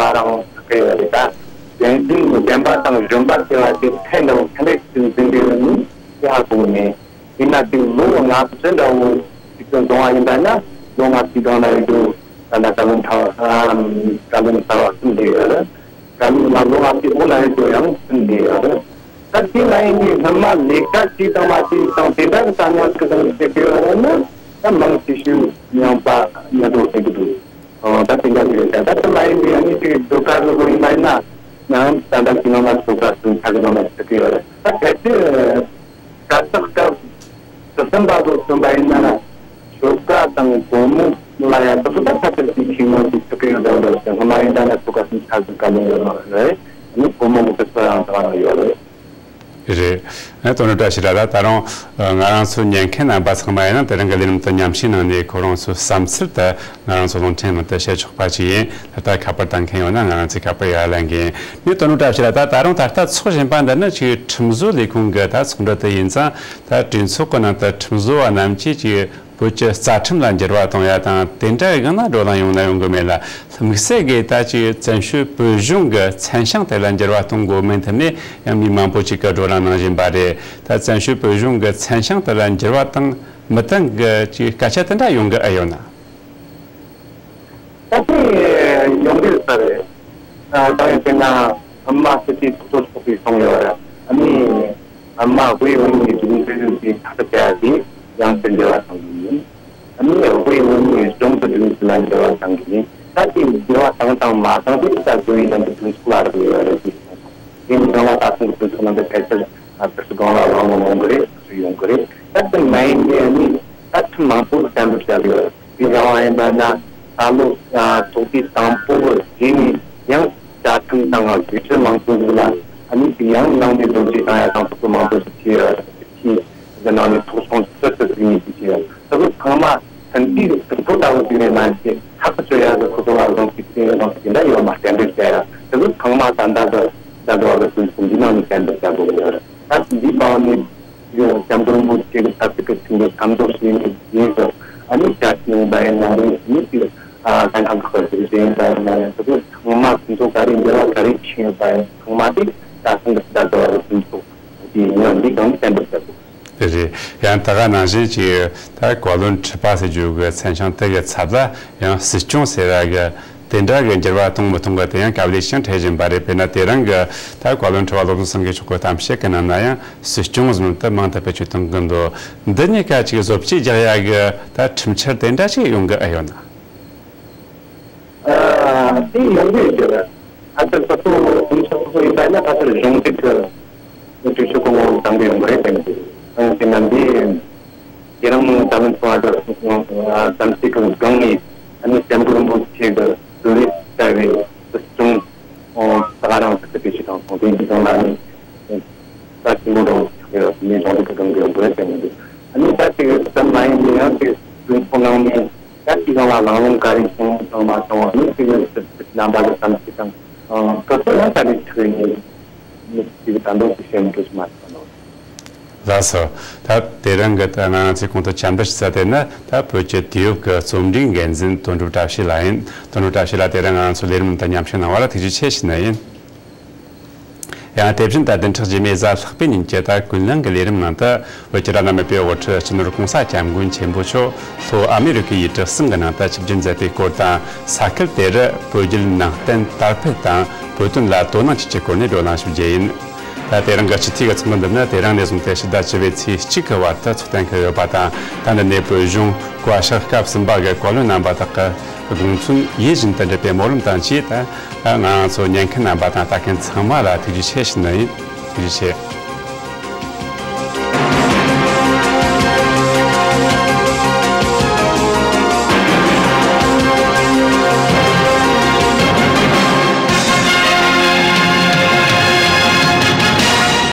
ཡོད་ནི་དེ་ཧ་གོ་མེད། ཡིན་ན་དེ་ལོ་ལྔ་བཅུ་འདྲ་བོ་ཞིག་ཏུ་བཟུང་བ་ཡིན་པ་ན་ལོ་ལྔ་བཅུའི་སྒང་ལ་ཡོད་དུས་ད་ལྟ་བཀའ་བློན་ཁྲི་པ་བཀའ་བློན་གསར་པ་གསུམ་བསྡད་ཡོད་རེད། བཀའ་བློན་ལ་ལོ་ལྔ་བཅུའི་འོག་ལ་ཡོད་དུས་ཡང་གསུམ་བསྡད་ཡོད་རེད། ད་དེ་ལ་ཡིན་དུས་སྔོན་མ་ལས་ཀ་བྱས་དང་མ་བྱས་དང་དེ་འདྲ་གི་ས་མྱོང་ཅིག་དང་བྱེད་དགོས་ཡོད་རེད་ན་ད་མང་ཆེ་ཤོས་མྱོང་པ་མི་འདུག་ཟེར་གི་འདུག་ཨོ། ད་དེ་འདྲ་ཞིག་རེད། ད་ད་དེ་མ་ཡིན་པའི་ཨ་ནི་ཅིག་ཟློས་གར་ཟེར་དགོས་ཡིན་པ་ཡིན་ན་ཡང་ད་ལྟ་ཕྱི་ནང་ལ་ཟློས་གར་ཟེར་ཆ་གི་ནང་ལ་ཞུགས་ཀྱི་ཡོད་རེད། ད་གལ་སྲིད་གར་སྟེགས་སྐབས་སུ་གསུམ་པ་ཚོ་གསུམ་པ་ཡིན་ན་ཆོལ་ཁ་དང་གོང་མ་ལ་ཡང་ད་ཚོ་ད་ཁ་ཐུག་ཅིག་ཤིང་ནང་ཅིག་ཞུགས་ཀྱི་ཡོད་འདྲ་འདྲ་ཞིག་སྔོན་མ་ཡིན་ད་ན་ཆོལ་ཁ་གསུམ་ཆ་གི་བཀའ་མོལ་ཡོད་མ་རེད། ཨ་ནི་གོང་མ་མི་ཚེ་ཚོ་ཡང་དག་ཡོད་རེད། རེད། ཨ་དོན་གྲུབ་བཀྲ་ཤིས་ལགས། ད་ད་རུང་ང་རང་ཚོ་ཉན་མཁན་རྣམ་པ་ཚང་མ་ཡིན་ན་དེ་རིང་གི་ལས་རིམ་དུ་མཉམ་ཞུགས་གནང་ནས་ཁོ་རང་ཚོའི་བསམ་ཚུལ་དེ་ང་རང་ཚོ་རླུང་འཕྲིན་ནང་དུ་བཤད་ཆོག་པ་ཅིག་ཡིན། ད་ལྟ་ཁ་པར་བཏང་མཁན་ཡོད་ན་ང་རང་ཚོས་ཁ་པར་ཡར་ལེན་གི་ཡིན། ངས་དོན་གྲུབ་བཀྲ་ཤིས་ལགས། ད་ད་རུང་ད་ལྟ་ཚོགས་བཞིན་པ་འདི་ནི་ཅིག་ཁྲིམས་བཟོ་ལས་ཁུངས་ཀྱི་ད་ཚོགས་འདུ་དེ་ཡིན་ཙང་ད་གྲོས་ཚོགས་ཀྱི་ནང་དུ་ཁྲིམས་བཟོ་བ་རྣམས་ཀྱིས་ཅིག་བོད་ཀྱི་རྩ་ཁྲིམས་ལ་འགྱུར་བ་གཏོང་ཡ་དང་དེ་འདྲ་ཡི་སྒང་ན་བགྲོ་གླེང་ཡོང་ན་ཡོང་གི་མེད་ལ། དམིགས་བསལ་གྱིས་ད་ཅིག་བཙན་བྱོལ་བོད་གཞུང་གི་མཚན་བྱང་དེ་ལ་འགྱུར་བ་གཏོང་དགོས་མིན་ཐད་ནས་ཡང་མི་མང་པོ་ཅིག་གིས་བགྲོ་གླེང་གནང་བཞིན་པ་རེད། ད་བཙན་བྱོལ་བོད་གཞུང་གི་མཚན་བྱང་དེ་ལ་འགྱུར་བ་བཏང་མི་བཏང་གི་ཅིག་སྐད་ཆ་དེ་འདྲ་ཡོང་གི་ཨེ་ཡོད་ན། ད་དེ་ཡོང་གི་ཡོད་ས་རེད། ད་ཡང་དཔེར་ན་ཨ་མ་སྲིད་པའི་ཐོག་ཐོག་ཐོག་པའི་སོང་ཡོད་རེད། ཨ་ནི་ཨ་མ་དབུས་འོས་མིའི་སྒྲིག་འཛུགས་ཀྱི་ཁ་ཚ་བྱ་ཡ་དེ་ཡང་དེ་འགྱུར་བ་བཏང་གི་ཡིན། ཨ་ནི་དབུས་འོས་མིའི་གཞུང་གི་སྒྲིག་འཛུགས་ལ་འགྱུར་བ་བཏང་གི་ཡིན། ད་དེ་འགྱུར་བ་བཏང་དང་མ་བཏང་དེ་ད་དགོས་ཡིན་ནམ་གྱི་དུས་ཚོད་ལ་རག་ཡོད་རེད་དེ། དེ་ནི་རང་ལ་ད་ཐེངས་ཀྱི་དུས་ཚོད་ནང་དུ་ཕལ་ཆེར་ཨ་ཕྱི་སྒང་ལ་རང་ལ་ཡོང་གི་རེད། ཕྱི་ཡོང་གི་རེད། ད་དེ་མ་ཡིན་པའི་ཨ་ནི་ད་ཁྲིམས་མང་པོ་གཏན་འབེབས་བྱ་གི་ཡོད་རེད། དེ་རང་ཡིན་པ་ན་ད་ལོ་ཚོགས་དུས་དང་པོ་རྗེས་ནས་ཡང་བཅའ་ཁྲིམས་དང་བརྒྱུད་རིམ་མང་པོ་ཞིག་ལ་ཨ་ནི་དེ་ཡང་ནང་པའི་ལོ་རྒྱུས་དང་ཡ་དང་ཐོག་ཏུ་མང་པོ་ཞིག་བྱས་ཡོད་རེད། དེ་ནང་ནས་ཐོག་སོང་སྤྱི་སྤྱི་ཚོགས་ནས་ཞིག་བྱས་ཡོད་རེད། ད་ལོ་ཚང་མ་ཚན་རིག་གི་གྲུབ་ཐོབ་ལྟ་བུ་ཞིག་ནས་མ་བྱས་ཐག་གཅོད་ཡག་གི་ཁོ་ཚོ་ལ་རང་གི་དེ་རང་གི་འདྲ་ཡོད་མ་གཏན་འབེབས་བྱས་ཡ་དེ་ཚོ་ཚང་མ་ད་ལྟ་གི་ད་ལྟ་བ་གི་དུས་ཚོད་འདི་ནང་ནས་གཏན་འབེབས་བྱ་དགོས་ཀྱི་ཡོད་རེད། ད་འདི་པའོ་ནི་ཡང་སྐྱབས་མགོན་རིན་པོ་ཆེ་གི་ཆབ་སྲིད་ཀྱི་ཁྲིམས་ཀྱི་མཚམས་འཇོག་བྱས་ནས་ཡིན་ཟེར། ཨ་ནི་བཅའ་ཁྲིམས་ཡིན་པ་ཡིན་ན་རེད། ཨ་ནི་ཅིག་ཨ་གནས་སྟངས་ཁག་གི་ཟེར་ཡིན་པ་ཡིན་ན་རེད། དེ་ཚོ་ཚང་མ་ཁོང་ཚོ་ག་རེ་འགྱུར་བ་ག་རེ་ཕྱིན་ཡོད་པ་ཡིན་ཚང་མ་དེ་ད་ཐེངས་ཀྱི་ད་ལྟ་བ་གི་དུས་ཚོད་དེ་ཡིན་ཡང་འདི་གང་གཏན་འབེབས་བྱ་དགོས། དེ་རེད། ཡང་ད་ག་ནང་བཞིན་གྱི་ད་བཀའ་བློན་ཁྲི་པ་ཟེར་རྒྱུ་གི་མཚན་བྱང་དེ་གི་ཚབ་ལ་ཡང་སྲིད་སྐྱོང་ཟེར་ཡ་གི་དེ་འདྲ་གི་འགྱུར་བ་གཏོང་མི་གཏོང་གི་དེ་ཡང་དཀའ་ལས་ཤིག་འཕྲད་བཞིན་པ་རེད། དཔེར་ན་དེ་རིང་གི་ད་བཀའ་བློན་ཁྲི་པ་བློ་བཟང་སེང་གེ་མཆོག་གི་གཏམ་བཤད་གི་ནང་ན་ཡང་སྲིད་སྐྱོང་ཟེར་ནས་དེ་མང་དུ་བེད་སྤྱོད་གཏོང་གི་འདུག་འདི་གཉིས་ཀ་ཅིག་བཟོ་བཅོས་རྒྱག་ཡ་གི་ད་ཁྲིམས་འཆར་དེ་འདྲ་ཞིག་ཡོང་གི་ཨེ་ཡོད་ན། ཨ་དེ་ཡོང་གི་ཡོད་ཀྱི་རེད། ཨ་ཙི་ཁོ་ཚོ་དུམ་ཚོགས་ཁོ་ཚོ་ཡིན་པ་ན་ཁ་ཚར་གཞུང་འཛིན་གྱི་གྲོས་ཆོད་གོ་ངོ་བཏང་གི་ཡོང་གི་རེད་དེ། ཨ་དེ་ན་འདི་དེ་རིང་ད་ལན་ཚོ་ཨ་ཙི་ཨ་ཙམ་ཞིག་གི་སྒང་ནས་ཨ་ནི་སྐྱབས་མགོན་རིན་པོ་ཆེ་གི་བསྟོད་ར་ལྟ་བའི་སྲིད་སྐྱོང་ད་ག་རང་ཚོ་དེ་ཞིག་དང་སོང་དེ་འདི་དང་ལ་ནི་ད་ཆེན་པོ་རང་ཆགས་ཡོད་ནས་གཞུང་འཛིན་གྱི་སྒང་གི་ཡོང་གི་རེད་དེ། ཨ་ནི་ད་དེ་ཙམ་མ་ཡིན་ནའང་དེ་གྲོས་ཚོགས་ནང་ནས། ད་དེ་གང་ལ་ལང་ལོང་ག་རེ་བྱུང་དང་མ་བྱུང་བ་ནི་དེ་གི་རྣམ་པ་གི་བསམ་ཚུལ་དང་ཁོ་ཚོ་ཡང་ད་ནི་ཁྲིད་ནས་མི་གཅིག་གི་ད་འདོད་ཀྱི་བཤད་མི་འགྲོ་ཞིག་མ་རེད་པ་ནོ། ལགས་སོ། ད་དེ་རིང་གི་ད་ང་རང་ཚོའི་གོང་དུ་བཅར་འདྲི་ཞུ་ས་དེ་ནི་ད་བོད་ཀྱི་དུས་བབ་ཀྱི་རྩོམ་སྒྲིག་འགན་འཛིན་དོན་གྲུབ་བཀྲ་ཤིས་ལགས་ཡིན། དོན་གྲུབ་བཀྲ་ཤིས་ལགས་དེ་རིང་ང་རང་ཚོའི་ལས་རིམ་དུ་མཉམ་ཞུགས་གནང་བ་ལ་ཐུགས་རྗེ་ཆེ་ཞུ་ནི་ཡིན། ཡང་དེ་བཞིན་ད་བདུན་ཕྲག་རྗེས་མའི་གཟའ་ལྷག་པའི་ཉིན་གྱི་ད་ཀུན་གླེང་གི་ལས་རིམ་ནང་དུ་བོད་ཀྱི་དགྲ་ལྷ་མེད་པའི་དབུ་ཁྲིད་སྤྱི་ནོར་༸གོང་ས་༸སྐྱབས་མགོན་ཆེན་པོ་མཆོག་ལྷོ་ཨ་མི་རི་ཀའི་ཡུལ་གྲུ་གསུམ་གྱི་ནང་དུ་ཆིབས་བསྒྱུར་མཛད་པའི་སྐོར་དང་། ས་ཁུལ་དེ་རུ་བོད་བརྒྱུད་ནང་བསྟན་དར་འཕེལ་དང་བོད་དོན་ལ་དོ་སྣང་བྱེད་ཀྱི་སྐོར་ནས་བགྲོ་གླེང་ཞུ་རྒྱུ་ཡིན། ད་དེ་རིང་གི་སྤྱི་འཐུས་ཀྱི་ཚོགས་འདུ་འདི་ནི་དེ་རིང་ནས་བཟུང་སྟེ་ཕྱི་ཟླ་བཅུ་པའི་ཚེས་གཅིག་གི་བར་དུ་འཚོགས་གཏན་འཁེལ་ཡོད་པ་དང་། ད་འདི་ནས་བོད་གཞུང་བཀའ་ཤག་སྐབས་གསུམ་པ་གི་བཀའ་བློན་རྣམ་པ་དག་གི་དགོངས་ཚུལ་ཡིད་བཞིན་དུ་འགྲུབ་པའི་སྨོན་ལམ་དང་བཅས། ད་ང་རང་ཚོ་ཉན་མཁན་རྣམ་པ་དང་ལྟ་མཁན་ཚང་མ་ལ་ཐུགས་རྗེ་ཆེ་ཞུ་ནི་ཡིན། ཐུགས་རྗེ་ཆེ།